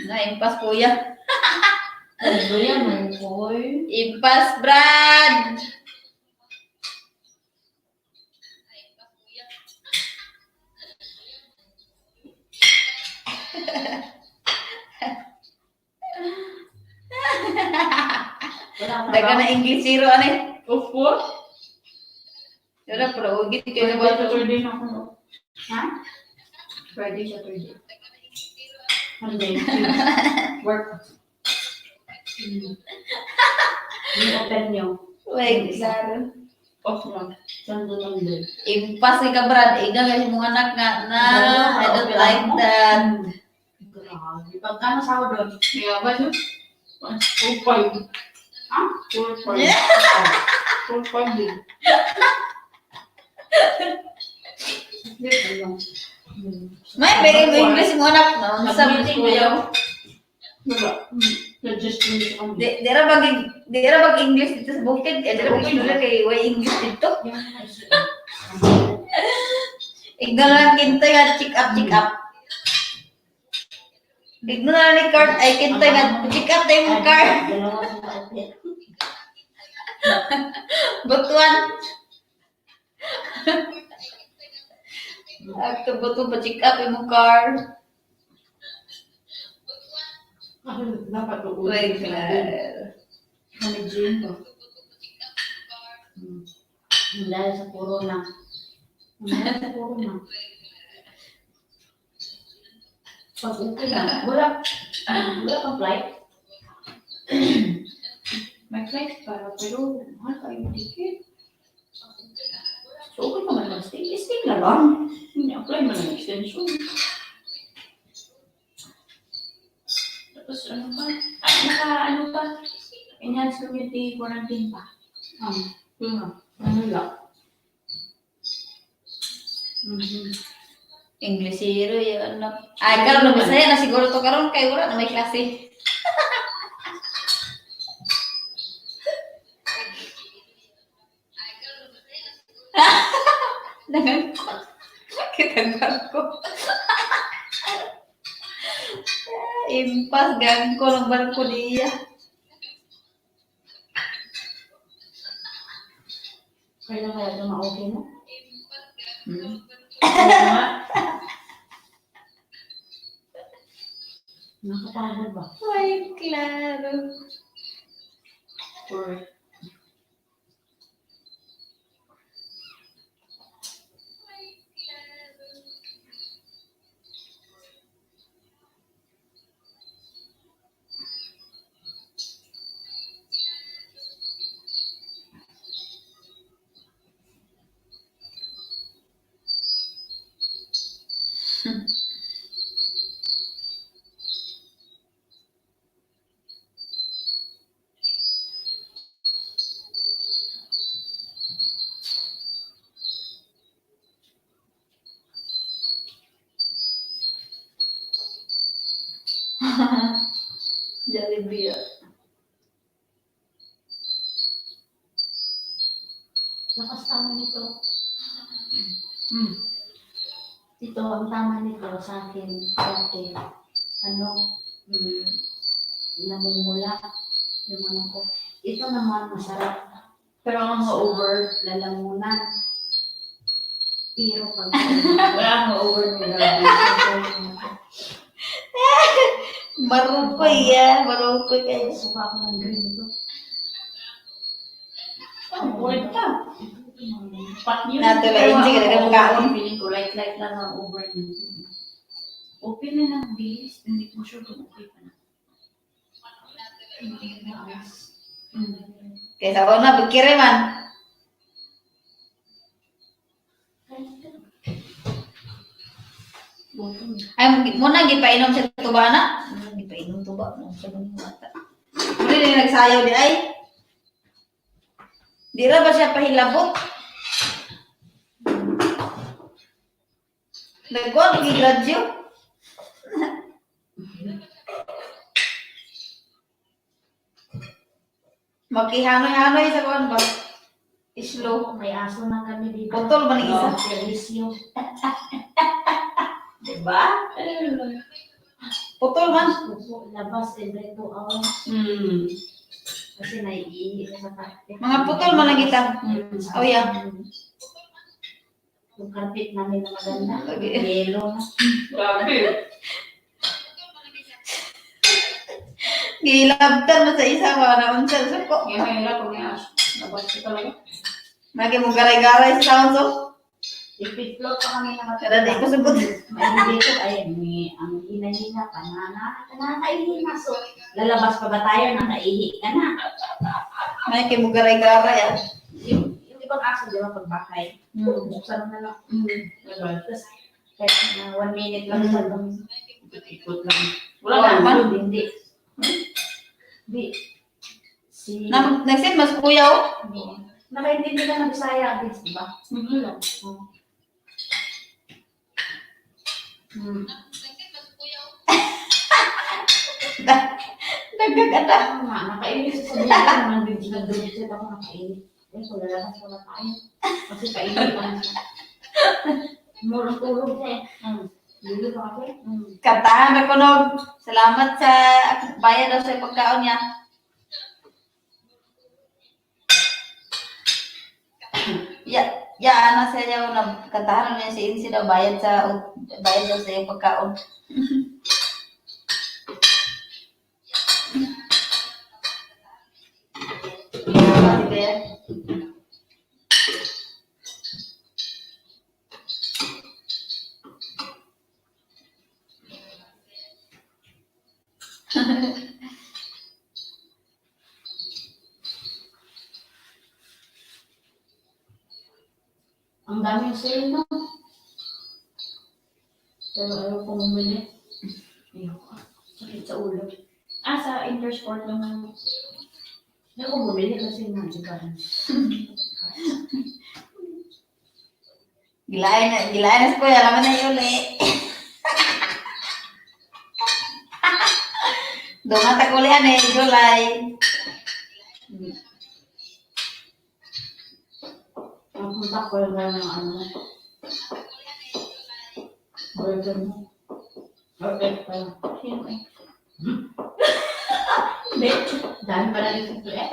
Na, impas kuya. Ano man, koy. Impas Brad! Wala akong Daga na English zero ano eh. Of course. Wala, pero ugit kayo na Friday ba? Saturday na ako, no? Ha? Friday, Saturday. Monday, Tuesday. Work. Yung open nyo. Wait, klaro. Off na. Sunday, Monday. Impas kay ka Brad. Ikaw kasi mong anak nga na. I don't like that. Grabe. Pagkano sahod doon? Kaya ba yun? 4-5. Ha? 4-5. 4-5 din. May bigay mo English mo anak. No, sa Nag-meeting kayo? Wala. Nag-just finish kami. Di ra bag English dito sa bukid. Kaya di ra bag English kay way English dito. Igno na lang kintoy nga check up, check up. Igno na lang ni card ay kintoy nga check up tayo mong card. Dalawa sa outfit. Butuan. Agto buto pa check up imong car. Ako, dapat uuwi. Wait, claro. Kami gym ba? Dahil sa corona. Dahil sa corona. Pag okay na, wala, Wala kang flight? May flight para, pero mahal kayo yung ticket. So okay pa man mag-stay, stay na lang. Hindi, apply mo ng extension. Tapos ano pa? Ah, naka ano pa? Enhanced community quarantine pa. Ah. Yun nga, Manila. English zero yun. Ano. Ay, karon na Bisaya na siguro to karon kay wala na may klase. Dangan ko. Kitanggal ko. Impas gang ko ng barko niya. Kailan kaya ito ma-okay mo? Oo nga. Nakapagod ba? Ay, klaro. Correct. Jollibee ah. Lakas tama nito. Ito, ang tama nito sa akin, dati, ano, namumula yung ano ko. Ito naman, masarap. Pero ang over, Lalamunan. Pero pag wala ang over nila. Marukoy ya, marukoy kayo. Suka ako ng green to. Oh, ulit ka. Pat yun. Nato ba, Pero hindi ka ang na over, kaon. feeling ko, light-light lang ang over niya. Open na ng bilis. Hindi ko sure kung okay pa na. Kaysa ako na, bigkire man. Bottom. Ay, muna gipainom sa tuba na. Muna gipainom tuba. No, sa mga bata. Muna din nagsayaw di ay. Di ra ba siya pahilabot? Nagkuhan, nag-gradyo. Makihanoy-hanoy sa kuan ba? Islo. May aso na kami dito. Putol ba ng isa? Servisyo. Diba? Putol man. Upo, labas every 2 hours. Kasi naiihi ka sa carpet. Mga putol man lang kita. Oh, yeah. Yung carpet namin na maganda. Okay. Yellow na. Grabe. Gilabtan mo sa isa ba na unsa sa ko. Ngayon, mahirap pag may aso. Labas ko talaga. Magi mo garay-garay sa sound so. Ipitlo pa kami nakatira. Kada di ko sugod. May dito ay may ang hina-hina pa na nakaihi na. So, lalabas pa ba tayo? Nakaihi ka na. Magi mo garay-garay ah. Yung ibang aso, di ba, pag bakay, buksan mo na lang. Tapos, kahit na 1 minute lang sa dun. Ikot lang. Wala Wala man. na. Hindi. Hindi. Si... Na nagsin mas kuya oh. Nakaintindi ka ng Bisaya, Vince, di ba? Hindi lang. Nagkagata. Tama, nakainis sa sabihin ko naman, Vince, nag-group ako, nakainis. Eh, so lalabas pa ba tayo? Kasi painit pa na siya. Murang tulog siya eh. Lilo pa ako eh. Kantahan na kunog. Salamat sa bayad daw sa pagkaon niya. Ya, ya ana sa iyo na kantahan na niya si Insi daw bayad daw sa iyong pagkaon. Tama, di ba yan? Ang daming sale, no? Pero ayaw kong bumili. Ayoko. Sakit sa ulo. Ah, sa Intersport naman. Ayaw kong bumili kasi nga, di ba? Gilain na si Kuya, laman na yun eh. Dungan ta kulihan eh, July. Ang punta ko yung ng ano. Burger mo. Burger pa lang. Sino eh? Hindi. Dahil pala dito eh.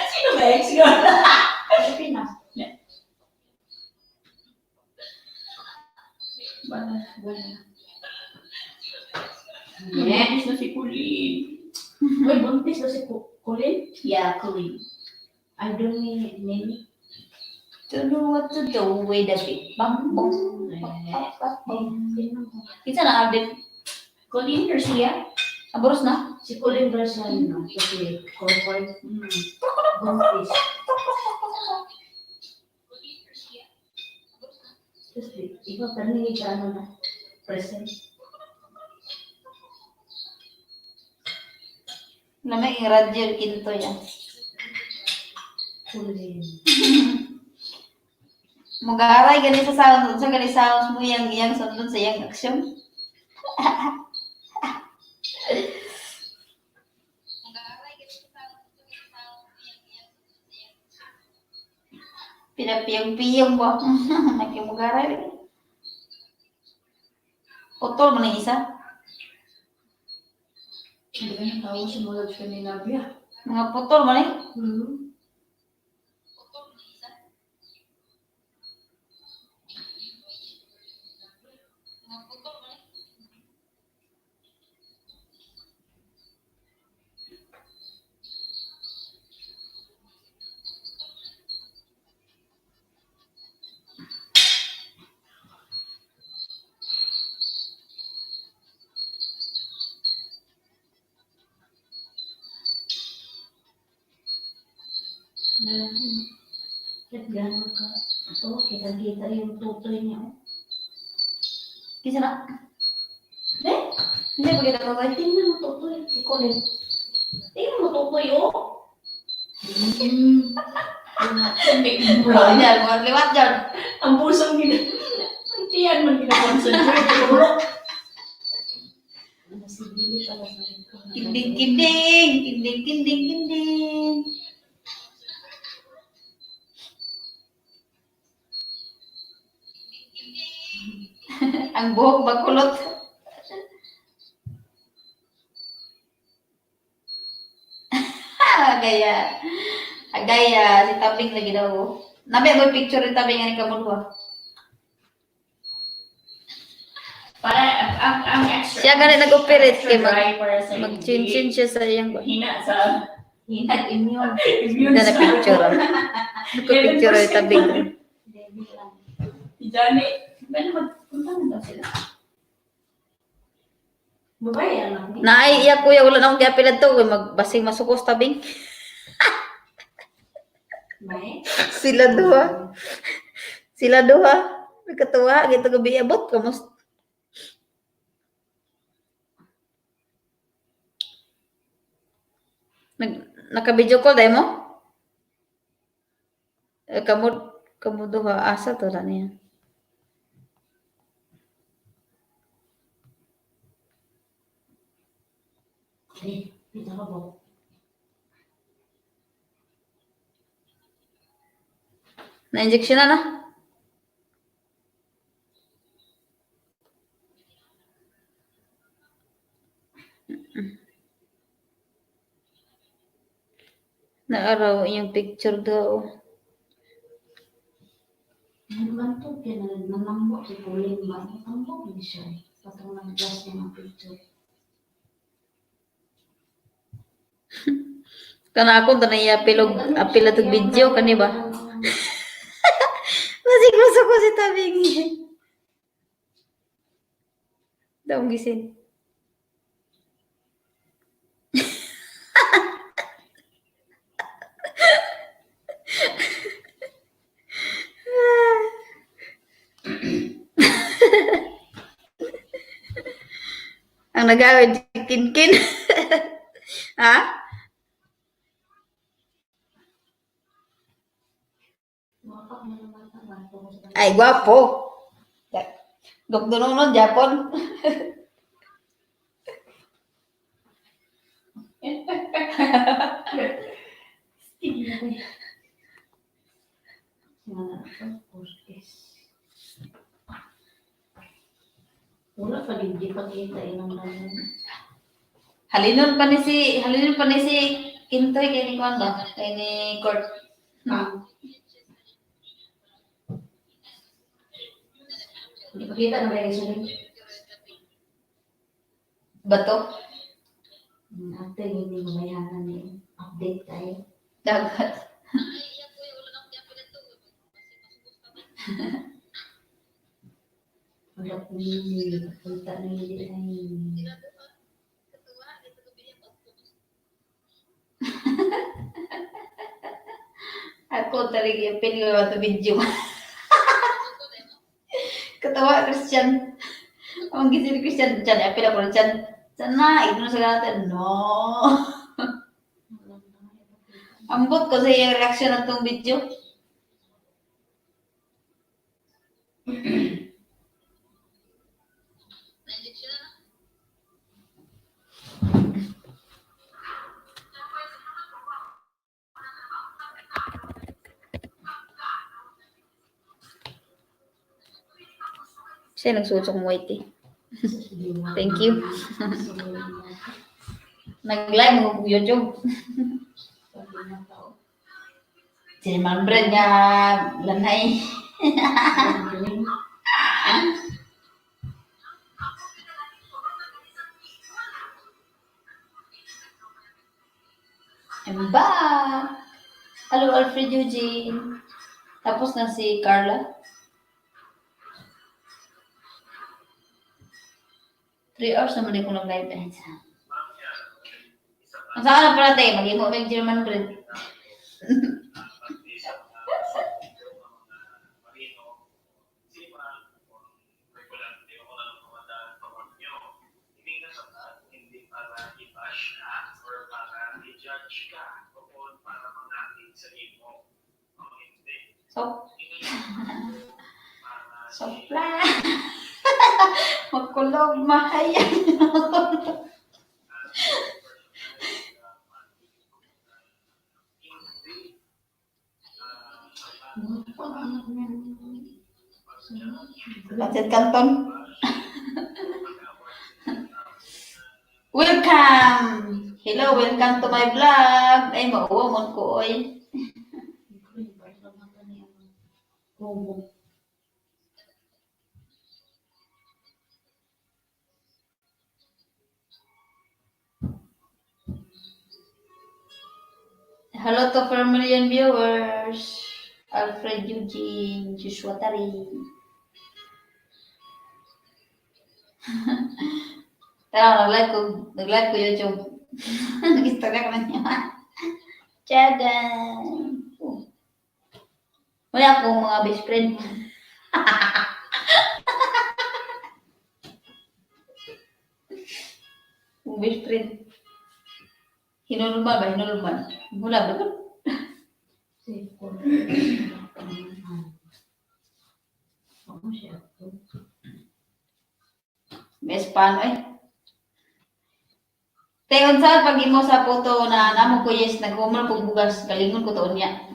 Sino ba ex ko? Pilipinas. Wala. Wala. Hindi. Buntis na si Colleen. Uy, buntis na si Colin? Yeah, Colleen. I don't need name. Don't know what to do with the big bamboo. Eh, Kinsa na update? Colleen Garcia? Aboros na? Si Colin Garcia, no? Kasi Concord. Buntis. Tapos, ikaw, tanongin ka ano na, present. Lamig yung radyo kinto yan. Colin. Mugaray gani sa sound, unsa gani sounds mo yang iyang sundon sa iyang aksyon. Pinapiyong-piyong ba? Nakimugaray. Putol man ang isa. Hindi ka natawa sa mga Scandinavia. Mga putol man eh. Kahit gano'n ka. Ito, kitang-kita yung tutoy niya. Oh. Kisa na. Eh? Hindi pa kita tutoy. Tingnan mo tutoy. Si Colin. Tingnan mo tutoy, oh. Wala dyan, mga liwat dyan. Ang pusong gina... Ang tiyan man gina-concentrate. Tulok. Ano, si Billy pala sa ko. Kinding, kinding, kinding, kinding, kinding. Ang buhok bakulot. Gaya. Gaya, si Tabing lagi daw. Nami mo picture ni Tabing ani kamulwa. Para ang extra... Siya gani nag-operate extra kay mag dry para sa mag-chin-chin siya sa iyang Hina sa Hinag immune. immune na na picture. Nagko-picture ni Tabing. Baby lang. Si Johnny, ba na magpunta na daw sila? Babae, anak niya. Naay iya kuya wala na akong giapilad to kay magbasing masukos tabing. Bae? Sila duha. Sila duha. Nagkatuwa gito gabi abot kamos. Nag naka-video call dai mo? Eh, kamo kamo duha asa to na niya. Eh, dito ka ba? Na-injection na na. Naaraw iyong picture daw. Ano man to? Kaya nanambok si Pauline ba? Nanambok din siya eh. Patong nag-glass niya ng picture. Kana ako tanay apilog apila tog video kani ba? Masig gusto ko si tabing. Daong gisin. Ang nagawid si Kinkin. Ha? Wapak na naman ang bato ko sa Ay, gwapo. Gokdononon, Japon. Mga purpose. Wala pa din, di pa kita ilang dalan. Halinon pa ni si Kintoy kay ni Kwan ba? Kay ni Kurt. Ah. Di pa kita na ba yung sunod? Bato. Ate, hindi mo mayanan eh. Update tayo. Dagat. Wala po hindi. Kita na hindi ay. Ako talaga yung pinagawa to video. Katawa, Christian. Ang gising ni Christian, Chan, apil ako na Chan. Chan na, igno sa natin. No. Ambot ko sa iyang reaksyon na tong video. Siya nagsuot sa akong white eh. Thank you. Nag-live mo kong YouTube. German bread nga lanay. I'm back. Hello, Alfred Eugene. Tapos na si Carla. 3 hours naman din ko nag-live. Ay, ang saan na pala tayo? Maghimo may German bread. So, sopla. Magkulog, mahaya. Pancit Canton. Welcome! Hello, welcome to my vlog. Ay, mauwa man ko, oy. Robo. Hello to 4 million viewers. Alfred Eugene Joshua Tari. Tara, nag-live ko YouTube. Nag-istorya ko na niya. Tchadan! Oh. Wala akong mga best friend. Akong best friend. Hinuluman ba? Hinuluman. Wala ba? Safe ko. Ako siya. May espano eh. Te, unsa pag imo sa photo na namo ko, yes, naghumal kog bugas, galingon ko to unya.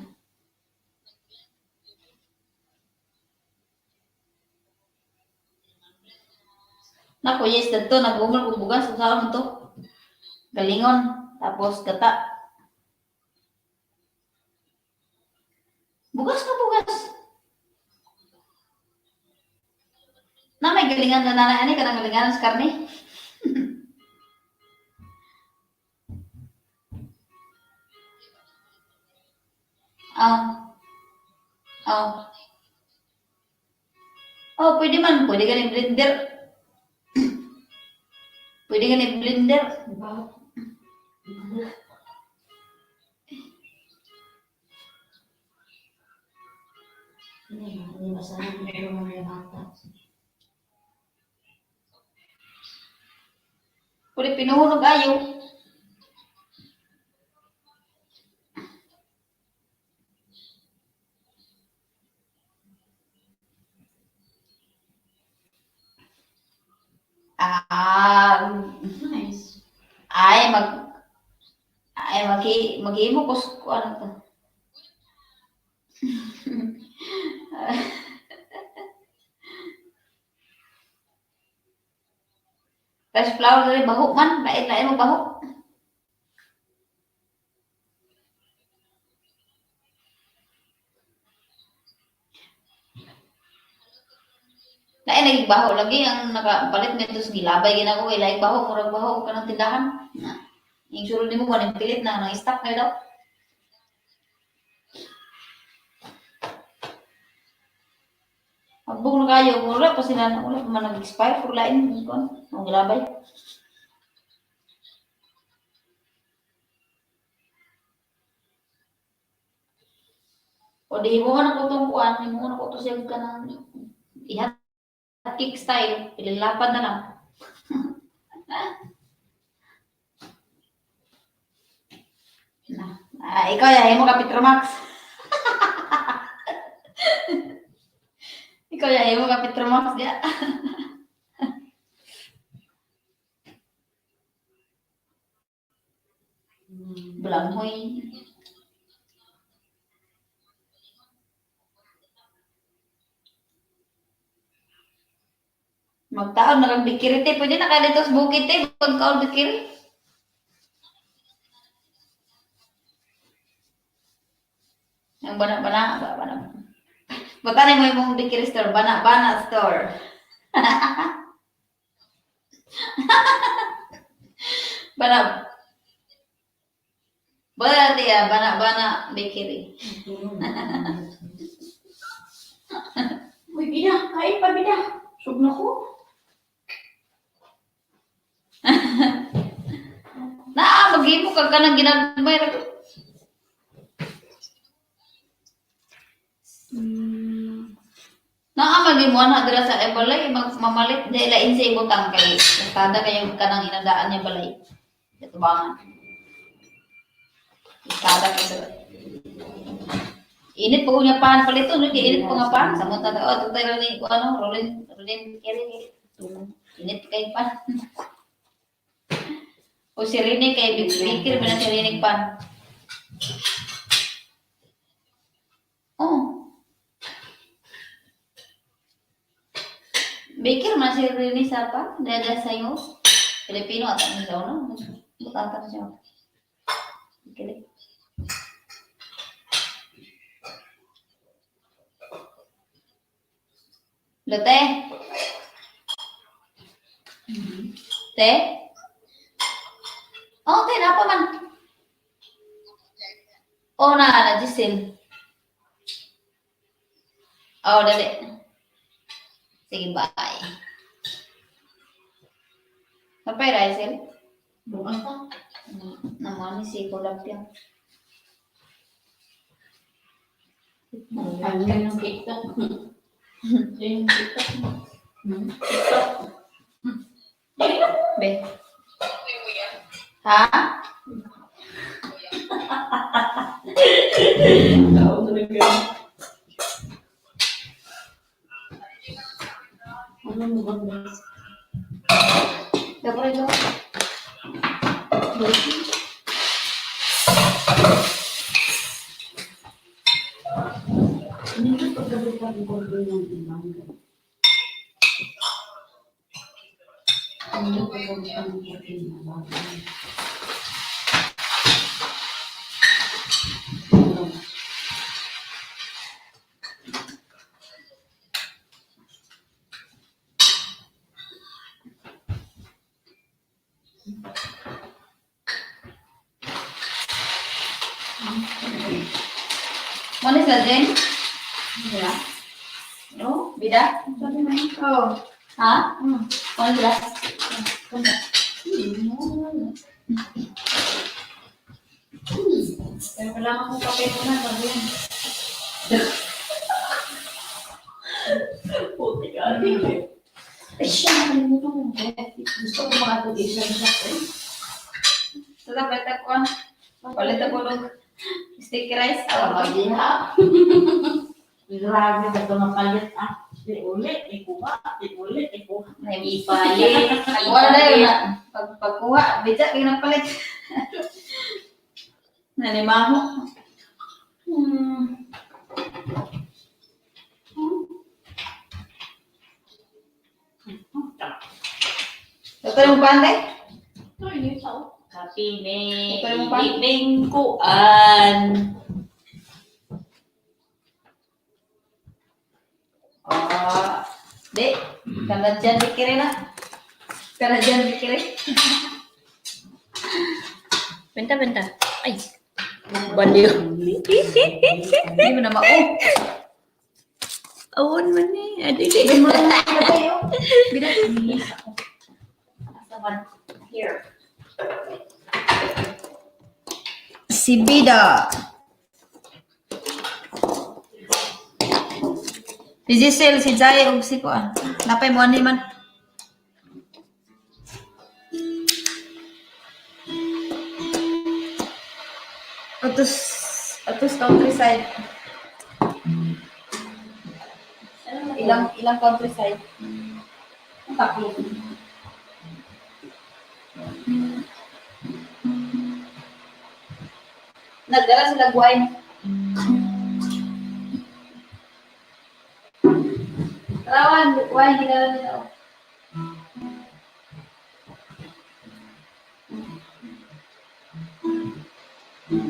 Nako, yes, dadto naghumal kog bugas, unsa man to? Galingon, tapos gata. Bugas ka bugas. Na may galingan na nanay ani kanang galingan sa karne. Oh. Oh. Oh, pwede man. Pwede ka ni blender. Pwede ka ni blender. Diba? Hindi, hindi basta na mga bata. Pwede pinuhunog ayo. Ah, Nice. Ay maghi maghimo ko ano to. Rice flour dali baho man, lain-lain mo baho. Lain lagi baho lagi ang nakapalit nito sa gilabay gina ko kay laing baho, murag baho kanang tindahan. Na. Yung sulod nimo kanang pilit na nang stock na daw. Magbog na kayo, wala pa sila, wala pa man nag-expire, puro lain, kon, ang gilabay. O di mo na ko tong kuan, himo na ko to siya kanang ihat cake style, ilalapad na lang. Na, ah, ikaw ya, himo ka Petromax. Ikaw ya, himo ka Petromax ya. Balanghoy. Magtaon na kang bakery te. Pwede na ka dito sa bukid te. Magkaon bakery. Ang bana-bana, ba bana. Batanin mo yung bakery store, bana-bana store. Bana. Bana te ah, bana-bana bakery. Uy, bida. Kain pa, bida. Sug na ko. Naa, maghimo ka kanang ginagmay ra. Naa maghimo na dira sa balay mag mamalit dahil lain sa ibutang kay kada kayo kanang inadaan niya balay. Katubangan. Kada kayo dira. Init po niya pan palito no kay init po nga pan samot na oh tutay ra ni ano rolling rolling keri init kay pan. O si Rene kay big speaker ba na si Rene pan. Oh. Baker man si Rene sa pa, dada sa'yo. Pilipino at ang siya, no? Butata na siya. Okay. Lote? Te? Oh, te, napa man. Oh, na, na, Giselle. Oh, dali. Sige, bye. Kapay, Rizel? Bukas pa. Naman si Kulap yan. Ano yung TikTok? Yung TikTok mo. TikTok. Be. Ha? Tao talaga. Ano mo ba? Dapat ito. Hindi ko pagkabutan ko ng ibang. Hindi ko pagkabutan ko ng ibang. Mana sila, Jen? Bida? No? Bida? Oh. Ha? Mana sila? Pero kailangan kong kape muna bago yan. Puti ka. Ay, siya, nakalimutan ko. Gusto ko makatag-isang siya. Eh. Sa palit ako. Palit ako ng sticky rice. Ah, magiha. Grabe ka ito mapalit ah. Di uli, ikuha, di uli, ikuha. Ipalit. Wala na yun na. Pag pagkuha, bidya, kaya nagpalit. Nanimaho. Ito yung pande? Kape Ito yung pan. Ibingkuan. Ah, di. Canadian bakery na. Canadian bakery. Benta, benta. Ay. Baliw. Hindi mo na mao. Awon man eh. Adi, di. Hindi mo na mao. Bida. Here. Si Bida. Si Giselle, si Jai, ug si Kuan. Napay mo ani man. Atos, atos countryside. Ilang ilang countryside? Tatlo. Nagdala sila wine. Rawan, wine dinala nila. Oh. Wash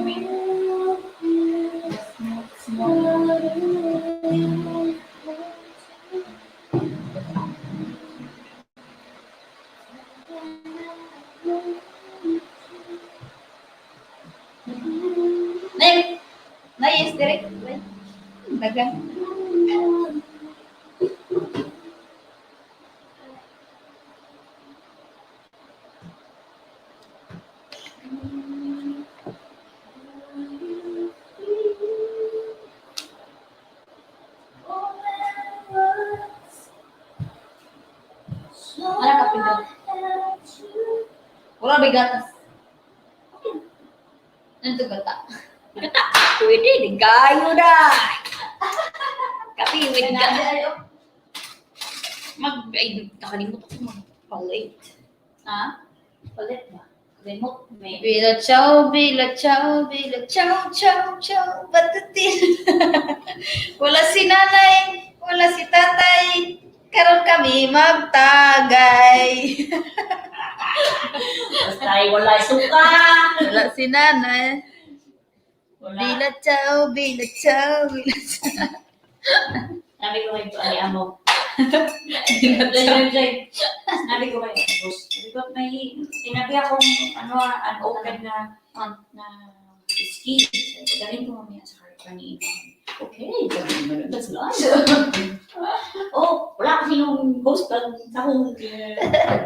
me. Nay, nay is direct. Nay. Dagan. Ano ka pindot? Wala may gatas. Ano to gata? Gata. Pwede, di gayo na. Kape with gata. Mag, ay, nakalimot ako magpalit. Ha? Palit ba? Remote may. Bila ciao, bila ciao, bila ciao, ciao, ciao, batutin. Wala si nanay, wala si tatay, karon kami magtagay. Basta ay wala suka. Wala si nanay. Wala. Bila ciao, bila ciao, bila ciao. Sabi ko kay ay amo. Sabi Sabi ko kay boss. Sabi ko may tinabi akong ano unopen na na whiskey. Sabi ko, dalhin ko mamaya sa car ni Okay, sabi ko, that's nice. Oh, wala kasi yung host ng sa akong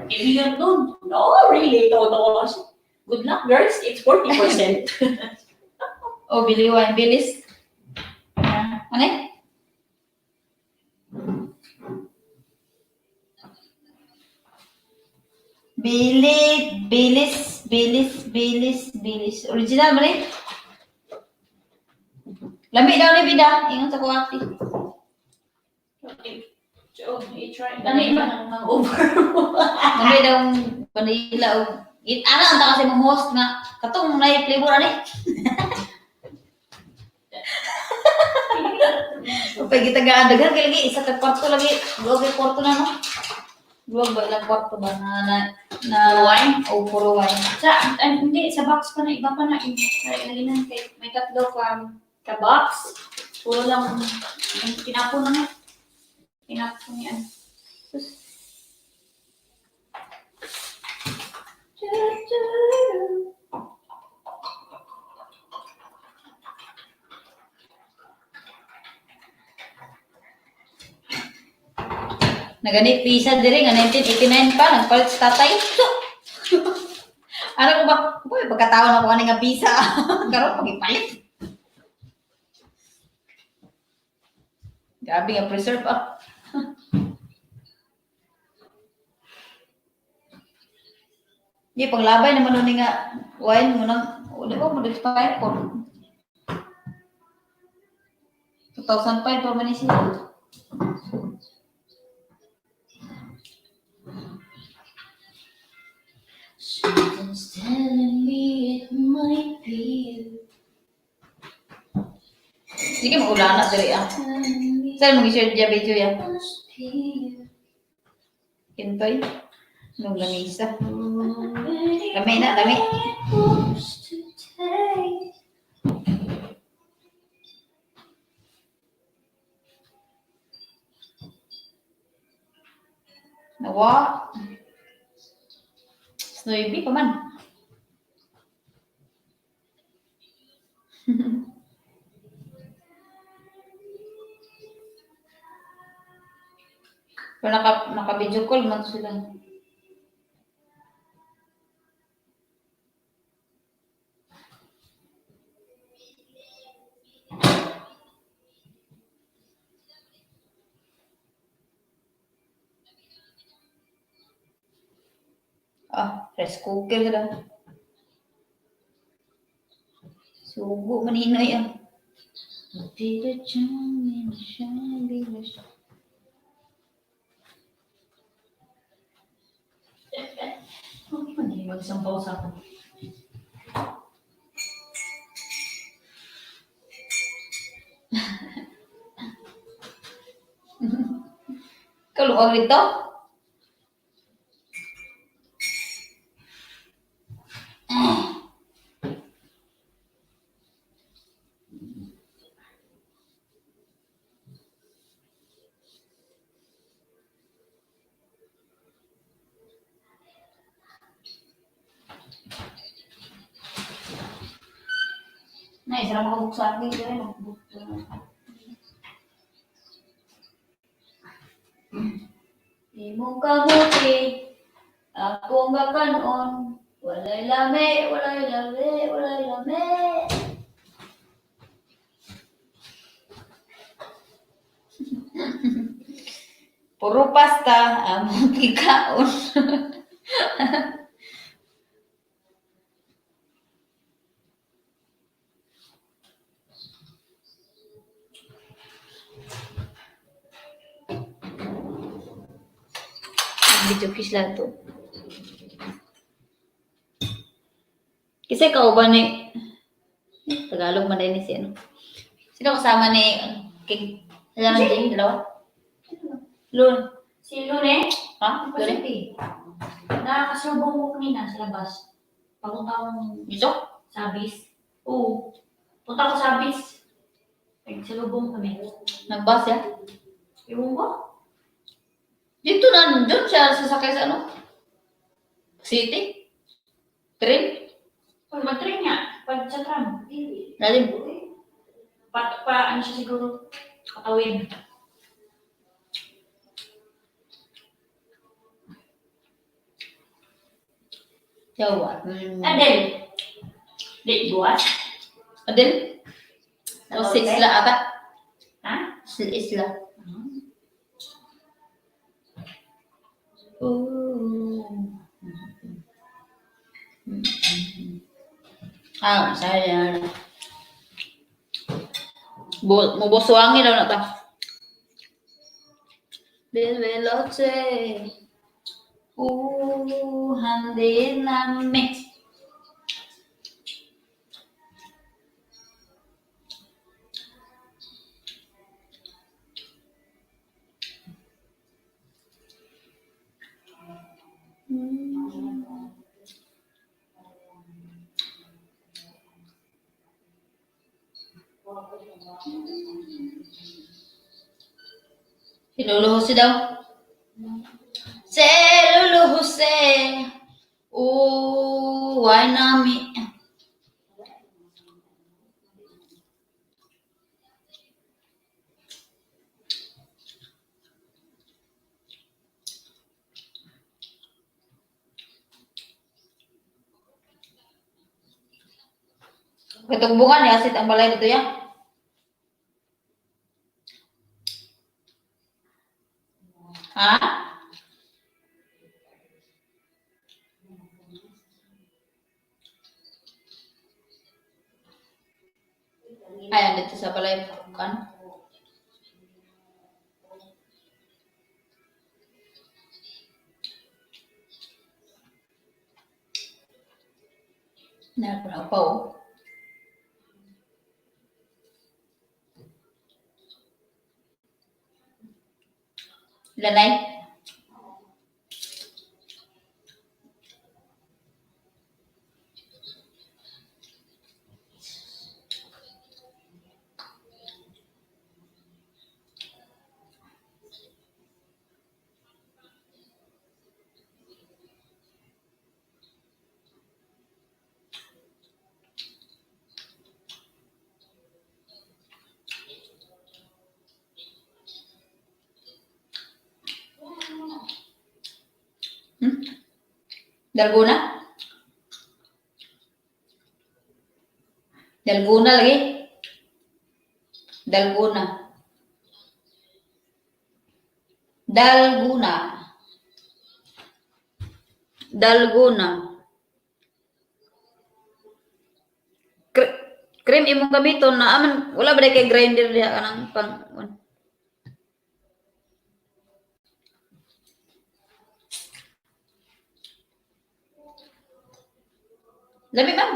kaibigan doon. No, really, totoo. Good luck, girls. It's 40%. Oh, biliwan, bilis. Ano eh? Bilit, bilis, bilis, bilis, bilis. Original man eh. Lami daw ni bida. Ingon sa kuwati. So, i-try. Dali ba nang over mo? Lami daw vanilla o it ana ang ta kasi mong host nga katong nay flavor ani. Pag gitagaan daghan kay lagi isa ka kwarto lagi. Duha kay kwarto na no. Duha ba ilang kwarto ba na na, na Puro wine? O puro wine. Sa, ay, hindi, sa box pa na, iba pa na. Yung, ay, na, kay, may tatlo ka box. Puro lang, yung tinapon na nga. Tinapon niya. Sus. Nagani pisa diri nga 1989 pa nagpalit sa tatay. Ano ko ba? Uy, pagkataon ako ani nga pisa. Karon pagipalit. Grabe nga preserve ah. Di paglabay naman nun nga wine mo nang o di ba mo expire po. 2005 pa man ni siya. Something's telling me it might be you. Sige, maulana diri ah. Telling me Saan mo i-share diya video ya? it must be you. Kintoy. Nung ganisa. So many Lami na, lami. hopes to take. Nawa. Snowy pa man. Pero naka video call man to sila. Ah, rice cooker sila. Sugo maninoy ah. Bila siya, bila siya. Hindi magsampaw sa ako. Kaluwag dito? Nay, sarap makabuksan dito eh. Magbuksan. Imong kamuti, akong gakanon, walay lami, walay lami, walay lami. Puro pasta, among gikaon. Video fish lang to. Kasi kauban ni eh, Tagalog man din ni si ano. Sino kasama ni ano, King? Alam mo King, dalawa? Lun. Si Lune? Ha? Lune? Pwede. Nakakasalubong ko kanina sa labas. Papunta akong Dito? Sabis. Oo. Punta ako Sabis. Nagsalubong kami. Nagbus ya? Ewan ko. Dito na, doon siya sasakay sa ano? City? Train? Uy, mag-train nga. Pag sa tram. Lalim. Pa, ano siya siguro? Katawid. Jawa. Adel. Di, buwas. Adel? O si Isla ata? Ha? Si Isla. Oh. Ah, saya. Bo, mubosuangi daw na ta. Bilbiloche. Handi nami. Si Lolo Jose daw. Si Lolo Jose. Oh, why nami? Katugbungan ni asit ang balay dito ya. Ha? Ayan, dito sa balay kan. Na pa oh. Lalay. Dalgona? Dalgona lagi. Dalgona. Dalgona. Dalgona. Cream imong gamiton na aman wala ba day kay grinder diha kanang pang Lami, ma'am.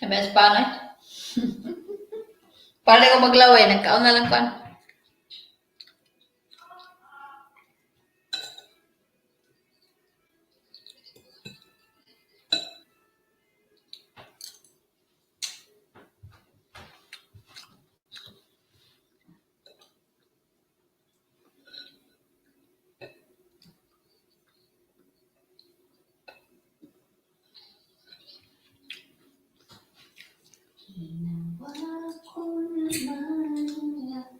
Sabi sa paano eh. Para ko maglaway, nagkaon na lang kuan. Ginawa ko naman lahat.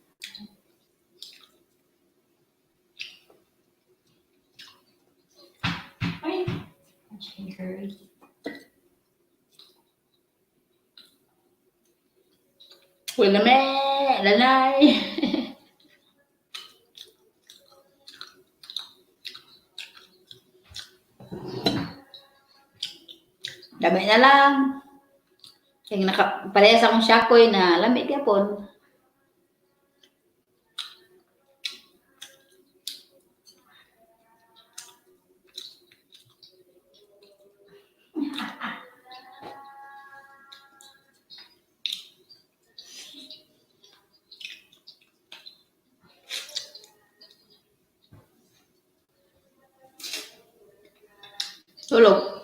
Ay, ang chicken curry. Wala me, lanay. Dami na lang. Kaya naka, parehas akong shakoy na lamig yapon. Tulog.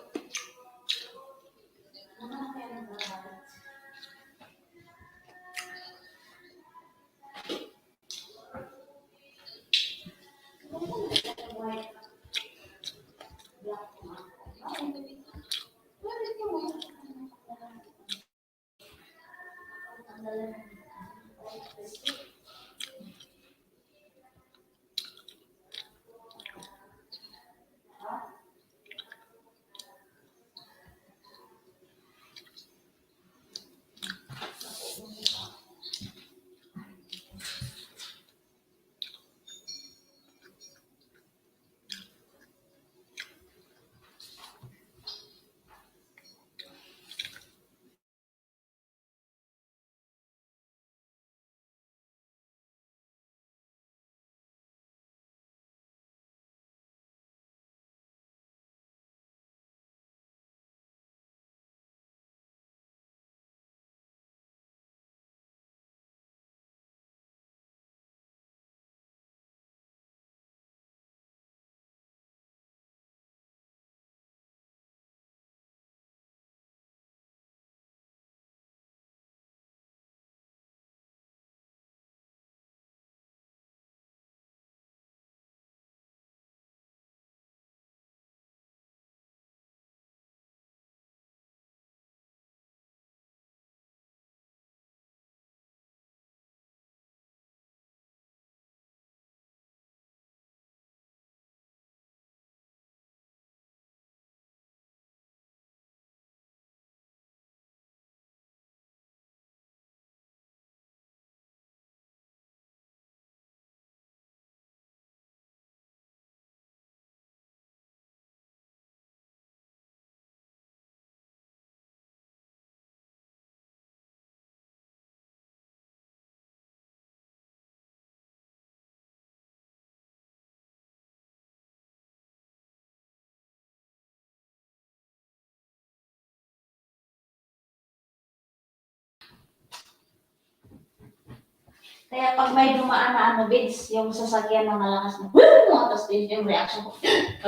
Kaya pag may dumaan na ano, Vince, yung sasakyan na malakas na, woo! Tapos yun yung reaction ko.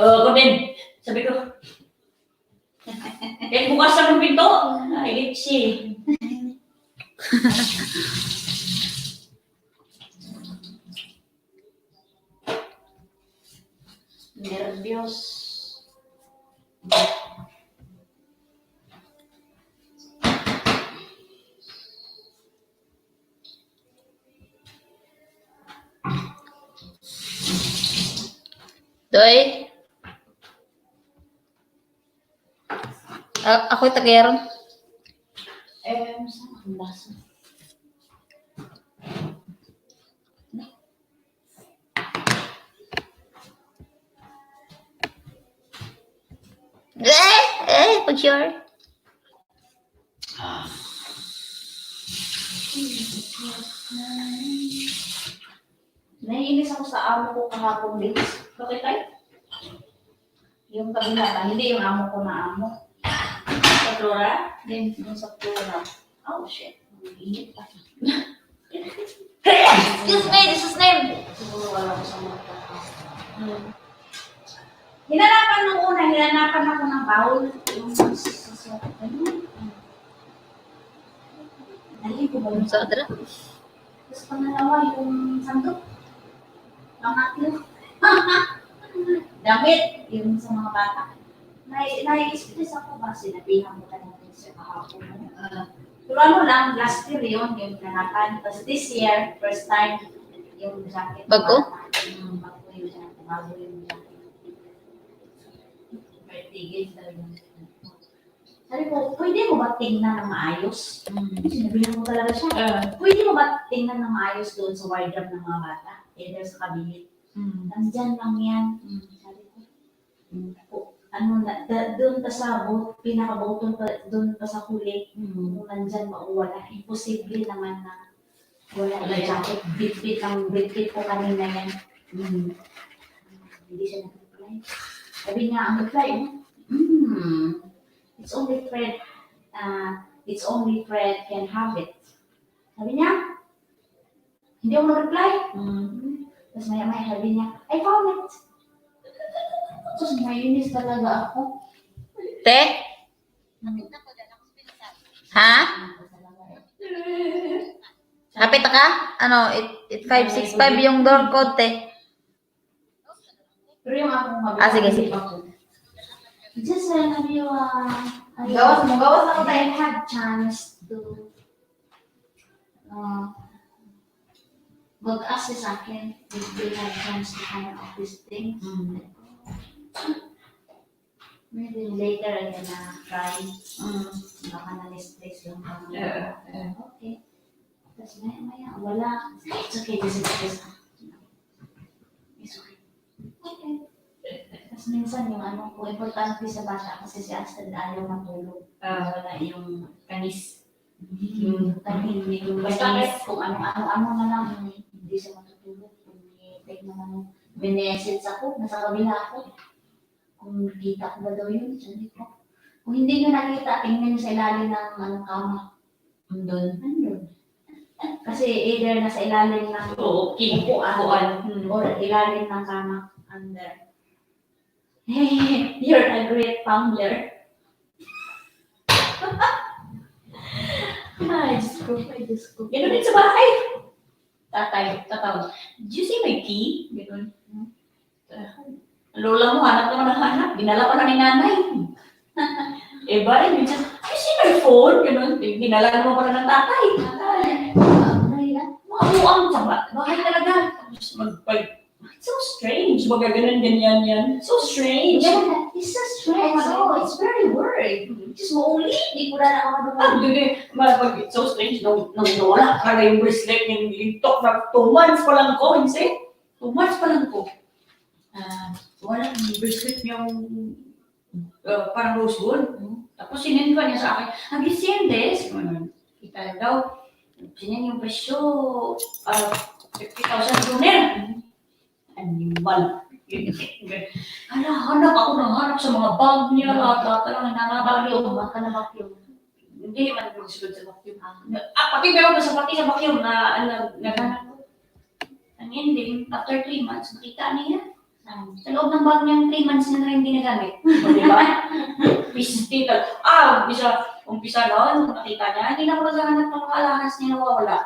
Oo, ako din. Sabi ko, kahit bukas ang pinto, ay, itchy. Nervyos. Doy. Ako'y tagayaron. Eh, saan ang baso? Eh, eh, pag sure. Naiinis ako sa amo ko kahapon, Vince. Bakit ay? Yung kabila ba? Hindi yung amo ko na amo. Sa Flora? Then, dun sa Flora. Oh, shit. Ang init pa. Excuse me, this is name. Siguro wala ko sa mata. Hinanapan nung una, hinanapan ako ng bowl. Yung sa ano? Dali ko ba yun? Sa dra. Tapos pangalawa, yung sandok. Pangatlo. Damit, yung sa mga bata. Nai-stress ako ba, sinabihan ko talaga siya kahapon. Pero ano lang, last year yun, yung hinanapan. Tapos this year, first time, yung jacket. Bago? Bago yung jacket. Bago yung jacket. Birthday gift talaga. Sabi ko, pwede mo ba tingnan ng maayos? Sinabihan ko talaga siya. Pwede mo ba tingnan ng maayos doon sa wardrobe ng mga bata? Either sa cabinet. Nandyan lang yan. Sabi ko, ano na, doon pa sa bot, pinaka-button pa, doon pa sa huli, kung nandyan mauwala. Imposible naman na wala Wala yung jacket. Bitbit ang bitbit ko kanina yan. Hindi siya nag-reply. Sabi niya, ang reply, it's only Fred can have it." Sabi niya, hindi ako nag-reply. Tapos maya-maya sabi niya, "I found it." Tapos nainis talaga ako. Te? Ha? Kapit ka? Ano, it 565 yung door code, te. Pero yung akong mabili. Ah, sige, sige. Just have you, Gawas mo, gawas ako I tayo. had chance to mag-ask sa akin if they have chance to find out these things. Maybe later I gonna try. Baka na-misplace lang kami. Okay. Tapos maya maya, wala. It's okay, this is this. It's okay. Okay. Tapos minsan yung ano ko, importante sa bata kasi si Astrid ayaw matulog. Wala yung Kanis. yung tahimik, yung Basta basta kung ano-ano na lang, hindi siya matutulog. Kung take naman yung message ako, nasa kabila ako. Kung nakita ko ba daw yun, sabi ko. Kung hindi nyo nakita, tingnan nyo sa ilalim ng ano, kama. Doon. Andun. Kasi either nasa ilalim ng Oo, upuan upuan. or ilalim ng kama under. You're a great founder. Ay, Diyos ko. Ay, Diyos ko. Ganun din sa bahay. Tatay, tatawag. "Did you see my key?" Ganun. Lola mo, hanap ko na ng hanap. Dinala ko na ni nanay. Eh, ba, minsan, "You see my phone?" Ganun. Dinala mo pala ng tatay. Mga buang sa bahay talaga. Tapos mag, it's so strange. Baga ganun, ganyan yan. So strange. Yeah, it's so strange. Oh, it's very weird. Just mauli, di ko na ako Ah, hindi. It's so strange. Nung nawala talaga yung bracelet, yung lintok na 2 months pa lang ko. Hindi. 2 months pa lang ko. Ah, wala, yung bracelet niyang parang rose gold. Tapos sinend pa niya sa akin, "Have you seen this?" Ganun. Kita daw. Sinend yung presyo, 50,000 kroner. Animal. Hala, hanap ako ng hanap sa mga bag niya, lahat-lahat na lang, nanganap. Vacuum, baka na vacuum. Hindi man magsulod sa vacuum. Ah, pati meron pa sa pati sa vacuum na ano, naghanap ko. Ang ending, after 3 months, nakita niya. Sa loob ng bag niyang 3 months na rin hindi nagamit. O, di ba? Pisti. Ah, umpisa noon, nung nakita niya, hindi na ako naghahanap ng mga alahas niya nawawala.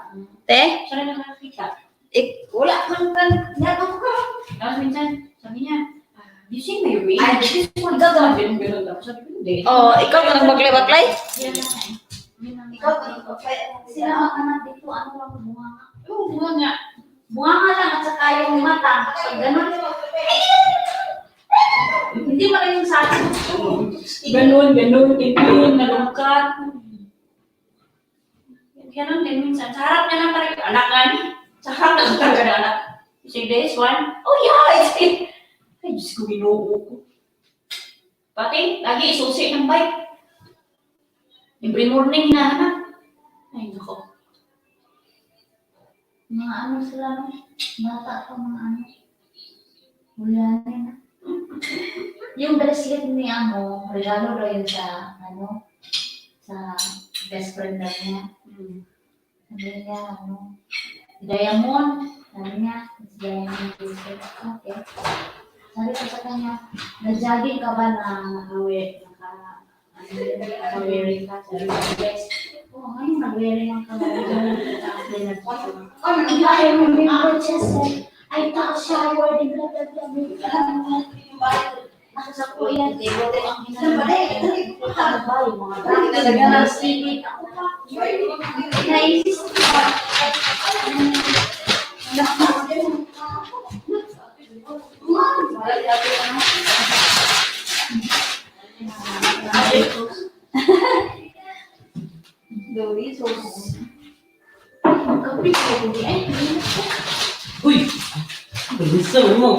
Te? Siya rin ang nakakita. Ik, wala man kan nato ka. Tapos minsan, sabi niya, "Ah, you seen my ring?" Ay, This one, gagawin, ganun, ganun. Tapos sabi ko, "Hindi." Oh, ikaw man nagbaklay-baklay? Yan lang eh. Yun ang Ikaw man nagbaklay. Sila ang anak dito, ano lang, bunganga. Oo, bunga nga. Bunganga lang at saka yung mata. Pag ganun, hindi mo lang yung sa akin. Ganun, ganun, ganun, nalungkat. Ganun din minsan. Sa harap niya lang talaga. Anak nga niya. Sa harap na lang talaga ng anak. "You see this one?" "Oh yeah, it's it." Ay, Diyos ko, ginoo ko. Pati, lagi isusi ng bike. Every morning hinahanap. Ay, nako. Mga ano sila, no? Bata pa, mga ano. Wala na. Yung bracelet ni Amo, regalo daw yun sa, ano, Sa best friend daw niya. Sabi niya, ano, Diamond. Sabi niya, "It's Diamond T-shirt." Okay. Sabi ko sa kanya, nag-jogging ka ba na naka-wear, naka, ano yun, naka-wearing ka? Sabi ko, yes. Oh, ngayon nag-wearing ang ka. Oh, I remember just said, I thought showered and blah, blah, blah, blah. Nasa ko yan, eh, ang ginagawa. Ano ba yung mga Talaga na. Silid ako pa. Naisip ko. Doritos. Magkapit ko. Ay, Uy! Gusto mo.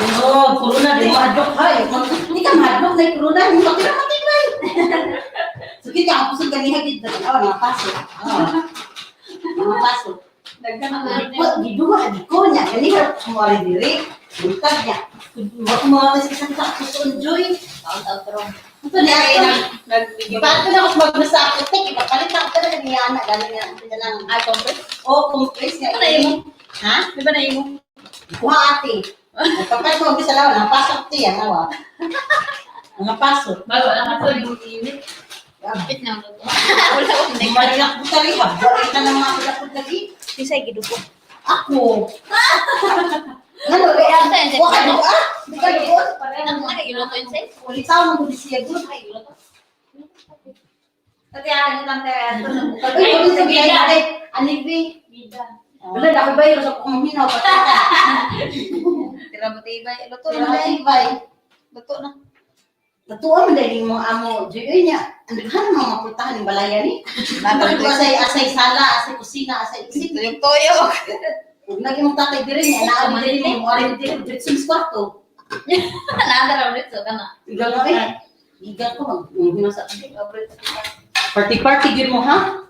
Oh, corona, di mahadlok hay. Hindi ka mahadlok na corona, hindi ka kira matibay. Sugid ka ang pusod ganiha gid. Oh, nakapasok. Oh. Nakapasok. Wa giduha di ko niya ganiha kumari diri. Buntag niya. Wa ko mga sa isang sa enjoy. Taon-taon pero. Ito niya ay nag Bato na ako magbasa ako tek ipapalit ako talaga niya ana galing niya ito na lang. Ah, compress? Oh, compress niya. Ano na imo? Ha? Di ba na imo? Kuha ate. Nagpapalit mo sa lawa, napasok ate yan, awa. Napasok. Bago lang ako yung init. Kapit na ang luto. Wala akong Malak ko tali, habdawin ka ng mga kulakot lagi. Kisay gidugo. Ako. Ano, eh, wa ka duwa? Di ka duwa? Ang mga giluto yun sa'yo. Ulit tao mo siya gud. Tati, ano lang tayo? Ay, wala sa bida. Anibi. Bida. Wala na ako bayro sa kung minaw patata. Tira mo tibay. Luto Wala na na na. bay. Luto na. Natuwa man dahil mo amo joy niya. Ang daghan mga pultahan ng balaya ni. Natag asay asay sala, asay kusina, asay isip. Tuyok toyo. Ug naging mong tatay diri niya, naa diri mo, mo ari diri diri sa kwarto. Naadara ulit so kana. Igal na eh. Igal ko mag sa Party party gyud mo ha?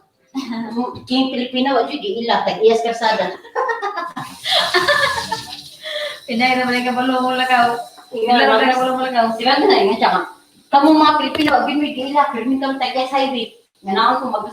King Pilipina wa jud giila tag iyas karsada. Pinay na balik ka balong lakaw. Wala na ka balong lakaw. Sila na nga siya. Kamo mga Pilipino wa gyud mi giila pero mi kam tag iyas highway. Nga naon ko mag